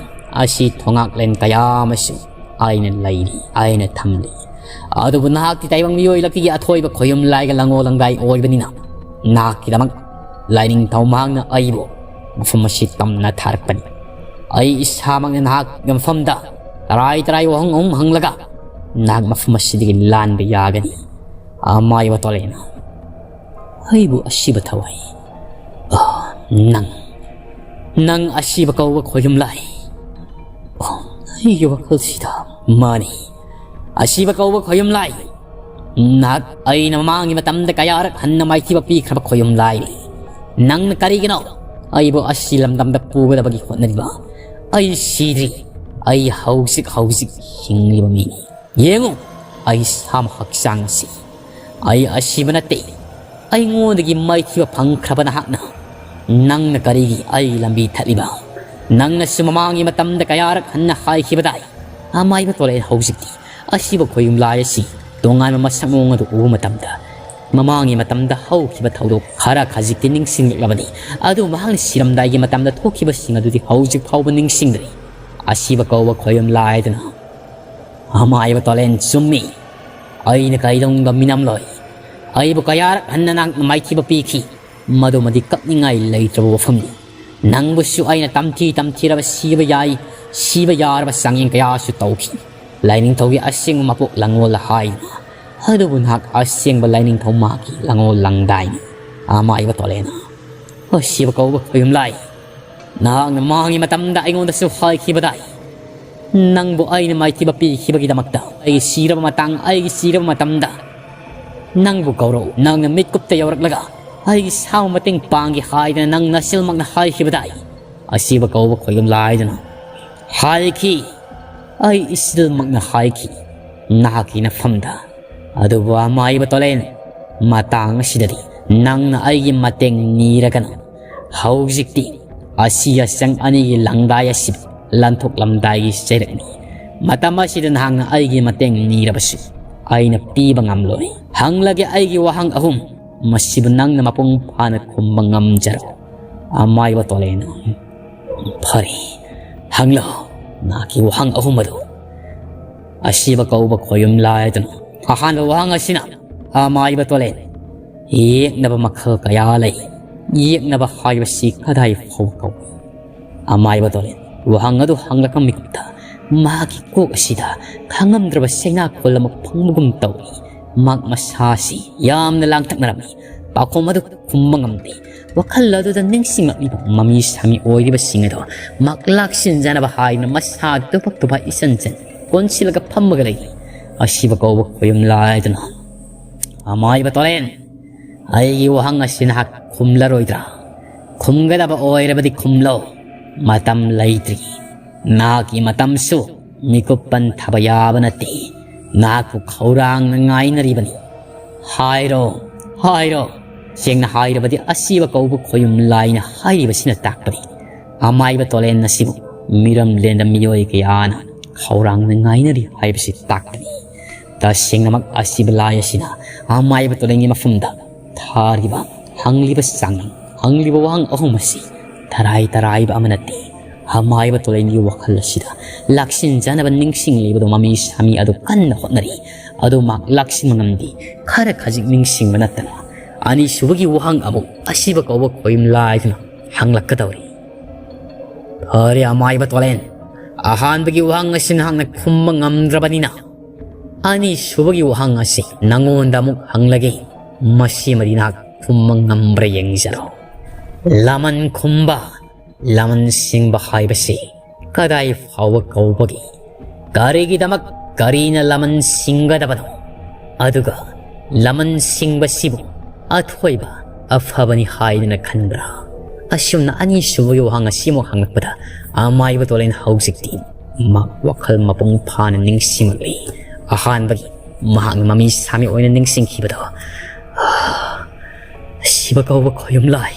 ꯑꯁꯤ ꯊꯣꯉꯥꯛꯂꯦꯟ ꯀꯌꯥ ꯑꯃꯁꯨ ꯑꯩꯅ ꯂꯩꯔꯤ, ꯑꯩꯅ ꯊꯝꯂꯤ꯫ ꯑꯗꯨꯕꯨ ꯅꯍꯥꯛꯇꯤ ꯇꯥꯏꯕꯪ ꯃꯤꯑꯣꯏ ꯂꯛꯇꯒꯤ ꯑꯊꯣꯏꯕ ꯈꯣꯌꯨꯝ ꯂꯥꯏꯒ ꯂꯪꯉꯣ ꯂꯪꯗꯥꯏ ꯑꯣꯏꯕꯅꯤꯅ ꯅꯍꯥꯛꯀꯤꯗꯃꯛ ꯂꯥꯏꯅꯤꯡꯊꯧ ꯃꯍꯥꯛꯅ ꯑꯩꯕꯨ ꯃꯐꯝ ꯑꯁꯤ ꯇꯝꯅ ꯊꯥꯔꯛꯄꯅꯤ꯫ ꯑꯩ ꯏꯁꯥꯃꯛꯅ ꯅꯍꯥꯛꯀꯤ ꯃꯐꯝꯗ ꯇꯔꯥꯏ ꯇꯔꯥꯏ ꯋꯥꯍꯪ ꯑꯍꯨꯝ ꯍꯪꯂꯒ ꯅꯍꯥꯛ ꯃꯐꯝ ꯑꯁꯤꯗꯒꯤ ꯂꯥꯟꯕ ꯌꯥꯒꯅꯤ꯫" ꯑꯃꯥꯏꯕ ꯇꯣꯂꯦꯅ, "ꯑꯩꯕꯨ ꯑꯁꯤꯕ ꯊꯋꯥꯏ, ꯑ, ꯅꯪ, ꯅꯪ ꯑꯁꯤꯕ ꯀꯧꯕ ꯈꯣꯌꯨꯝ ꯂꯥꯏ꯫ ꯑ, ꯑꯩꯒꯤ ꯋꯥꯈꯜꯁꯤꯗ ꯃꯥꯅꯤ꯫ ꯑꯁꯤꯕ ꯀꯧꯕ ꯈꯣꯌꯨꯝ ꯂꯥꯏ, ꯅꯍꯥꯛ ꯑꯩꯅ ꯃꯃꯥꯡꯒꯤ ꯃꯇꯝꯗ ꯀꯌꯥꯔꯛ ꯍꯟꯅ ꯃꯥꯏꯊꯤꯕ ꯄꯤꯈ꯭ꯔꯕ ꯈꯣꯌꯨꯝ ꯂꯥꯏꯅꯤ꯫ ꯅꯪꯅ ꯀꯔꯤꯒꯤꯅꯣ ꯑꯩꯕꯨ ꯑꯁꯤ ꯂꯝꯗꯝꯗ ꯄꯨꯒꯗꯕꯒꯤ ꯍꯣꯠꯅꯔꯤꯕ? ꯑꯩ ꯁꯤꯗ꯭ꯔꯤ, ꯑꯩ ꯍꯧꯖꯤꯛ ꯍꯧꯖꯤꯛ ꯍꯤꯡꯂꯤꯕ ꯃꯤꯅꯤ꯫ ꯌꯦꯡꯉꯨ, ꯑꯩ ꯏꯁꯥꯃꯛ ꯍꯛꯆꯥꯡ ꯑꯁꯤ꯫ ꯑꯩ ꯑꯁꯤꯕ ꯅꯠꯇꯦ꯫ ꯑꯩꯉꯣꯟꯗꯒꯤ ꯃꯥꯏꯊꯤꯕ ꯐꯪꯈ꯭ꯔꯕ ꯅꯍꯥꯛꯅ, ꯅꯪꯅ ꯀꯔꯤꯒꯤ ꯑꯩ ꯂꯝꯕꯤ ꯊꯠꯂꯤꯕ? ꯅꯪꯅꯁꯨ ꯃꯃꯥꯡꯒꯤ ꯃꯇꯝꯗ ꯀꯌꯥꯔꯛ ꯍꯟꯅ ꯍꯥꯏꯈꯤꯕꯗꯥꯏ, ꯑꯃꯥꯏꯕ ꯇꯣꯂꯦꯟ ꯍꯧꯖꯤꯛꯇꯤ ꯑꯁꯤꯕ ꯈꯣꯌꯨꯝ ꯂꯥꯏ ꯑꯁꯤ ꯇꯣꯉꯥꯟꯕ ꯃꯁꯛ ꯃꯑꯣꯡ ꯑꯗꯨ ꯎꯕ ꯃꯇꯝꯗ ꯃꯃꯥꯡꯒꯤ ꯃꯇꯝꯗ ꯍꯧꯈꯤꯕ ꯊꯧꯗꯣꯛ ꯈꯔ ꯈꯖꯤꯛꯇꯤ ꯅꯤꯡꯁꯤꯡꯂꯛꯂꯕꯅꯤ꯫ ꯑꯗꯨ ꯃꯍꯥꯛꯅ ꯁꯤꯔꯝꯗꯥꯏꯒꯤ ꯃꯇꯝꯗ ꯊꯣꯛꯈꯤꯕꯁꯤꯡ ꯑꯗꯨꯗꯤ ꯍꯧꯖꯤꯛ ꯐꯥꯎꯕ ꯅꯤꯡꯁꯤꯡꯗ꯭ꯔꯤ꯫ ꯑꯁꯤꯕ ꯀꯧꯕ ꯈꯣꯌꯨꯝ ꯂꯥꯏꯗꯨꯅ, ꯑꯃꯥꯏꯕ ꯇꯣꯂꯦꯟ ꯆꯨꯝꯃꯤ꯫ ꯑꯩꯅ ꯀꯩꯗꯧꯅꯨꯡꯗ ꯃꯤꯅꯝꯂꯣꯏ꯫ ꯑꯩꯕꯨ ꯀꯌꯥꯔꯛ ꯍꯟꯅ ꯅꯍꯥꯛꯅ ꯃꯥꯏꯊꯤꯕ ꯄꯤꯈꯤ꯫ ꯃꯗꯨꯃꯗꯤ ꯀꯛꯅꯤꯡꯉꯥꯏ ꯂꯩꯇ꯭ꯔꯕ ꯋꯥꯐꯝꯅꯤ꯫ ꯅꯪꯕꯨꯁꯨ ꯑꯩꯅ ꯇꯝꯊꯤ ꯇꯝꯊꯤꯔꯕ ꯁꯤꯕ ꯌꯥꯏ, ꯁꯤꯕ ꯌꯥꯔꯕ ꯆꯥꯡꯌꯦꯡ ꯀꯌꯥꯁꯨ ꯇꯧꯈꯤ꯫ ꯂꯥꯏꯅꯤꯡꯊꯧꯒꯤ ꯑꯁꯦꯡꯕ ꯃꯄꯣꯛ ꯂꯥꯡꯑꯣꯜ ꯍꯥꯏꯗꯨꯅ ꯑꯗꯨꯕꯨ ꯅꯍꯥꯛ ꯑꯁꯦꯡꯕ ꯂꯥꯏꯅꯤꯡꯊꯧ ꯃꯍꯥꯛꯀꯤ ꯂꯉꯣ ꯂꯪꯗꯥꯏꯅꯤ꯫ ꯑꯃꯥꯏꯕ ꯇꯣꯂꯦꯅ, ꯑꯁꯤꯕ ꯀꯧꯕ ꯈꯣꯌꯨꯝ ꯂꯥꯏ, ꯅꯍꯥꯛꯅ ꯃꯥꯡꯒꯤ ꯃꯇꯝꯗ ꯑꯩꯉꯣꯟꯗꯁꯨ ꯍꯥꯏꯈꯤꯕꯗꯥꯏ, ꯅꯪꯕꯨ ꯑꯩꯅ ꯃꯥꯏꯊꯤꯕ ꯄꯤꯈꯤꯕꯒꯤꯗꯃꯛꯇ ꯑꯩꯒꯤ ꯁꯤꯔꯕ ꯃꯇꯥꯡ, ꯑꯩꯒꯤ ꯁꯤꯔꯕ ꯃꯇꯝꯗ ꯅꯪꯕꯨ ꯀꯧꯔꯛꯎ, ꯅꯪꯅ ꯃꯤꯠꯀꯨꯞꯇ ꯌꯧꯔꯛꯂꯒ ꯑꯩꯒꯤ ꯁꯥꯎ ꯃꯇꯦꯡ ꯄꯥꯡꯒꯦ ꯍꯥꯏꯗꯅ ꯅꯪ ꯅꯁꯤꯜꯃꯛꯅ ꯍꯥꯏꯈꯤꯕꯗꯥꯏ꯫ ꯑꯁꯤꯕ ꯀꯧꯕ ꯈꯣꯌꯨꯝ ꯂꯥꯏꯗꯨꯅ ꯍꯥꯏꯈꯤ, ꯑꯩ ꯏꯁꯤꯜꯃꯛꯅ ꯍꯥꯏꯈꯤ, ꯅꯍꯥꯛꯀꯤ ꯅꯐꯝꯗ꯫ ꯑꯗꯨꯕꯨ ꯑꯃꯥꯏꯕ ꯇꯣꯂꯦꯟ, ꯃꯇꯥꯡ ꯑꯁꯤꯗꯗꯤ ꯅꯪꯅ ꯑꯩꯒꯤ ꯃꯇꯦꯡ ꯅꯤꯔꯒꯅꯨ꯫ ꯍꯧꯖꯤꯛꯇꯤ ꯑꯁꯤ ꯑꯁꯪ ꯑꯅꯤꯒꯤ ꯂꯪꯗꯥꯏ ꯑꯁꯤ ꯂꯥꯟꯊꯣꯛꯂꯝꯗꯥꯏꯒꯤ ꯆꯩꯔꯛꯅꯤ꯫ ꯃꯇꯝ ꯑꯁꯤꯗ ꯅꯍꯥꯛꯅ ꯑꯩꯒꯤ ꯃꯇꯦꯡ ꯅꯤꯔꯕꯁꯨ ꯑꯩꯅ ꯄꯤꯕ ꯉꯝꯂꯣꯏ꯫ ꯍꯪꯂꯒꯦ ꯑꯩꯒꯤ ꯋꯥꯍꯪ ꯑꯍꯨꯝ, ꯃꯁꯤꯕꯨ ꯅꯪꯅ ꯃꯄꯨꯡ ꯐꯥꯅ ꯈꯨꯝꯕ ꯉꯝꯖꯔꯣ꯫ ꯑꯃꯥꯏꯕ ꯇꯣꯂꯦꯟ, ꯐꯔꯦ, ꯍꯪꯂꯣ ꯅꯍꯥꯛꯀꯤ ꯋꯥꯍꯪ ꯑꯍꯨꯝ ꯑꯗꯨ꯫ ꯑꯁꯤꯕ ꯀꯧꯕ ꯈꯣꯌꯨꯝ ꯂꯥꯏꯗꯨꯅ ꯑꯍꯥꯟꯕ ꯋꯥꯍꯪ ꯑꯁꯤꯅ, ꯑꯃꯥꯏꯕ ꯇꯣꯂꯦꯟ, ꯌꯦꯛꯅꯕ ꯃꯈꯜ ꯀꯌꯥ ꯂꯩ꯫ ꯌꯦꯛꯅꯕ ꯍꯥꯏꯕꯁꯤ ꯀꯗꯥꯏ ꯐꯥꯎꯕ ꯀꯧꯏ? ꯑꯃꯥꯏꯕ ꯇꯣꯂꯦꯟ, ꯋꯥꯍꯪ ꯑꯗꯨ ꯍꯪꯂꯛꯄ ꯃꯤꯀꯨꯞꯇ ꯃꯍꯥꯛꯀꯤ ꯀꯣꯛ ꯑꯁꯤꯗ ꯈꯪꯉꯝꯗ꯭ꯔꯕ ꯆꯩꯅꯥ ꯈꯣꯜ ꯑꯃ ꯐꯪꯕꯒꯨꯝ ꯇꯧꯏ꯫ ꯃꯍꯥꯛ ꯃꯁꯥꯁꯤ ꯌꯥꯝꯅ ꯂꯥꯡꯇꯛꯅꯔꯝꯃꯤ꯫ ꯄꯥꯎꯈꯨꯝ ꯑꯗꯨ ꯈꯨꯝꯕ ꯉꯝꯗꯦ꯫ ꯋꯥꯈꯜ ꯑꯗꯨꯗ ꯅꯤꯡꯁꯤꯡꯂꯛꯂꯤꯕ ꯃꯃꯤ ꯁꯥꯃꯤ ꯑꯣꯏꯔꯤꯕꯁꯤꯡ ꯑꯗꯣ ꯃꯍꯥꯛ ꯂꯥꯛꯁꯤꯟꯖꯅꯕ ꯍꯥꯏꯗꯨꯅ ꯃꯁꯥ ꯇꯨꯐꯛ ꯇꯨꯐꯛ ꯏꯆꯟ ꯆꯟ ꯀꯣꯟꯁꯤꯜꯂꯒ ꯐꯝꯃꯒ ꯂꯩ꯫ ꯑꯁꯤꯕ ꯀꯧꯕ ꯈꯣꯌꯨꯝ ꯂꯥꯏꯗꯨꯅ, ꯑꯃꯥꯏꯕ ꯇꯣꯂꯦꯟ, ꯑꯩꯒꯤ ꯋꯥꯍꯪ ꯑꯁꯤ ꯅꯍꯥꯛ ꯈꯨꯝꯂꯔꯣꯏꯗ꯭ꯔꯥ? ꯈꯨꯝꯒꯗꯕ ꯑꯣꯏꯔꯕꯗꯤ ꯈꯨꯝꯂꯣ꯫ ꯃꯇꯝ ꯂꯩꯇ꯭ꯔꯤ꯫ ꯅꯍꯥꯛꯀꯤ ꯃꯇꯝꯁꯨ ꯃꯤꯀꯨꯞ ꯄꯟꯊꯕ ꯌꯥꯕ ꯅꯠꯇꯦ꯫ ꯅꯍꯥꯛꯄꯨ ꯈꯧꯔꯥꯡꯅ ꯉꯥꯏꯅꯔꯤꯕꯅꯤ꯫ ꯍꯥꯏꯔꯣ, ꯍꯥꯏꯔꯣ꯫ ꯁꯦꯡꯅ ꯍꯥꯏꯔꯕꯗꯤ ꯑꯁꯤꯕ ꯀꯧꯕ ꯈꯣꯌꯨꯝ ꯂꯥꯏꯅ ꯍꯥꯏꯔꯤꯕꯁꯤꯅ ꯇꯥꯛꯄꯗꯤ ꯑꯃꯥꯏꯕ ꯇꯣꯂꯦꯟ ꯑꯁꯤꯕꯨ ꯃꯤꯔꯝ ꯂꯦꯟꯗ ꯃꯤꯑꯣꯏ ꯀꯌꯥꯅ ꯈꯧꯔꯥꯡꯅ ꯉꯥꯏꯅꯔꯤ ꯍꯥꯏꯕꯁꯤ ꯇꯥꯛꯄꯅꯤ꯫ ꯇꯁꯦꯡꯅꯃꯛ ꯑꯁꯤꯕ ꯂꯥꯏ ꯑꯁꯤꯅ ꯑꯃꯥꯏꯕ ꯇꯣꯂꯦꯟꯒꯤ ꯃꯐꯝꯗ ꯊꯥꯔꯤꯕ, ꯍꯪꯂꯤꯕ ꯆꯥꯡ, ꯍꯪꯂꯤꯕ ꯋꯥꯍꯪ ꯑꯍꯨꯝ ꯑꯁꯤ ꯇꯔꯥꯏ ꯇꯔꯥꯏꯕ ꯑꯃ ꯅꯠꯇꯦ꯫ ꯑꯃꯥꯏꯕ ꯇꯣꯂꯦꯟꯒꯤ ꯋꯥꯈꯜ ꯑꯁꯤꯗ ꯂꯥꯛꯁꯤꯟꯖꯅꯕ ꯅꯤꯡꯁꯤꯡꯂꯤꯕꯗꯨ ꯃꯃꯤ ꯁꯥꯃꯤ ꯑꯗꯨ ꯀꯟꯅ ꯍꯣꯠꯅꯔꯤ꯫ ꯑꯗꯨ ꯃꯍꯥꯛ ꯂꯥꯛꯁꯤꯟꯕ ꯉꯝꯗꯦ꯫ ꯈꯔ ꯈꯖꯤꯛ ꯅꯤꯡꯁꯤꯡꯕ ꯅꯠꯇꯅ꯫ ꯑꯅꯤꯁꯨꯕꯒꯤ ꯋꯥꯍꯪ ꯑꯃꯨꯛ ꯑꯁꯤꯕ ꯀꯧꯕ ꯈꯣꯌꯨꯝ ꯂꯥꯏꯗꯨꯅ ꯍꯪꯂꯛꯀꯗꯧꯔꯤ꯫ ꯐꯔꯦ ꯑꯃꯥꯏꯕ ꯇꯣꯂꯦꯟ, ꯑꯍꯥꯟꯕꯒꯤ ꯋꯥꯍꯪ ꯑꯁꯤ ꯅꯍꯥꯛꯅ ꯈꯨꯝꯕ ꯉꯝꯗ꯭ꯔꯕꯅꯤꯅ ꯑꯅꯤꯁꯨꯕꯒꯤ ꯋꯥꯍꯪ ꯑꯁꯤ ꯅꯉꯣꯟꯗ ꯑꯃꯨꯛ ꯍꯪꯂꯒꯦ꯫ ꯃꯁꯤꯃꯗꯤ ꯅꯍꯥꯛ ꯈꯨꯝꯕ ꯉꯝꯕ꯭ꯔꯥ ꯌꯦꯡꯖꯔꯣ꯫ ꯂꯃꯟ ꯈꯨꯝꯕ, ꯂꯃꯟ ꯁꯤꯡꯕ ꯍꯥꯏꯕꯁꯤ ꯀꯗꯥꯏ ꯐꯥꯎꯕ ꯀꯧꯕꯒꯦ? ꯀꯔꯤꯒꯤꯗꯃꯛ ꯀꯔꯤꯅ ꯂꯃꯟ ꯁꯤꯡꯒꯗꯕꯅꯣ? ꯑꯗꯨꯒ ꯂꯃꯟ ꯁꯤꯡꯕꯁꯤꯕꯨ ꯑꯊꯣꯏꯕ ꯑꯐꯕꯅꯤ ꯍꯥꯏꯗꯅ ꯈꯟꯕ꯭ꯔꯥ? ꯑꯁꯨꯝꯅ ꯑꯅꯤꯁꯨꯕꯒꯤ ꯋꯥꯍꯪ ꯑꯁꯤꯃꯨꯛ ꯍꯪꯂꯛꯄꯗ ꯑꯃꯥꯏꯕ ꯇꯣꯂꯦꯟ ꯍꯧꯖꯤꯛꯇꯤ ꯃꯥ ꯋꯥꯈꯜ ꯃꯄꯨꯡ ꯐꯥꯅ ꯅꯤꯡꯁꯤꯡꯂꯛꯂꯤ꯫ ꯑꯍꯥꯟꯕꯒꯤ ꯃꯍꯥꯛꯅ ꯃꯃꯤ ꯁꯥꯃꯤ ꯑꯣꯏꯅ ꯅꯤꯡꯁꯤꯡꯈꯤꯕꯗꯣ, "ꯑꯁꯤꯕ ꯀꯧꯕ ꯈꯣꯌꯨꯝ ꯂꯥꯏ,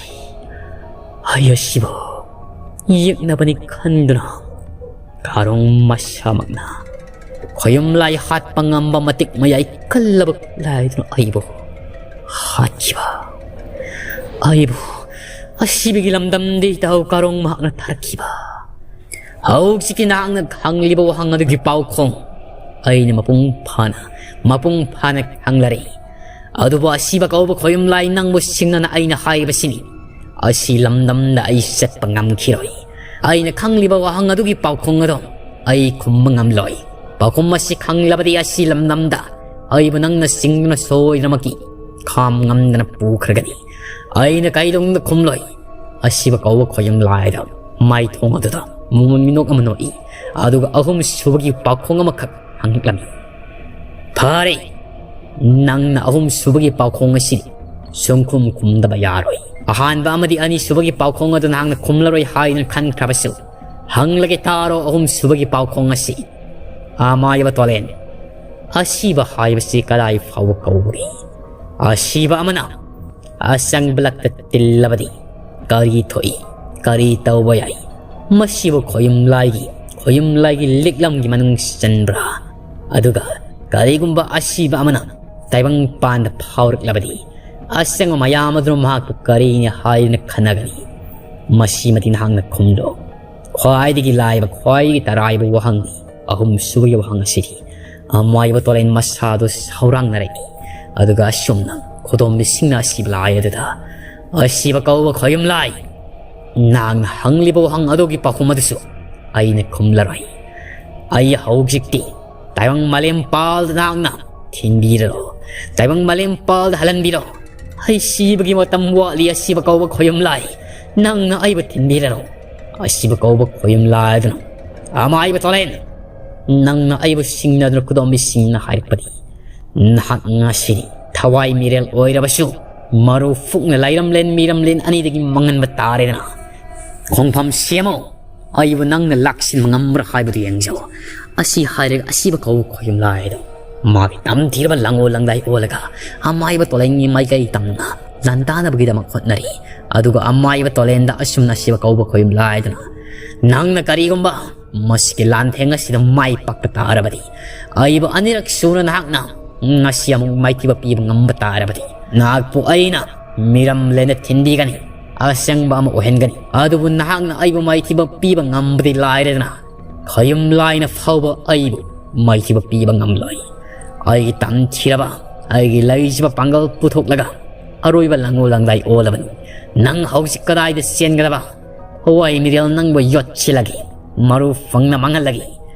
ꯑꯩ ꯑꯁꯤꯕꯨ ꯌꯦꯛꯅꯕꯅꯤ ꯈꯟꯗꯨꯅ ꯀꯥꯔꯣꯡ ꯃꯁꯥꯃꯛꯅ ꯈꯣꯌꯨꯝ ꯂꯥꯏ ꯍꯥꯠꯄ ꯉꯝꯕ ꯃꯇꯤꯛ ꯃꯌꯥꯏ ꯀꯜꯂꯕ ꯂꯥꯏꯗꯨꯅ ꯑꯩꯕꯨ ꯍꯥꯠꯈꯤꯕ, ꯑꯩꯕꯨ ꯑꯁꯤꯕꯒꯤ ꯂꯝꯗꯝꯗ ꯏꯇꯥꯎ ꯀꯥꯔꯣꯡ ꯃꯍꯥꯛꯅ ꯊꯥꯔꯛꯈꯤꯕ꯫ ꯍꯧꯖꯤꯛꯀꯤ ꯅꯍꯥꯛꯅ ꯈꯪꯂꯤꯕ ꯋꯥꯍꯪ ꯑꯗꯨꯒꯤ ꯄꯥꯎꯈꯣꯡ ꯑꯩꯅ ꯃꯄꯨꯡ ꯐꯥꯅ, ꯃꯄꯨꯡ ꯐꯥꯅ ꯈꯪꯂꯔꯦ꯫ ꯑꯗꯨꯕꯨ ꯑꯁꯤꯕ ꯀꯧꯕ ꯈꯣꯌꯨꯝ ꯂꯥꯏ, ꯅꯪꯕꯨ ꯁꯤꯡꯅꯅ ꯑꯩꯅ ꯍꯥꯏꯕꯁꯤꯅꯤ, ꯑꯁꯤ ꯂꯝꯗꯝꯗ ꯑꯩ ꯆꯠꯄ ꯉꯝꯈꯤꯔꯣꯏ꯫ ꯑꯩꯅ ꯈꯪꯂꯤꯕ ꯋꯥꯍꯪ ꯑꯗꯨꯒꯤ ꯄꯥꯎꯈꯣꯡ ꯑꯗꯣ ꯑꯩ ꯈꯨꯝꯕ ꯉꯝꯂꯣꯏ꯫ ꯄꯥꯎꯈꯨꯝ ꯑꯁꯤ ꯈꯪꯂꯕꯗꯤ ꯑꯁꯤ ꯂꯝꯗꯝꯗ ꯑꯩꯕꯨ ꯅꯪꯅ ꯆꯤꯡꯗꯨꯅ ꯁꯣꯏꯗꯅꯃꯛꯀꯤ ꯈꯥꯝ ꯉꯝꯗꯅ ꯄꯨꯈ꯭ꯔꯒꯅꯤ꯫ ꯑꯩꯅ ꯀꯩꯗꯧꯅꯨꯡꯗ ꯈꯨꯝꯂꯣꯏ꯫ ꯑꯁꯤꯕ ꯀꯧꯕ ꯈꯣꯌꯨꯝ ꯂꯥꯏꯗ ꯃꯥꯏꯊꯣꯡ ꯑꯗꯨꯗ ꯃꯣꯃꯣꯟ ꯃꯤꯅꯣꯛ ꯑꯃ ꯅꯣꯛꯏ, ꯑꯗꯨꯒ ꯑꯍꯨꯝ ꯁꯨꯕꯒꯤ ꯄꯥꯎꯈꯣꯡ ꯑꯃꯈꯛ ꯍꯪꯂꯛꯂꯝꯃꯤ꯫ "ꯐꯔꯦ, ꯅꯪꯅ ꯑꯍꯨꯝ ꯁꯨꯕꯒꯤ ꯄꯥꯎꯈꯣꯡ ꯑꯁꯤ ꯁꯨꯡꯈꯨꯝ ꯈꯨꯝꯗꯕ ꯌꯥꯔꯣꯏ꯫ ꯑꯍꯥꯟꯕ ꯑꯃꯗꯤ ꯑꯅꯤ ꯁꯨꯕꯒꯤ ꯄꯥꯎꯈꯣꯡ ꯑꯗꯨ ꯅꯍꯥꯛꯅ ꯈꯨꯝꯂꯔꯣꯏ ꯍꯥꯏꯗꯨꯅ ꯈꯟꯈ꯭ꯔꯕꯁꯨ, ꯍꯪꯂꯒꯦ ꯇꯥꯔꯣ ꯑꯍꯨꯝ ꯁꯨꯕꯒꯤ ꯄꯥꯎꯈꯣꯡ ꯑꯁꯤ꯫ ꯑꯃꯥꯏꯕ ꯇꯣꯂꯦꯟ, ꯑꯁꯤꯕ ꯍꯥꯏꯕꯁꯤ ꯀꯗꯥꯏ ꯐꯥꯎꯕ ꯀꯧꯕꯒꯦ? ꯑꯁꯤꯕ ꯑꯃꯅ ꯑꯁꯪꯕ ꯂꯛꯇ ꯇꯤꯜꯂꯕꯗꯤ ꯀꯔꯤ ꯊꯣꯛꯏ? ꯀꯔꯤ ꯇꯧꯕ ꯌꯥꯏ? ꯃꯁꯤꯕꯨ ꯈꯣꯌꯨꯝ ꯂꯥꯏꯒꯤ, ꯈꯣꯌꯨꯝ ꯂꯥꯏꯒꯤ ꯂꯤꯛꯂꯝꯒꯤ ꯃꯅꯨꯡ ꯆꯟꯕ꯭ꯔꯥ? ꯑꯗꯨꯒ ꯀꯔꯤꯒꯨꯝꯕ ꯑꯁꯤꯕ ꯑꯃꯅ ꯇꯥꯏꯕꯪ ꯄꯥꯟꯗ ꯐꯥꯎꯔꯛꯂꯕꯗꯤ ꯑꯁꯪꯕ ꯃꯌꯥꯝ ꯑꯗꯨꯅ ꯃꯍꯥꯛꯄꯨ ꯀꯔꯤꯅꯤ ꯍꯥꯏꯗꯨꯅ ꯈꯟꯅꯒꯅꯤ? ꯃꯁꯤꯃꯗꯤ ꯅꯍꯥꯛꯅ ꯈꯨꯝꯂꯣ꯫ ꯈ꯭ꯋꯥꯏꯗꯒꯤ ꯂꯥꯏꯕ, ꯈ꯭ꯋꯥꯏꯗꯒꯤ ꯇꯔꯥꯏꯕ ꯋꯥꯍꯪꯅꯤ ꯑꯍꯨꯝ ꯁꯨꯕꯒꯤ ꯋꯥꯍꯪ ꯑꯁꯤꯗꯤ꯫ ꯑꯃꯥꯏꯕ ꯇꯣꯂꯦꯟ ꯃꯁꯥꯗꯨ ꯁꯥꯎꯔꯥꯡꯅꯔꯛꯏ꯫ ꯑꯗꯨꯒ ꯑꯁꯨꯝꯅ ꯈꯨꯗꯣꯝꯕꯤꯁꯤꯡꯅ ꯑꯁꯤꯕ ꯂꯥꯏ ꯑꯗꯨꯗ, "ꯑꯁꯤꯕ ꯀꯧꯕ ꯈꯣꯌꯨꯝ ꯂꯥꯏ, ꯅꯍꯥꯛꯅ ꯍꯪꯂꯤꯕ ꯋꯥꯍꯪ ꯑꯗꯨꯒꯤ ꯄꯥꯎꯈꯨꯝ ꯑꯗꯨꯁꯨ ꯑꯩꯅ ꯈꯨꯝꯂꯔꯣꯏ꯫ ꯑꯩ ꯍꯧꯖꯤꯛꯇꯤ ꯇꯥꯏꯕꯪ ꯃꯥꯂꯦꯝ ꯄꯥꯜꯗ ꯅꯍꯥꯛꯅ ꯊꯤꯟꯕꯤꯔꯔꯣ꯫ ꯇꯥꯏꯕꯪ ꯃꯥꯂꯦꯝ ꯄꯥꯜꯗ ꯍꯜꯍꯟꯕꯤꯔꯣ꯫ ꯑꯩ ꯁꯤꯕꯒꯤ ꯃꯇꯝ ꯋꯥꯠꯂꯤ, ꯑꯁꯤꯕ ꯀꯧꯕ ꯈꯣꯌꯨꯝ ꯂꯥꯏ꯫ ꯅꯪꯅ ꯑꯩꯕꯨ ꯊꯤꯟꯕꯤꯔꯔꯣ꯫ ꯑꯁꯤꯕ ꯀꯧꯕ ꯈꯣꯌꯨꯝ ꯂꯥꯏ ꯑꯗꯨꯅ, ꯑꯃꯥꯏꯕ ꯇꯣꯂꯦꯟ, ꯅꯪꯅ ꯑꯩꯕꯨ ꯁꯤꯡꯅꯗꯨꯅ ꯈꯨꯗꯣꯝꯕꯤꯁꯤꯡꯅ ꯍꯥꯏꯔꯛꯄꯗꯤ, ꯅꯍꯥꯛ ꯉꯁꯤꯗꯤ ꯊꯋꯥꯏ ꯃꯤꯔꯦꯜ ꯑꯣꯏꯔꯕꯁꯨ ꯃꯔꯨ ꯐꯨꯛꯅ ꯂꯩꯔꯝꯂꯦꯟ ꯃꯤꯔꯝꯂꯦꯟ ꯑꯅꯤꯗꯒꯤ ꯃꯪꯍꯟꯕ ꯇꯥꯔꯦꯗꯅ꯫ ꯈꯣꯡꯐꯝ ꯁꯦꯝꯃꯣ꯫ ꯑꯩꯕꯨ ꯅꯪꯅ ꯂꯥꯛꯁꯤꯟꯕ ꯉꯝꯕ꯭ꯔꯥ ꯍꯥꯏꯕꯗꯨ ꯌꯦꯡꯖꯧ꯫ ꯑꯁꯤ ꯍꯥꯏꯔꯒ ꯑꯁꯤꯕ ꯀꯧꯕ ꯈꯣꯌꯨꯝ ꯂꯥꯏꯗꯣ ꯃꯥꯒꯤ ꯇꯝꯊꯤꯔꯕ ꯂꯪꯉꯣ ꯂꯪꯗꯥꯏ ꯑꯣꯜꯂꯒ ꯑꯃꯥꯏꯕ ꯇꯣꯂꯦꯟꯒꯤ ꯃꯥꯏꯀꯩ ꯇꯝꯅ ꯂꯥꯟꯗꯥꯅꯕꯒꯤꯗꯃꯛ ꯍꯣꯠꯅꯔꯤ꯫ ꯑꯗꯨꯒ ꯑꯃꯥꯏꯕ ꯇꯣꯂꯦꯟꯗ ꯑꯁꯨꯝꯅ ꯑꯁꯤꯕ ꯀꯧꯕ ꯈꯣꯌꯨꯝ ꯂꯥꯏꯗꯨꯅ, ꯅꯪꯅ ꯀꯔꯤꯒꯨꯝꯕ ꯃꯁꯤꯒꯤ ꯂꯥꯟꯊꯦꯡ ꯑꯁꯤꯗ ꯃꯥꯏ ꯄꯥꯛꯄ ꯇꯥꯔꯕꯗꯤ, ꯑꯩꯕꯨ ꯑꯅꯤꯔꯛ ꯁꯨꯅ ꯅꯍꯥꯛꯅ ꯉꯁꯤ ꯑꯃꯨꯛ ꯃꯥꯏꯊꯤꯕ ꯄꯤꯕ ꯉꯝꯕ ꯇꯥꯔꯕꯗꯤ, ꯅꯍꯥꯛꯄꯨ ꯑꯩꯅ ꯃꯤꯔꯝꯂꯦꯟꯗ ꯊꯤꯟꯕꯤꯒꯅꯤ, ꯑꯁꯦꯡꯕ ꯑꯃ ꯑꯣꯏꯍꯟꯒꯅꯤ꯫ ꯑꯗꯨꯕꯨ ꯅꯍꯥꯛꯅ ꯑꯩꯕꯨ ꯃꯥꯏꯊꯤꯕ ꯄꯤꯕ ꯉꯝꯕꯗꯤ ꯂꯥꯏꯔꯗꯅ, ꯈꯣꯌꯨꯝ ꯂꯥꯏꯅ ꯐꯥꯎꯕ ꯑꯩꯕꯨ ꯃꯥꯏꯊꯤꯕ ꯄꯤꯕ ꯉꯝꯂꯣꯏ꯫ ꯑꯩꯒꯤ ꯇꯝꯊꯤꯔꯕ, ꯑꯩꯒꯤ ꯂꯩꯖꯕ ꯄꯥꯡꯒꯜ ꯄꯨꯊꯣꯛꯂꯒ ꯑꯔꯣꯏꯕ ꯂꯪꯉꯣ ꯂꯪꯗꯥꯏ ꯑꯣꯜꯂꯕꯅꯤ꯫ ꯅꯪ ꯍꯧꯖꯤꯛ ꯀꯗꯥꯏꯗ ꯆꯦꯟꯒꯗꯕ? ꯍꯋꯥꯏ ꯃꯤꯔꯦꯜ ꯅꯪꯕꯨ ꯌꯣꯠꯁꯤꯜꯂꯒꯦ, ꯃꯔꯨ ꯐꯪꯅ ꯃꯥꯡꯍꯜꯂꯒꯦ꯫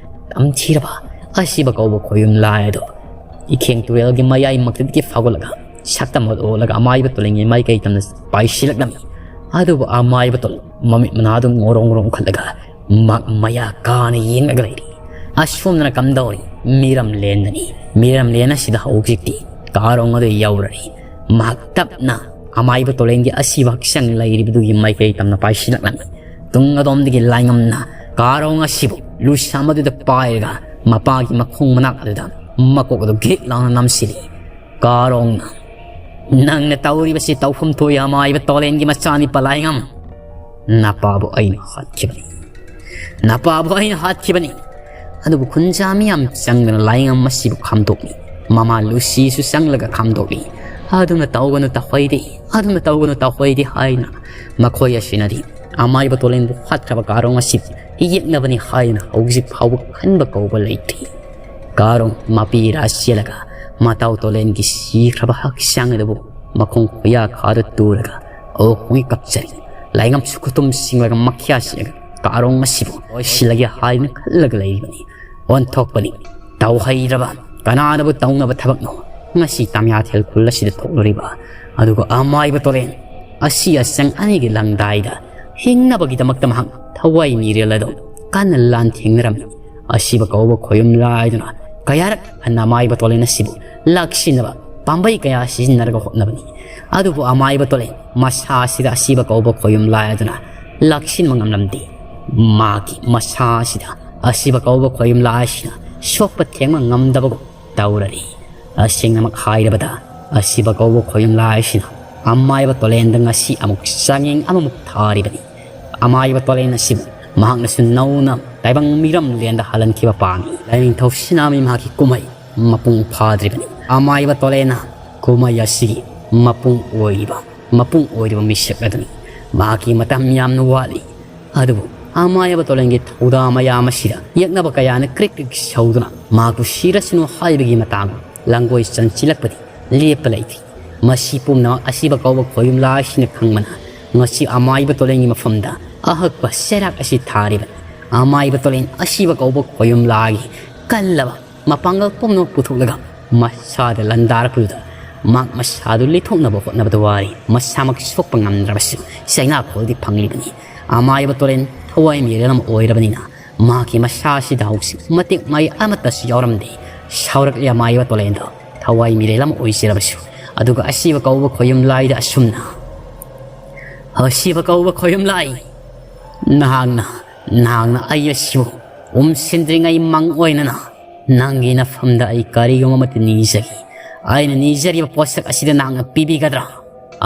ꯇꯝꯊꯤꯔꯕ ꯑꯁꯤꯕ ꯀꯧꯕ ꯈꯣꯌꯨꯝ ꯂꯥꯏ ꯑꯗꯣ ꯏꯈꯦꯡ ꯇꯨꯔꯦꯜꯒꯤ ꯃꯌꯥꯏꯃꯛꯇꯒꯤ ꯐꯥꯎꯒꯠꯂꯒ ꯁꯛꯇꯝ ꯑꯣꯠ ꯑꯣꯠꯂꯒ ꯑꯃꯥꯏꯕ ꯇꯣꯂꯦꯟꯒꯤ ꯃꯥꯏꯀꯩ ꯇꯝꯅ ꯄꯥꯏꯁꯤꯜꯂꯛꯂꯝꯃꯤ꯫ ꯑꯗꯨꯕꯨ ꯑꯃꯥꯏꯕ ꯇꯣꯂꯦꯟ ꯃꯃꯤꯠ ꯃꯅꯥꯗꯨ ꯉꯣꯔꯣꯡ ꯉꯣꯔꯣꯡ ꯎꯈꯠꯂꯒ ꯃ-, ꯃꯌꯥ ꯀꯥꯅ ꯌꯦꯡꯂꯒ ꯂꯩꯔꯤ꯫ ꯑꯁꯣꯝꯗꯅ ꯀꯝꯗꯧꯔꯤ? ꯃꯤꯔꯝ ꯂꯦꯟꯗꯅꯤ꯫ ꯃꯤꯔꯝ ꯂꯦꯟ ꯑꯁꯤꯗ ꯍꯧꯖꯤꯛꯇꯤ ꯀꯥꯔꯣꯡ ꯑꯗꯨ ꯌꯧꯔꯔꯤ꯫ ꯃꯍꯥꯛ ꯇꯞꯅ ꯑꯃꯥꯏꯕ ꯇꯣꯂꯦꯟꯒꯤ ꯑꯁꯤꯕ ꯍꯛꯆꯥꯡ ꯂꯩꯔꯤꯕꯗꯨꯒꯤ ꯃꯥꯏꯀꯩ ꯇꯝꯅ ꯄꯥꯏꯁꯤꯜꯂꯛꯂꯝꯃꯤ꯫ ꯇꯨꯡ ꯑꯗꯣꯝꯗꯒꯤ ꯂꯥꯏꯉꯝꯅ ꯀꯥꯔꯣꯡ ꯑꯁꯤꯕꯨ ꯂꯨꯁꯥ ꯃꯗꯨꯗ ꯄꯥꯏꯔꯒ ꯃꯄꯥꯒꯤ ꯃꯈꯣꯡ ꯃꯅꯥꯛ ꯑꯗꯨꯗ ꯃꯀꯣꯛ ꯑꯗꯨ ꯒꯦꯛ ꯂꯥꯎꯅ ꯅꯝꯁꯤꯜꯂꯤ꯫ ꯀꯥꯔꯣꯡꯅ, "ꯅꯪꯅ ꯇꯧꯔꯤꯕꯁꯤ ꯇꯧꯐꯝ ꯊꯣꯛꯏ, ꯑꯃꯥꯏꯕ ꯇꯣꯂꯦꯟꯒꯤ ꯃꯆꯥꯅꯤ ꯄꯂꯥꯏꯉꯝ꯫ ꯅꯄꯥꯕꯨ ꯑꯩꯅ ꯍꯥꯠꯈꯤꯕꯅꯤ꯫ ꯅꯄꯥꯕꯨ ꯑꯩꯅ ꯍꯥꯠꯈꯤꯕꯅꯤ꯫" ꯑꯗꯨꯕꯨ ꯈꯨꯟꯖꯥ ꯃꯤꯌꯥꯝ ꯆꯪꯗꯅ ꯂꯥꯏꯉꯝ ꯑꯁꯤꯕꯨ ꯈꯥꯝꯗꯣꯛꯂꯤ꯫ ꯃꯃꯥ ꯂꯨꯁꯤꯁꯨ ꯆꯪꯂꯒ ꯈꯥꯝꯗꯣꯛꯂꯤ꯫ "ꯑꯗꯨꯅ ꯇꯧꯒꯅꯨ ꯇꯧꯍꯩꯗꯦ, ꯑꯗꯨꯅ ꯇꯧꯒꯅꯨ ꯇꯧꯍꯩꯗꯦ" ꯍꯥꯏꯅ ꯃꯈꯣꯏ ꯑꯁꯤꯅꯗꯤ ꯑꯃꯥꯏꯕ ꯇꯣꯂꯦꯟꯕꯨ ꯍꯥꯠꯈ꯭ꯔꯕ ꯀꯥꯔꯣꯡ ꯑꯁꯤ ꯌꯦꯛꯅꯕꯅꯤ ꯍꯥꯏꯅ ꯍꯧꯖꯤꯛ ꯐꯥꯎꯕ ꯈꯟꯕ ꯀꯧꯕ ꯂꯩꯇ꯭ꯔꯤ꯫ ꯀꯥꯔꯣꯡ ꯃꯄꯤ ꯏꯔꯥ ꯆꯦꯜꯂꯒ ꯃꯇꯥꯎ ꯇꯣꯂꯦꯟꯒꯤ ꯁꯤꯈ꯭ꯔꯕ ꯍꯛꯆꯥꯡ ꯑꯗꯨꯕꯨ ꯃꯈꯣꯡ ꯈꯨꯌꯥ ꯈꯥꯗ ꯇꯨꯔꯒ ꯑꯣꯛ ꯈꯣꯡꯒꯤ ꯀꯞꯆꯔꯤ꯫ ꯂꯥꯏꯉꯝꯁꯨ ꯈꯨꯇꯨꯝ ꯁꯤꯡꯂꯒ ꯃꯈ꯭ꯌꯥ ꯁꯤꯡꯂꯒ ꯀꯥꯔꯣꯡ ꯑꯁꯤꯕꯨ ꯂꯣꯏꯁꯤꯜꯂꯒꯦ ꯍꯥꯏꯅ ꯈꯜꯂꯒ ꯂꯩꯔꯤꯕꯅꯤ꯫ ꯑꯣꯟꯊꯣꯛꯄꯅꯤ꯫ ꯇꯧꯍꯩꯗ꯭ꯔꯕ, ꯀꯅꯥꯅꯕꯨ ꯇꯧꯅꯕ ꯊꯕꯛꯅꯣ ꯉꯁꯤ ꯇꯥꯃꯤꯌꯥꯊꯦꯜ ꯈꯨꯜ ꯑꯁꯤꯗ ꯊꯣꯛꯂꯨꯔꯤꯕ? ꯑꯗꯨꯒ ꯑꯃꯥꯏꯕ ꯇꯣꯂꯦꯟ ꯑꯁꯤ ꯑꯁꯪ ꯑꯅꯤꯒꯤ ꯂꯪꯗꯥꯏꯗ ꯍꯤꯡꯅꯕꯒꯤꯗꯃꯛꯇ ꯃꯍꯥꯛ ꯊꯋꯥꯏ ꯃꯤꯔꯦꯜ ꯑꯗꯨ ꯀꯟꯅ ꯂꯥꯟꯊꯦꯡꯅꯔꯝꯃꯤ꯫ ꯑꯁꯤꯕ ꯀꯧꯕ ꯈꯣꯌꯨꯝ ꯂꯥꯏꯗꯨꯅ ꯀꯌꯥꯔꯛ ꯍꯟꯅ ꯑꯃꯥꯏꯕ ꯇꯣꯂꯦꯟ ꯑꯁꯤꯕꯨ ꯂꯥꯛꯁꯤꯟꯅꯕ ꯄꯥꯝꯕꯩ ꯀꯌꯥ ꯁꯤꯖꯤꯟꯅꯔꯒ ꯍꯣꯠꯅꯕꯅꯤ꯫ ꯑꯗꯨꯕꯨ ꯑꯃꯥꯏꯕ ꯇꯣꯂꯦꯟ ꯃꯁꯥ ꯑꯁꯤꯗ ꯑꯁꯤꯕ ꯀꯧꯕ ꯈꯣꯌꯨꯝ ꯂꯥꯏ ꯑꯗꯨꯅ ꯂꯥꯛꯁꯤꯟꯕ ꯉꯝꯂꯝꯗꯦ꯫ ꯃꯥꯒꯤ ꯃꯁꯥ ꯑꯁꯤꯗ ꯑꯁꯤꯕ ꯀꯧꯕ ꯈꯣꯌꯨꯝ ꯂꯥꯏ ꯑꯁꯤꯅ ꯁꯣꯛꯄ ꯊꯦꯡꯕ ꯉꯝꯗꯕꯒꯨꯝ ꯇꯧꯔꯔꯤ꯫ ꯑꯁꯦꯡꯅꯃꯛ ꯍꯥꯏꯔꯕꯗ, ꯑꯁꯤꯕ ꯀꯧꯕ ꯈꯣꯌꯨꯝ ꯂꯥꯏ ꯑꯁꯤꯅ ꯑꯃꯥꯏꯕ ꯇꯣꯂꯦꯟꯗ ꯉꯁꯤ ꯑꯃꯨꯛ ꯆꯥꯡꯌꯦꯡ ꯑꯃꯃꯨꯛ ꯊꯥꯔꯤꯕꯅꯤ꯫ ꯑꯃꯥꯏꯕ ꯇꯣꯂꯦꯟ ꯑꯁꯤꯕꯨ ꯃꯍꯥꯛꯅꯁꯨ ꯅꯧꯅ ꯇꯥꯏꯕꯪ ꯃꯤꯔꯝꯂꯦꯟꯗ ꯍꯜꯍꯟꯈꯤꯕ ꯄꯥꯝꯃꯤ꯫ ꯂꯥꯏꯅꯤꯡꯊꯧ ꯁꯤꯅꯥꯃꯤ ꯃꯍꯥꯛꯀꯤ ꯀꯨꯝꯍꯩ ꯃꯄꯨꯡ ꯐꯥꯗ꯭ꯔꯤꯕꯅꯤ꯫ ꯑꯃꯥꯏꯕ ꯇꯣꯂꯦꯟꯅ ꯀꯨꯝꯍꯩ ꯑꯁꯤꯒꯤ ꯃꯄꯨꯡ ꯑꯣꯏꯔꯤꯕ, ꯃꯄꯨꯡ ꯑꯣꯏꯔꯤꯕ ꯃꯤꯁꯛ ꯑꯗꯨꯅꯤ꯫ ꯃꯍꯥꯛꯀꯤ ꯃꯇꯝ ꯌꯥꯝꯅ ꯋꯥꯠꯂꯤ꯫ ꯑꯗꯨꯕꯨ ꯑꯃꯥꯏꯕ ꯇꯣꯂꯦꯟꯒꯤ ꯊꯧꯗꯥ ꯃꯌꯥꯝ ꯑꯁꯤꯗ ꯌꯦꯛꯅꯕ ꯀꯌꯥꯅ ꯀ꯭ꯔꯤꯛ ꯀ꯭ꯔꯤꯛ ꯁꯧꯗꯨꯅ ꯃꯍꯥꯛꯄꯨ ꯁꯤꯔꯁꯅꯨ ꯍꯥꯏꯕꯒꯤ ꯃꯇꯥꯡ ꯂꯥꯡꯒꯣꯏ ꯆꯟꯁꯤꯜꯂꯛꯄꯗꯤ ꯂꯦꯞꯄ ꯂꯩꯇꯦ꯫ ꯃꯁꯤ ꯄꯨꯝꯅꯃꯛ ꯑꯁꯤꯕ ꯀꯧꯕ ꯈꯣꯌꯨꯝ ꯂꯥꯏꯁꯤꯅ ꯈꯪꯕꯅ ꯉꯁꯤ ꯑꯃꯥꯏꯕ ꯇꯣꯂꯦꯟꯒꯤ ꯃꯐꯝꯗ ꯑꯍꯛꯄ ꯆꯩꯔꯥꯛ ꯑꯁꯤ ꯊꯥꯔꯤꯕꯅꯤ꯫ ꯑꯃꯥꯏꯕ ꯇꯣꯂꯦꯟ ꯑꯁꯤꯕ ꯀꯧꯕ ꯈꯣꯌꯨꯝ ꯂꯥꯏꯒꯤ ꯀꯜꯂꯕ ꯃꯄꯥꯡꯒꯜ ꯄꯨꯝꯅꯃꯛ ꯄꯨꯊꯣꯛꯂꯒ ꯃꯁꯥꯗ ꯂꯥꯟꯗꯥꯔꯛꯄꯗꯨꯗ ꯃꯍꯥꯛ ꯃꯁꯥꯗꯨ ꯂꯤꯊꯣꯛꯅꯕ ꯍꯣꯠꯅꯕꯗ ꯋꯥꯔꯤ꯫ ꯃꯁꯥꯃꯛ ꯁꯣꯛꯄ ꯉꯝꯗ꯭ꯔꯕꯁꯨ ꯆꯩꯅꯥꯈꯣꯜꯗꯤ ꯐꯪꯂꯤꯕꯅꯤ꯫ ꯑꯃꯥꯏꯕ ꯇꯣꯂꯦꯟ ꯊꯋꯥꯏ ꯃꯤꯔꯦꯜ ꯑꯃ ꯑꯣꯏꯔꯕꯅꯤꯅ ꯃꯍꯥꯛꯀꯤ ꯃꯁꯥ ꯑꯁꯤꯗ ꯍꯧꯖꯤꯛ ꯃꯇꯤꯛ ꯃꯥꯏ ꯑꯃꯠꯇꯁꯨ ꯌꯥꯎꯔꯝꯗꯦ꯫ ꯁꯥꯎꯔꯛꯂꯤ ꯑꯃꯥꯏꯕ ꯇꯣꯂꯦꯟꯗꯣ ꯊꯋꯥꯏ ꯃꯤꯔꯦꯜ ꯑꯃ ꯑꯣꯏꯖꯔꯕꯁꯨ꯫ ꯑꯗꯨꯒ ꯑꯁꯤꯕ ꯀꯧꯕ ꯈꯣꯌꯨꯝ ꯂꯥꯏꯗ ꯑꯁꯨꯝꯅ, "ꯑꯁꯤꯕ ꯀꯧꯕ ꯈꯣꯌꯨꯝ ꯂꯥꯏ, ꯅꯍꯥꯛꯅ, ꯅꯍꯥꯛꯅ ꯑꯩ ꯑꯁꯤꯕꯨ ꯎꯝꯁꯤꯟꯗ꯭ꯔꯤꯉꯩ ꯃꯪ ꯑꯣꯏꯅꯅ ꯅꯪꯒꯤ ꯅꯐꯝꯗ ꯑꯩ ꯀꯔꯤꯒꯨꯝꯕ ꯑꯃꯠꯇ ꯅꯤꯖꯒꯦ꯫ ꯑꯩꯅ ꯅꯤꯖꯔꯤꯕ ꯄꯣꯠꯁꯛ ꯑꯁꯤꯗ ꯅꯍꯥꯛꯅ ꯄꯤꯕꯤꯒꯗ꯭ꯔꯥ?"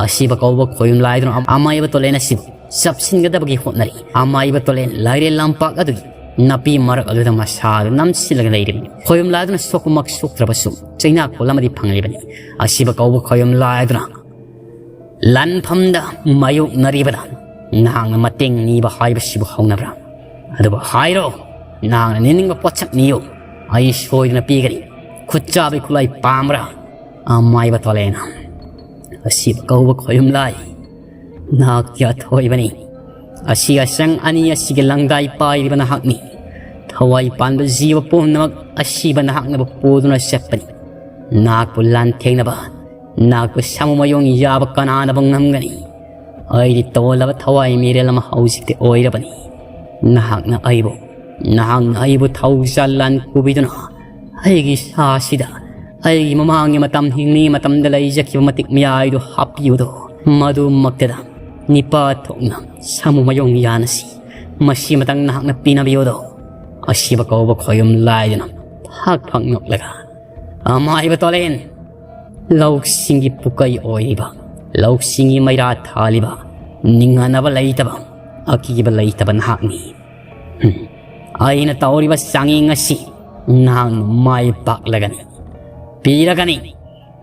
ꯑꯁꯤꯕ ꯀꯧꯕ ꯈꯣꯌꯨꯝ ꯂꯥꯏꯗꯨꯅ ꯑꯃꯥꯏꯕ ꯇꯣꯂꯦꯟ ꯑꯁꯤꯕꯨ ꯆꯞꯁꯤꯟꯒꯗꯕꯒꯤ ꯍꯣꯠꯅꯔꯤ꯫ ꯑꯃꯥꯏꯕ ꯇꯣꯂꯦꯟ ꯂꯥꯏꯔꯦꯜ ꯂꯝꯄꯥꯛ ꯑꯗꯨꯒꯤ ꯅꯥꯄꯤ ꯃꯔꯛ ꯑꯗꯨꯗ ꯃꯁꯥꯗꯨ ꯅꯝꯁꯤꯜꯂꯒ ꯂꯩꯔꯤꯕꯅꯤ꯫ ꯈꯣꯌꯨꯝ ꯂꯥꯏꯗꯨꯅ ꯁꯣꯛꯄꯃꯛ ꯁꯣꯛꯇ꯭ꯔꯕꯁꯨ ꯆꯩꯅꯥꯈꯣꯜ ꯑꯃꯗꯤ ꯐꯪꯂꯤꯕꯅꯤ꯫ ꯑꯁꯤꯕ ꯀꯧꯕ ꯈꯣꯌꯨꯝ ꯂꯥꯏꯗꯨꯅ ꯂꯥꯟꯐꯝꯗ ꯃꯥꯌꯣꯛꯅꯔꯤꯕꯗ ꯅꯍꯥꯛꯅ ꯃꯇꯦꯡ ꯅꯤꯕ ꯍꯥꯏꯕꯁꯤꯕꯨ ꯍꯧꯅꯕ꯭ꯔꯥ? ꯑꯗꯨꯕꯨ ꯍꯥꯏꯔꯣ, ꯅꯍꯥꯛꯅ ꯅꯤꯡꯅꯤꯡꯕ ꯄꯣꯠꯁꯛ ꯅꯤꯌꯨ, ꯑꯩ ꯁꯣꯏꯗꯅ ꯄꯤꯒꯅꯤ꯫ ꯈꯨꯠꯆꯥꯕꯤ ꯈꯨꯠꯂꯥꯏ ꯄꯥꯝꯕ꯭ꯔꯥ? ꯑꯃꯥꯏꯕ ꯇꯣꯂꯦꯟ, ꯑꯁꯤꯕ ꯀꯧꯕ ꯈꯣꯌꯨꯝ ꯂꯥꯏ, ꯅꯍꯥꯛꯀꯤ ꯑꯊꯣꯏꯕꯅꯤ꯫ ꯑꯁꯤ ꯑꯁꯪ ꯑꯅꯤ ꯑꯁꯤꯒꯤ ꯂꯪꯗꯥꯏ ꯄꯥꯏꯔꯤꯕ ꯅꯍꯥꯛꯅꯤ꯫ ꯊꯋꯥꯏ ꯄꯥꯟꯕ ꯖꯤꯕ ꯄꯨꯝꯅꯃꯛ ꯑꯁꯤꯕ ꯅꯍꯥꯛꯅꯕꯨ ꯄꯨꯗꯨꯅ ꯆꯠꯄꯅꯤ꯫ ꯅꯍꯥꯛꯄꯨ ꯂꯥꯟꯊꯦꯡꯅꯕ, ꯅꯍꯥꯛꯄꯨ ꯁꯥꯃꯨ ꯃꯌꯣꯡ ꯌꯥꯕ ꯀꯅꯥꯅꯕꯨ ꯉꯝꯒꯅꯤ? ꯑꯩꯗꯤ ꯇꯣꯜꯂꯕ ꯊꯋꯥꯏ ꯃꯤꯔꯦꯜ ꯑꯃ ꯍꯧꯖꯤꯛꯇꯤ ꯑꯣꯏꯔꯕꯅꯤ꯫ ꯅꯍꯥꯛꯅ ꯑꯩꯕꯨ, ꯅꯍꯥꯛꯅ ꯑꯩꯕꯨ ꯊꯧꯖꯥꯜ ꯂꯥꯟ ꯄꯨꯕꯤꯗꯨꯅ ꯑꯩꯒꯤ ꯏꯁꯥꯁꯤꯗ ꯑꯩꯒꯤ ꯃꯃꯥꯡꯒꯤ ꯃꯇꯝ, ꯍꯤꯡꯂꯤꯉꯩ ꯃꯇꯝꯗ ꯂꯩꯖꯈꯤꯕ ꯃꯇꯤꯛ ꯃꯌꯥꯏꯗꯨ ꯍꯥꯞꯄꯤꯌꯨꯗꯣ꯫ ꯃꯗꯨꯃꯛꯇꯗ ꯅꯤꯄꯥ ꯊꯣꯛꯅ ꯁꯥꯃꯨ ꯃꯌꯣꯡ ꯌꯥꯅꯁꯤ꯫ ꯃꯁꯤ ꯃꯇꯥꯡ ꯅꯍꯥꯛꯅ ꯄꯤꯅꯕꯤꯌꯨꯗꯣ꯫ ꯑꯁꯤꯕ ꯀꯧꯕ ꯈꯣꯌꯨꯝ ꯂꯥꯏꯗꯨꯅ ꯐꯥꯛ ꯐꯥꯛ ꯅꯣꯛꯂꯒ, "ꯑꯃꯥꯏꯕ ꯇꯣꯂꯦꯟ, ꯂꯧꯁꯤꯡꯒꯤ ꯄꯨꯀꯩ ꯑꯣꯏꯔꯤꯕ, ꯂꯧꯁꯤꯡꯒꯤ ꯃꯩꯔꯥ ꯊꯥꯜꯂꯤꯕ, ꯅꯤꯡꯍꯟꯅꯕ ꯂꯩꯇꯕ, ꯑꯀꯤꯕ ꯂꯩꯇꯕ ꯅꯍꯥꯛꯅꯤ꯫ ꯍꯨꯝ, ꯑꯩꯅ ꯇꯧꯔꯤꯕ ꯆꯥꯡꯌꯦꯡ ꯑꯁꯤ ꯅꯍꯥꯛꯅ ꯃꯥꯏ ꯄꯥꯛꯂꯒꯅꯤ, ꯄꯤꯔꯒꯅꯤ꯫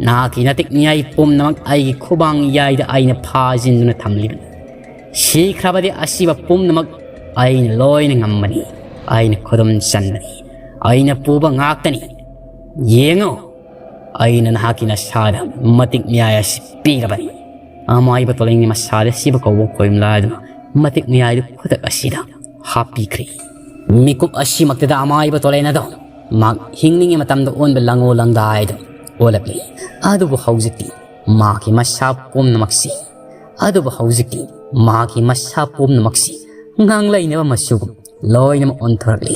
ꯅꯍꯥꯛꯀꯤ ꯅꯇꯤꯛ ꯅꯤꯌꯥꯏ ꯄꯨꯝꯅꯃꯛ ꯑꯩꯒꯤ ꯈꯨꯕꯥꯡ ꯌꯥꯏꯗ ꯑꯩꯅ ꯐꯥꯖꯤꯟꯗꯨꯅ ꯊꯝꯂꯤꯕꯅꯤ꯫ ꯁꯤꯈ꯭ꯔꯕꯗꯤ ꯑꯁꯤꯕ ꯄꯨꯝꯅꯃꯛ ꯑꯩꯅ ꯂꯣꯏꯅ ꯉꯝꯕꯅꯤ꯫ ꯑꯩꯅ ꯈꯨꯗꯨꯝ ꯆꯟꯕꯅꯤ꯫ ꯑꯩꯅ ꯄꯨꯕ ꯉꯥꯛꯇꯅꯤ꯫ ꯌꯦꯡꯉꯨ, ꯑꯩꯅ ꯅꯍꯥꯛꯀꯤ ꯅꯁꯥꯗ ꯃꯇꯤꯛ ꯃꯌꯥꯏ ꯑꯁꯤ ꯄꯤꯔꯕꯅꯤ꯫" ꯑꯃꯥꯏꯕ ꯇꯣꯂꯦꯟꯒꯤ ꯃꯁꯥꯗ ꯁꯤꯕ ꯀꯧꯕ ꯈꯣꯌꯨꯝ ꯂꯥꯏꯗꯨꯅ ꯃꯇꯤꯛ ꯃꯌꯥꯏꯗꯨ ꯈꯨꯗꯛ ꯑꯁꯤꯗ ꯍꯥꯞꯄꯤꯈ꯭ꯔꯦ꯫ ꯃꯤꯀꯨꯞ ꯑꯁꯤꯃꯛꯇꯗ ꯑꯃꯥꯏꯕ ꯇꯣꯂꯦꯟ ꯑꯗꯣ ꯃꯍꯥꯛ ꯍꯤꯡꯂꯤꯉꯩ ꯃꯇꯝꯗ ꯑꯣꯟꯕ ꯂꯪꯉꯣ ꯂꯪꯗꯥꯏꯗꯨ ꯑꯣꯜꯂꯛꯂꯤ꯫ ꯑꯗꯨꯕꯨ ꯍꯧꯖꯤꯛꯇꯤ ꯃꯍꯥꯛꯀꯤ ꯃꯁꯥ ꯄꯨꯝꯅꯃꯛꯁꯤ, ꯑꯗꯨꯕꯨ ꯍꯧꯖꯤꯛꯇꯤ ꯃꯍꯥꯛꯀꯤ ꯃꯁꯥ ꯄꯨꯝꯅꯃꯛꯁꯤ ꯉꯥꯡꯂꯩꯅꯕ ꯃꯆꯨꯒꯨꯝ ꯂꯣꯏꯅꯃꯛ ꯑꯣꯟꯊꯣꯔꯛꯂꯤ꯫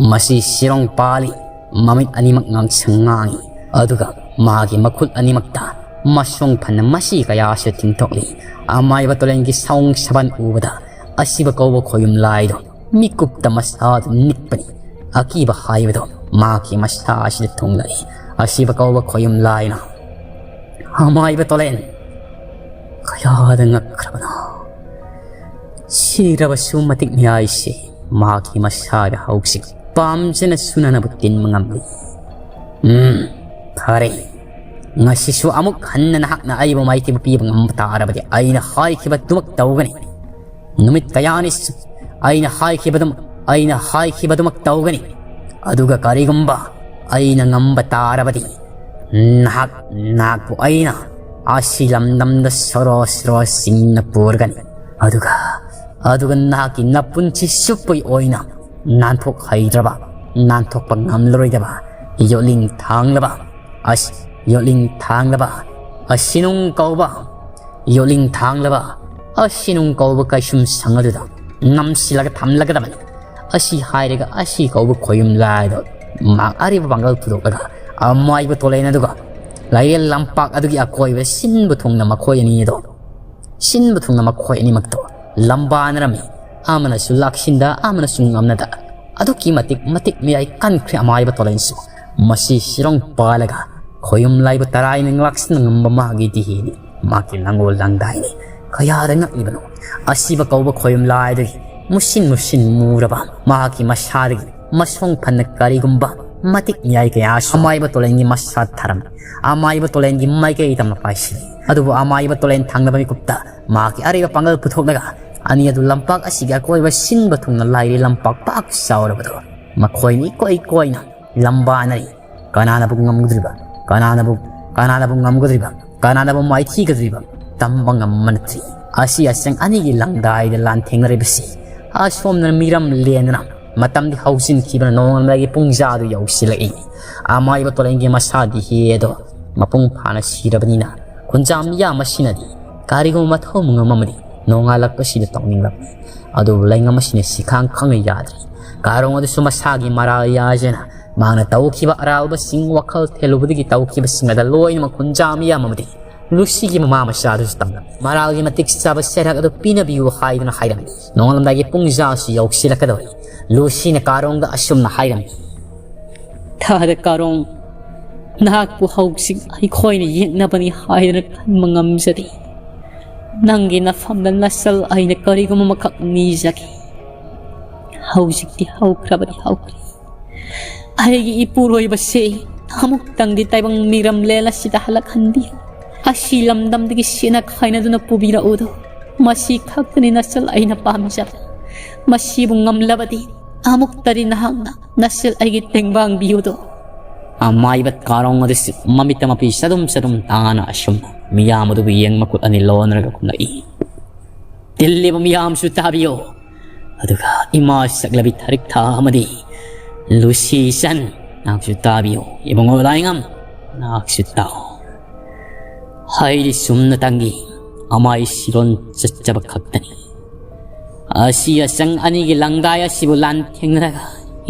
ꯃꯁꯤ ꯁꯤꯔꯣꯡ ꯄꯥꯜꯂꯤ, ꯃꯃꯤꯠ ꯑꯅꯤꯃꯛ ꯉꯥꯡꯁꯪ ꯉꯥꯡꯏ, ꯑꯗꯨꯒ ꯃꯥꯒꯤ ꯃꯈꯨꯠ ꯑꯅꯤꯃꯛꯇ ꯃꯁꯣꯡ ꯐꯟꯅ ꯃꯁꯤ ꯀꯌꯥꯁꯨ ꯇꯤꯡꯊꯣꯛꯂꯤ꯫ ꯑꯃꯥꯏꯕ ꯇꯣꯂꯦꯟꯒꯤ ꯁꯥꯎꯡ ꯁꯕꯥꯟ ꯎꯕꯗ ꯑꯁꯤꯕ ꯀꯧꯕ ꯈꯣꯌꯨꯝ ꯂꯥꯏꯗꯣ ꯃꯤꯀꯨꯞꯇ ꯃꯁꯥꯗꯨ ꯅꯤꯛꯄꯅꯤ꯫ ꯑꯀꯤꯕ ꯍꯥꯏꯕꯗꯣ ꯃꯍꯥꯛꯀꯤ ꯃꯁꯥ ꯑꯁꯤꯗ ꯊꯨꯡꯂꯛꯏ꯫ ꯑꯁꯤꯕ ꯀꯧꯕ ꯈꯣꯌꯨꯝ ꯂꯥꯏꯅ, "ꯑꯃꯥꯏꯕ ꯇꯣꯂꯦꯟ, ꯀꯌꯥꯗ ꯉꯛꯈ꯭ꯔꯕꯅꯣ! ꯁꯤꯔꯕꯁꯨ ꯃꯇꯤꯛ ꯃꯌꯥꯏꯁꯤ ꯃꯍꯥꯛꯀꯤ ꯃꯁꯥꯗ ꯍꯧꯖꯤꯛ ꯄꯥꯝꯖꯅ ꯁꯨꯅꯅꯕ ꯇꯤꯟꯕ ꯉꯝꯂꯤ꯫ ꯎꯝ, ꯐꯔꯦ꯫ ꯉꯁꯤꯁꯨ ꯑꯃꯨꯛ ꯍꯟꯅ ꯅꯍꯥꯛꯅ ꯑꯩꯕꯨ ꯃꯥꯏꯊꯤꯕ ꯄꯤꯕ ꯉꯝꯕ ꯇꯥꯔꯕꯗꯤ ꯑꯩꯅ ꯍꯥꯏꯈꯤꯕꯗꯨꯃꯛ ꯇꯧꯒꯅꯤ꯫ ꯅꯨꯃꯤꯠ ꯀꯌꯥꯅꯤ ꯁꯨ-, ꯑꯩꯅ ꯍꯥꯏꯈꯤꯕꯗꯨꯃꯛ, ꯑꯩꯅ ꯍꯥꯏꯈꯤꯕꯗꯨꯃꯛ ꯇꯧꯒꯅꯤ꯫ ꯑꯗꯨꯒ ꯀꯔꯤꯒꯨꯝꯕ ꯑꯩꯅ ꯉꯝꯕ ꯇꯥꯔꯕꯗꯤ ꯅꯍꯥꯛ, ꯅꯍꯥꯛꯄꯨ ꯑꯩꯅ ꯑꯁꯤ ꯂꯝꯗꯝꯗ ꯁꯣꯔꯣ ꯁꯣꯔꯣ ꯆꯤꯡꯅ ꯄꯨꯔꯒꯅꯤ꯫ ꯑꯗꯨꯒ, ꯑꯗꯨꯒ ꯅꯍꯥꯛꯀꯤ ꯅꯄꯨꯟꯁꯤ ꯆꯨꯞꯄꯒꯤ ꯑꯣꯏꯅ ꯅꯥꯟꯊꯣꯛ ꯍꯩꯇ꯭ꯔꯕ, ꯅꯥꯟꯊꯣꯛꯄ ꯉꯝꯂꯔꯣꯏꯗꯕ, ꯌꯣꯠꯂꯤꯡ ꯊꯥꯡꯂꯕ, ꯑꯁ, ꯌꯣꯠꯂꯤꯡ ꯊꯥꯡꯂꯕ, ꯑꯁꯤꯅꯨꯡ ꯀꯧꯕ, ꯌꯣꯠꯂꯤꯡ ꯊꯥꯡꯂꯕ, ꯑꯁꯤꯅꯨꯡ ꯀꯧꯕ ꯀꯩꯁꯨꯝ ꯁꯪ ꯑꯗꯨꯗ ꯅꯝꯁꯤꯜꯂꯒ ꯊꯝꯂꯒꯗꯕꯅꯤ꯫ ꯑꯁꯤ ꯍꯥꯏꯔꯒ ꯑꯁꯤ ꯀꯧꯕ ꯈꯣꯌꯨꯝ ꯂꯥꯏꯗꯣ ꯃꯍꯥꯛ ꯑꯔꯤꯕ ꯄꯥꯡꯒꯜ ꯄꯨꯊꯣꯛꯂꯒ ꯑꯃꯥꯏꯕ ꯇꯣꯂꯦꯟ ꯑꯗꯨꯒ ꯂꯥꯏꯔꯦꯜ ꯂꯝꯄꯥꯛ ꯑꯗꯨꯒꯤ ꯑꯀꯣꯏꯕꯗ ꯁꯤꯟꯕ ꯊꯨꯡꯅ ꯃꯈꯣꯏ ꯑꯅꯤ ꯑꯗꯣ ꯁꯤꯟꯕ ꯊꯨꯡꯅ ꯃꯈꯣꯏ ꯑꯅꯤꯃꯛꯇꯣ ꯂꯝꯕꯥꯅꯔꯝꯃꯤ꯫ ꯑꯃꯅꯁꯨ ꯂꯥꯛꯁꯤꯟꯗ, ꯑꯃꯅꯁꯨ ꯉꯝꯅꯗ, ꯑꯗꯨꯛꯀꯤ ꯃꯇꯤꯛ ꯃꯇꯤꯛ ꯃꯌꯥꯏ ꯀꯟꯈ꯭ꯔꯦ ꯑꯃꯥꯏꯕ ꯇꯣꯂꯦꯟꯁꯨ꯫ ꯃꯁꯤ ꯁꯤꯔꯣꯡ ꯄꯥꯜꯂꯒ ꯈꯣꯌꯨꯝ ꯂꯥꯏꯕ ꯇꯔꯥꯏꯅ ꯉꯥꯛꯁꯤꯟꯅ ꯉꯝꯕ ꯃꯍꯥꯛꯀꯤ ꯗꯤꯍꯤꯅꯤ꯫ ꯃꯍꯥꯛꯀꯤ ꯂꯥꯡꯒꯣꯜ ꯂꯥꯡꯗꯥꯏꯅꯤ꯫ ꯀꯌꯥꯗ ꯉꯛꯂꯤꯕꯅꯣ? ꯑꯁꯤꯕ ꯀꯧꯕ ꯈꯣꯌꯨꯝ ꯂꯥꯏꯗꯒꯤ ꯃꯨꯁꯤꯟ ꯃꯨꯁꯤꯟ ꯃꯨꯔꯕ ꯃꯍꯥꯛꯀꯤ ꯃꯁꯥꯗꯒꯤ ꯃꯁꯣꯡ ꯐꯟꯅ ꯀꯔꯤꯒꯨꯝꯕ ꯃꯇꯤꯛ ꯃꯌꯥꯏ ꯀꯌꯥꯁꯨ ꯑꯃꯥꯏꯕ ꯇꯣꯂꯦꯟꯒꯤ ꯃꯁꯥ ꯊꯥꯔꯝꯃꯤ꯫ ꯑꯃꯥꯏꯕ ꯇꯣꯂꯦꯟꯒꯤ ꯃꯥꯏꯀꯩ ꯇꯝꯅ ꯄꯥꯏꯁꯤꯜꯂꯤ꯫ ꯑꯗꯨꯕꯨ ꯑꯃꯥꯏꯕ ꯇꯣꯂꯦꯟ ꯊꯥꯡꯅꯕ ꯃꯤꯀꯨꯞꯇ ꯃꯍꯥꯛꯀꯤ ꯑꯔꯤꯕ ꯄꯥꯡꯒꯜ ꯄꯨꯊꯣꯛꯂꯒ ꯑꯅꯤ ꯑꯗꯨ ꯂꯝꯄꯥꯛ ꯑꯁꯤꯒꯤ ꯑꯀꯣꯏꯕ ꯁꯤꯟꯕ ꯊꯨꯡꯅ ꯂꯥꯏꯔꯤ ꯂꯝꯄꯥꯛ ꯄꯥꯛ ꯆꯥꯎꯔꯕꯗꯣ ꯃꯈꯣꯏꯅ ꯏꯀꯣꯏ ꯀꯣꯏꯅ ꯂꯝꯕꯥꯅꯔꯤ꯫ ꯀꯅꯥꯅꯕꯨ ꯉꯝꯒꯗ꯭ꯔꯤꯕ? ꯀꯅꯥꯅꯕꯨ, ꯀꯅꯥꯅꯕꯨ ꯉꯝꯒꯗ꯭ꯔꯤꯕ? ꯀꯅꯥꯅꯕꯨ ꯃꯥꯏꯊꯤꯒꯗ꯭ꯔꯤꯕ? ꯇꯝꯕ ꯉꯝꯕ ꯅꯠꯇ꯭ꯔꯤ꯫ ꯑꯁꯤ ꯑꯁꯪ ꯑꯅꯤꯒꯤ ꯂꯪꯗꯥꯏꯗ ꯂꯥꯟꯊꯦꯡꯅꯔꯤꯕꯁꯤ ꯑꯁꯣꯝꯅ ꯃꯤꯔꯝ ꯂꯦꯟꯗꯅ ꯃꯇꯝꯗꯤ ꯍꯧꯖꯤꯟꯈꯤꯕꯅ ꯅꯣꯡꯉꯥꯟꯕꯒꯤ ꯄꯨꯡꯖꯥꯗꯨ ꯌꯧꯁꯤꯜꯂꯛꯏ꯫ ꯑꯃꯥꯏꯕ ꯇꯣꯂꯦꯟꯒꯤ ꯃꯁꯥꯗꯤ ꯍꯦ ꯑꯗꯣ ꯃꯄꯨꯡ ꯐꯥꯅ ꯁꯤꯔꯕꯅꯤꯅ ꯈꯨꯟꯖꯥ ꯃꯤꯌꯥꯝ ꯑꯁꯤꯅꯗꯤ ꯀꯔꯤꯒꯨꯝꯕ ꯃꯊꯧ ꯉꯝ ꯑꯃꯗꯤ ꯅꯣꯡꯉꯥꯜꯂꯛꯄꯁꯤꯗ ꯇꯧꯅꯤꯡꯂꯛꯄꯅꯤ꯫ ꯑꯗꯨꯕꯨ ꯂꯩꯉꯝ ꯑꯁꯤꯅ ꯁꯤꯈꯥꯡ ꯈꯪꯅ ꯌꯥꯗ꯭ꯔꯤ꯫ ꯀꯥꯔꯣꯡ ꯑꯗꯨꯁꯨ ꯃꯁꯥꯒꯤ ꯃꯔꯥꯜ ꯌꯥꯖꯅ ꯃꯍꯥꯛꯅ ꯇꯧꯈꯤꯕ ꯑꯔꯥꯜꯕꯁꯤꯡ, ꯋꯥꯈꯜ ꯊꯦꯜꯂꯨꯕꯗꯒꯤ ꯇꯧꯈꯤꯕꯁꯤꯡ ꯑꯗ ꯂꯣꯏꯅꯃꯛ ꯈꯨꯟꯖꯥ ꯃꯤꯌꯥꯝ ꯑꯃꯗꯤ ꯂꯨꯁꯤꯒꯤ ꯃꯃꯥ ꯃꯆꯥꯗꯨꯁꯨ ꯇꯝꯂꯝꯃꯤ꯫ ꯃꯔꯥꯜꯒꯤ ꯃꯇꯤꯛ ꯆꯥꯕ ꯁꯦꯔꯥꯛ ꯑꯗꯨ ꯄꯤꯅꯕꯤꯌꯨ ꯍꯥꯏꯗꯨꯅ ꯍꯥꯏꯔꯝꯃꯤ꯫ ꯅꯣꯡꯉꯥꯜꯂꯝꯗꯥꯏꯒꯤ ꯄꯨꯡꯖꯥꯁꯨ ꯌꯧꯁꯤꯜꯂꯛꯀꯗꯧꯔꯤ꯫ ꯂꯨꯁꯤꯅ ꯀꯥꯔꯣꯡꯗ ꯑꯁꯨꯝꯅ ꯍꯥꯏꯔꯝꯃꯤ꯫ ꯊꯥꯗ ꯀꯥꯔꯣꯡ, ꯅꯍꯥꯛꯄꯨ ꯍꯧꯖꯤꯛ ꯑꯩꯈꯣꯏꯅ ꯌꯦꯛꯅꯕꯅꯤ ꯍꯥꯏꯗꯅ ꯈꯟꯕ ꯉꯝꯖꯗꯦ꯫ ꯅꯪꯒꯤ ꯅꯐꯝꯗ ꯅꯆꯜ ꯑꯩꯅ ꯀꯔꯤꯒꯨꯝꯕ ꯑꯃꯈꯛ ꯅꯤꯖꯒꯦ꯫ ꯍꯧꯖꯤꯛꯇꯤ ꯍꯧꯈ꯭ꯔꯕꯗꯤ ꯍꯧꯈ꯭ꯔꯦ꯫ ꯑꯩꯒꯤ ꯏꯄꯨꯔꯣꯏꯕꯁꯦ ꯑꯃꯨꯛꯇꯪꯗꯤ ꯇꯥꯏꯕꯪ ꯃꯤꯔꯝꯂꯦꯟ ꯑꯁꯤꯗ ꯍꯜꯂꯛꯍꯟꯕꯤꯌꯨ꯫ ꯑꯁꯤ ꯂꯝꯗꯝꯗꯒꯤ ꯁꯦꯠꯅ ꯈꯥꯏꯅꯗꯨꯅ ꯄꯨꯕꯤꯔꯛꯎꯗꯣ꯫ ꯃꯁꯤ ꯈꯛꯇꯅꯤ ꯅꯆꯜ ꯑꯩꯅ ꯄꯥꯝꯖꯕ꯫ ꯃꯁꯤꯕꯨ ꯉꯝꯂꯕꯗꯤ ꯑꯃꯨꯛꯇꯗꯤ ꯅꯍꯥꯛꯅ ꯅꯆꯜ ꯑꯩꯒꯤ ꯇꯦꯡꯕꯥꯡꯕꯤꯌꯨꯗꯣ꯫ ꯑꯃꯥꯏꯕ ꯀꯥꯔꯣꯡ ꯑꯗꯨꯁꯨ ꯃꯃꯤꯠꯇ ꯃꯄꯤ ꯆꯗꯨꯝ ꯆꯗꯨꯝ ꯇꯥꯅ ꯑꯁꯨꯝꯅ ꯃꯤꯌꯥꯝ ꯑꯗꯨꯕꯨ ꯌꯦꯡ ꯃꯈꯨꯠ ꯑꯅꯤ ꯂꯣꯟꯅꯔꯒ ꯈꯨꯝꯂꯛꯏ꯫ ꯇꯤꯜꯂꯤꯕ ꯃꯤꯌꯥꯝꯁꯨ ꯇꯥꯕꯤꯌꯣ꯫ ꯑꯗꯨꯒ ꯏꯃꯥ ꯁꯛꯂꯕꯤ ꯊꯔꯤꯛꯊꯥ ꯑꯃꯗꯤ ꯂꯨꯁꯤ ꯏꯆꯟ, ꯅꯍꯥꯛꯁꯨ ꯇꯥꯕꯤꯌꯨ꯫ ꯏꯕꯨꯡꯉꯣ ꯂꯥꯏꯉꯝ, ꯅꯍꯥꯛꯁꯨ ꯇꯥꯎ꯫ ꯍꯥꯏꯗꯤ ꯆꯨꯝꯅꯇꯪꯒꯤ ꯑꯃꯥꯏ ꯁꯤꯔꯣꯟ ꯆꯠꯆꯕ ꯈꯛꯇꯅꯤ꯫ ꯑꯁꯤ ꯑꯆꯪ ꯑꯅꯤꯒꯤ ꯂꯪꯗꯥꯏ ꯑꯁꯤꯕꯨ ꯂꯥꯟꯊꯦꯡꯅꯔꯒ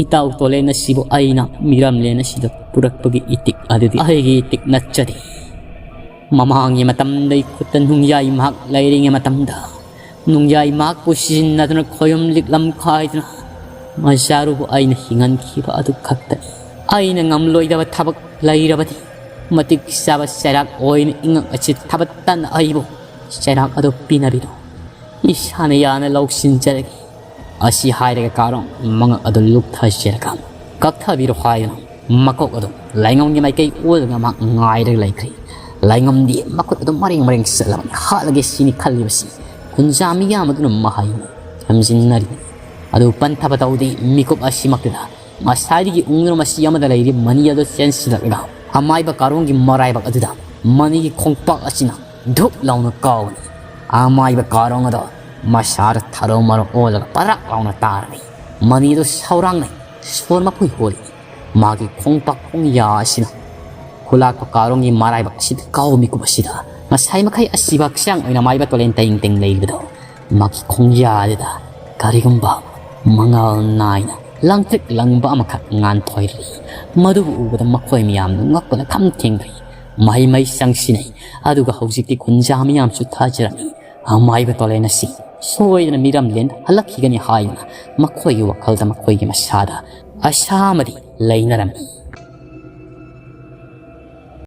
ꯏꯇꯥꯎ ꯇꯣꯂꯦꯟ ꯑꯁꯤꯕꯨ ꯑꯩꯅ ꯃꯤꯔꯝꯂꯦꯟ ꯑꯁꯤꯗ ꯄꯨꯔꯛꯄꯒꯤ ꯏꯇꯤꯛ ꯑꯗꯨꯗꯤ ꯑꯩꯒꯤ ꯏꯇꯤꯛ ꯅꯠꯆꯗꯦ꯫ ꯃꯃꯥꯡꯒꯤ ꯃꯇꯝꯗ ꯑꯩ ꯈꯨꯠꯇ ꯅꯨꯡꯌꯥꯏ ꯃꯍꯥꯛ ꯂꯩꯔꯤꯉꯩ ꯃꯇꯝꯗ ꯅꯨꯡꯌꯥꯏ ꯃꯍꯥꯛꯄꯨ ꯁꯤꯖꯤꯟꯅꯗꯨꯅ ꯈꯣꯌꯨꯝ ꯂꯤꯛꯂꯝ ꯈꯥꯏꯗꯨꯅ ꯃꯆꯥꯔꯨꯕꯨ ꯑꯩꯅ ꯍꯤꯡꯍꯟꯈꯤꯕ ꯑꯗꯨ ꯈꯛꯇꯅꯤ꯫ ꯑꯩꯅ ꯉꯝꯂꯣꯏꯗꯕ ꯊꯕꯛ ꯂꯩꯔꯕꯗꯤ ꯃꯇꯤꯛ ꯆꯥꯕ ꯆꯩꯔꯥꯛ ꯑꯣꯏꯅ ꯏꯉꯛ ꯑꯁꯤ ꯊꯕꯛꯇꯅ ꯑꯩꯕꯨ ꯆꯩꯔꯥꯛ ꯑꯗꯨ ꯄꯤꯅꯕꯤꯔꯣ꯫ ꯏꯁꯥꯅ ꯌꯥꯅ ꯂꯧꯁꯤꯟꯖꯔꯒꯦ꯫ ꯑꯁꯤ ꯍꯥꯏꯔꯒ ꯀꯥꯔꯣꯡ ꯃꯉꯛ ꯑꯗꯨ ꯂꯨꯛꯊꯖꯔꯒ ꯀꯛꯊꯕꯤꯔꯣ ꯍꯥꯏꯗꯨꯅ ꯃꯀꯣꯛ ꯑꯗꯨ ꯂꯥꯏꯉꯝꯒꯤ ꯃꯥꯏꯀꯩ ꯑꯣꯜꯂꯒ ꯃꯍꯥꯛ ꯉꯥꯏꯔꯒ ꯂꯩꯈ꯭ꯔꯦ꯫ ꯂꯥꯏꯉꯝꯗꯤ ꯃꯈꯨꯠ ꯑꯗꯨ ꯃꯔꯦꯡ ꯃꯔꯦꯡ ꯆꯠꯂꯕꯅꯤ꯫ ꯍꯥꯠꯂꯒꯦ ꯁꯤꯅꯤ ꯈꯜꯂꯤꯕꯁꯤ ꯈꯨꯟꯖꯥ ꯃꯤꯌꯥꯝ ꯑꯗꯨꯅ ꯃꯍꯩꯅꯤ ꯊꯝꯖꯤꯟꯅꯔꯤꯕꯅꯤ꯫ ꯑꯗꯨ ꯄꯟꯊꯕ ꯇꯧꯗꯦ꯫ ꯃꯤꯀꯨꯞ ꯑꯁꯤꯃꯛꯇꯗ ꯉꯁꯥꯏꯗꯒꯤ ꯎꯪꯗꯨꯅ ꯃꯁꯤ ꯑꯃꯗ ꯂꯩꯔꯤ ꯃꯅꯤ ꯑꯗꯨ ꯆꯦꯟꯁꯤꯜꯂꯛꯂꯒ ꯑꯃꯥꯏꯕ ꯀꯥꯔꯣꯡꯒꯤ ꯃꯔꯥꯏꯕꯛ ꯑꯗꯨꯗ ꯃꯅꯤꯒꯤ ꯈꯣꯡꯄꯥꯛ ꯑꯁꯤꯅ ꯙꯨꯞ ꯂꯥꯎꯅ ꯀꯥꯎꯕꯅꯤ꯫ ꯑꯃꯥꯏꯕ ꯀꯥꯔꯣꯡ ꯑꯗꯣ ꯃꯁꯥꯗ ꯊꯔꯣ ꯃꯔꯣ ꯑꯣꯜꯂꯒ ꯄꯔꯥꯛ ꯂꯥꯎꯅ ꯇꯥꯔꯝꯃꯤ꯫ ꯃꯅꯤ ꯑꯗꯨ ꯁꯧꯔꯥꯡꯅꯩ꯫ ꯁꯣꯔ ꯃꯈꯣꯏ ꯍꯣꯜꯂꯤ꯫ ꯃꯥꯒꯤ ꯈꯣꯡꯄꯥꯛ ꯈꯣꯡꯌꯥ ꯑꯁꯤꯅ ꯈꯨꯂꯥꯛꯄ ꯀꯥꯔꯣꯡꯒꯤ ꯃꯔꯥꯏꯕꯛ ꯑꯁꯤꯗ ꯀꯥꯎ ꯃꯤꯀꯨꯞ ꯑꯁꯤꯗ ꯉꯁꯥꯏ ꯃꯈꯩ ꯑꯁꯤꯕ ꯍꯛꯆꯥꯡ ꯑꯣꯏꯅ ꯃꯥꯏꯕ ꯇꯣꯂꯦꯟ ꯇꯦꯡ ꯇꯦꯡ ꯂꯩꯔꯤꯕꯗꯣ ꯃꯥꯒꯤ ꯈꯣꯡꯌꯥ ꯑꯗꯨꯗ ꯀꯔꯤꯒꯨꯝꯕ ꯃꯉꯥꯜ ꯅꯥꯏꯅ ꯂꯪꯇ꯭ꯔꯤꯛ ꯂꯪꯕ ꯑꯃꯈꯛ ꯉꯥꯟꯊꯣꯏꯔꯛꯏ꯫ ꯃꯗꯨꯕꯨ ꯎꯕꯗ ꯃꯈꯣꯏ ꯃꯌꯥꯝꯗꯨ ꯉꯛꯄꯅ ꯈꯝ ꯊꯦꯡꯈ꯭ꯔꯦ꯫ ꯃꯍꯩ ꯃꯍꯩ ꯆꯪꯁꯤꯟꯅꯩ꯫ ꯑꯗꯨꯒ ꯍꯧꯖꯤꯛꯇꯤ ꯈꯨꯟꯖꯥ ꯃꯤꯌꯥꯝꯁꯨ ꯊꯥꯖꯔꯝꯃꯤ꯫ ꯑꯃꯥꯏꯕ ꯇꯣꯂꯦꯟ ꯑꯁꯤ ꯁꯣꯏꯗꯅ ꯃꯤꯔꯝꯂꯦꯟ ꯍꯜꯂꯛꯈꯤꯒꯅꯤ ꯍꯥꯏꯗꯨꯅ ꯃꯈꯣꯏꯒꯤ ꯋꯥꯈꯜꯗ ꯃꯈꯣꯏꯒꯤ ꯃꯁꯥꯗ ꯑꯁꯥ ꯑꯃꯗꯤ ꯂꯩꯅꯔꯝꯃꯤ꯫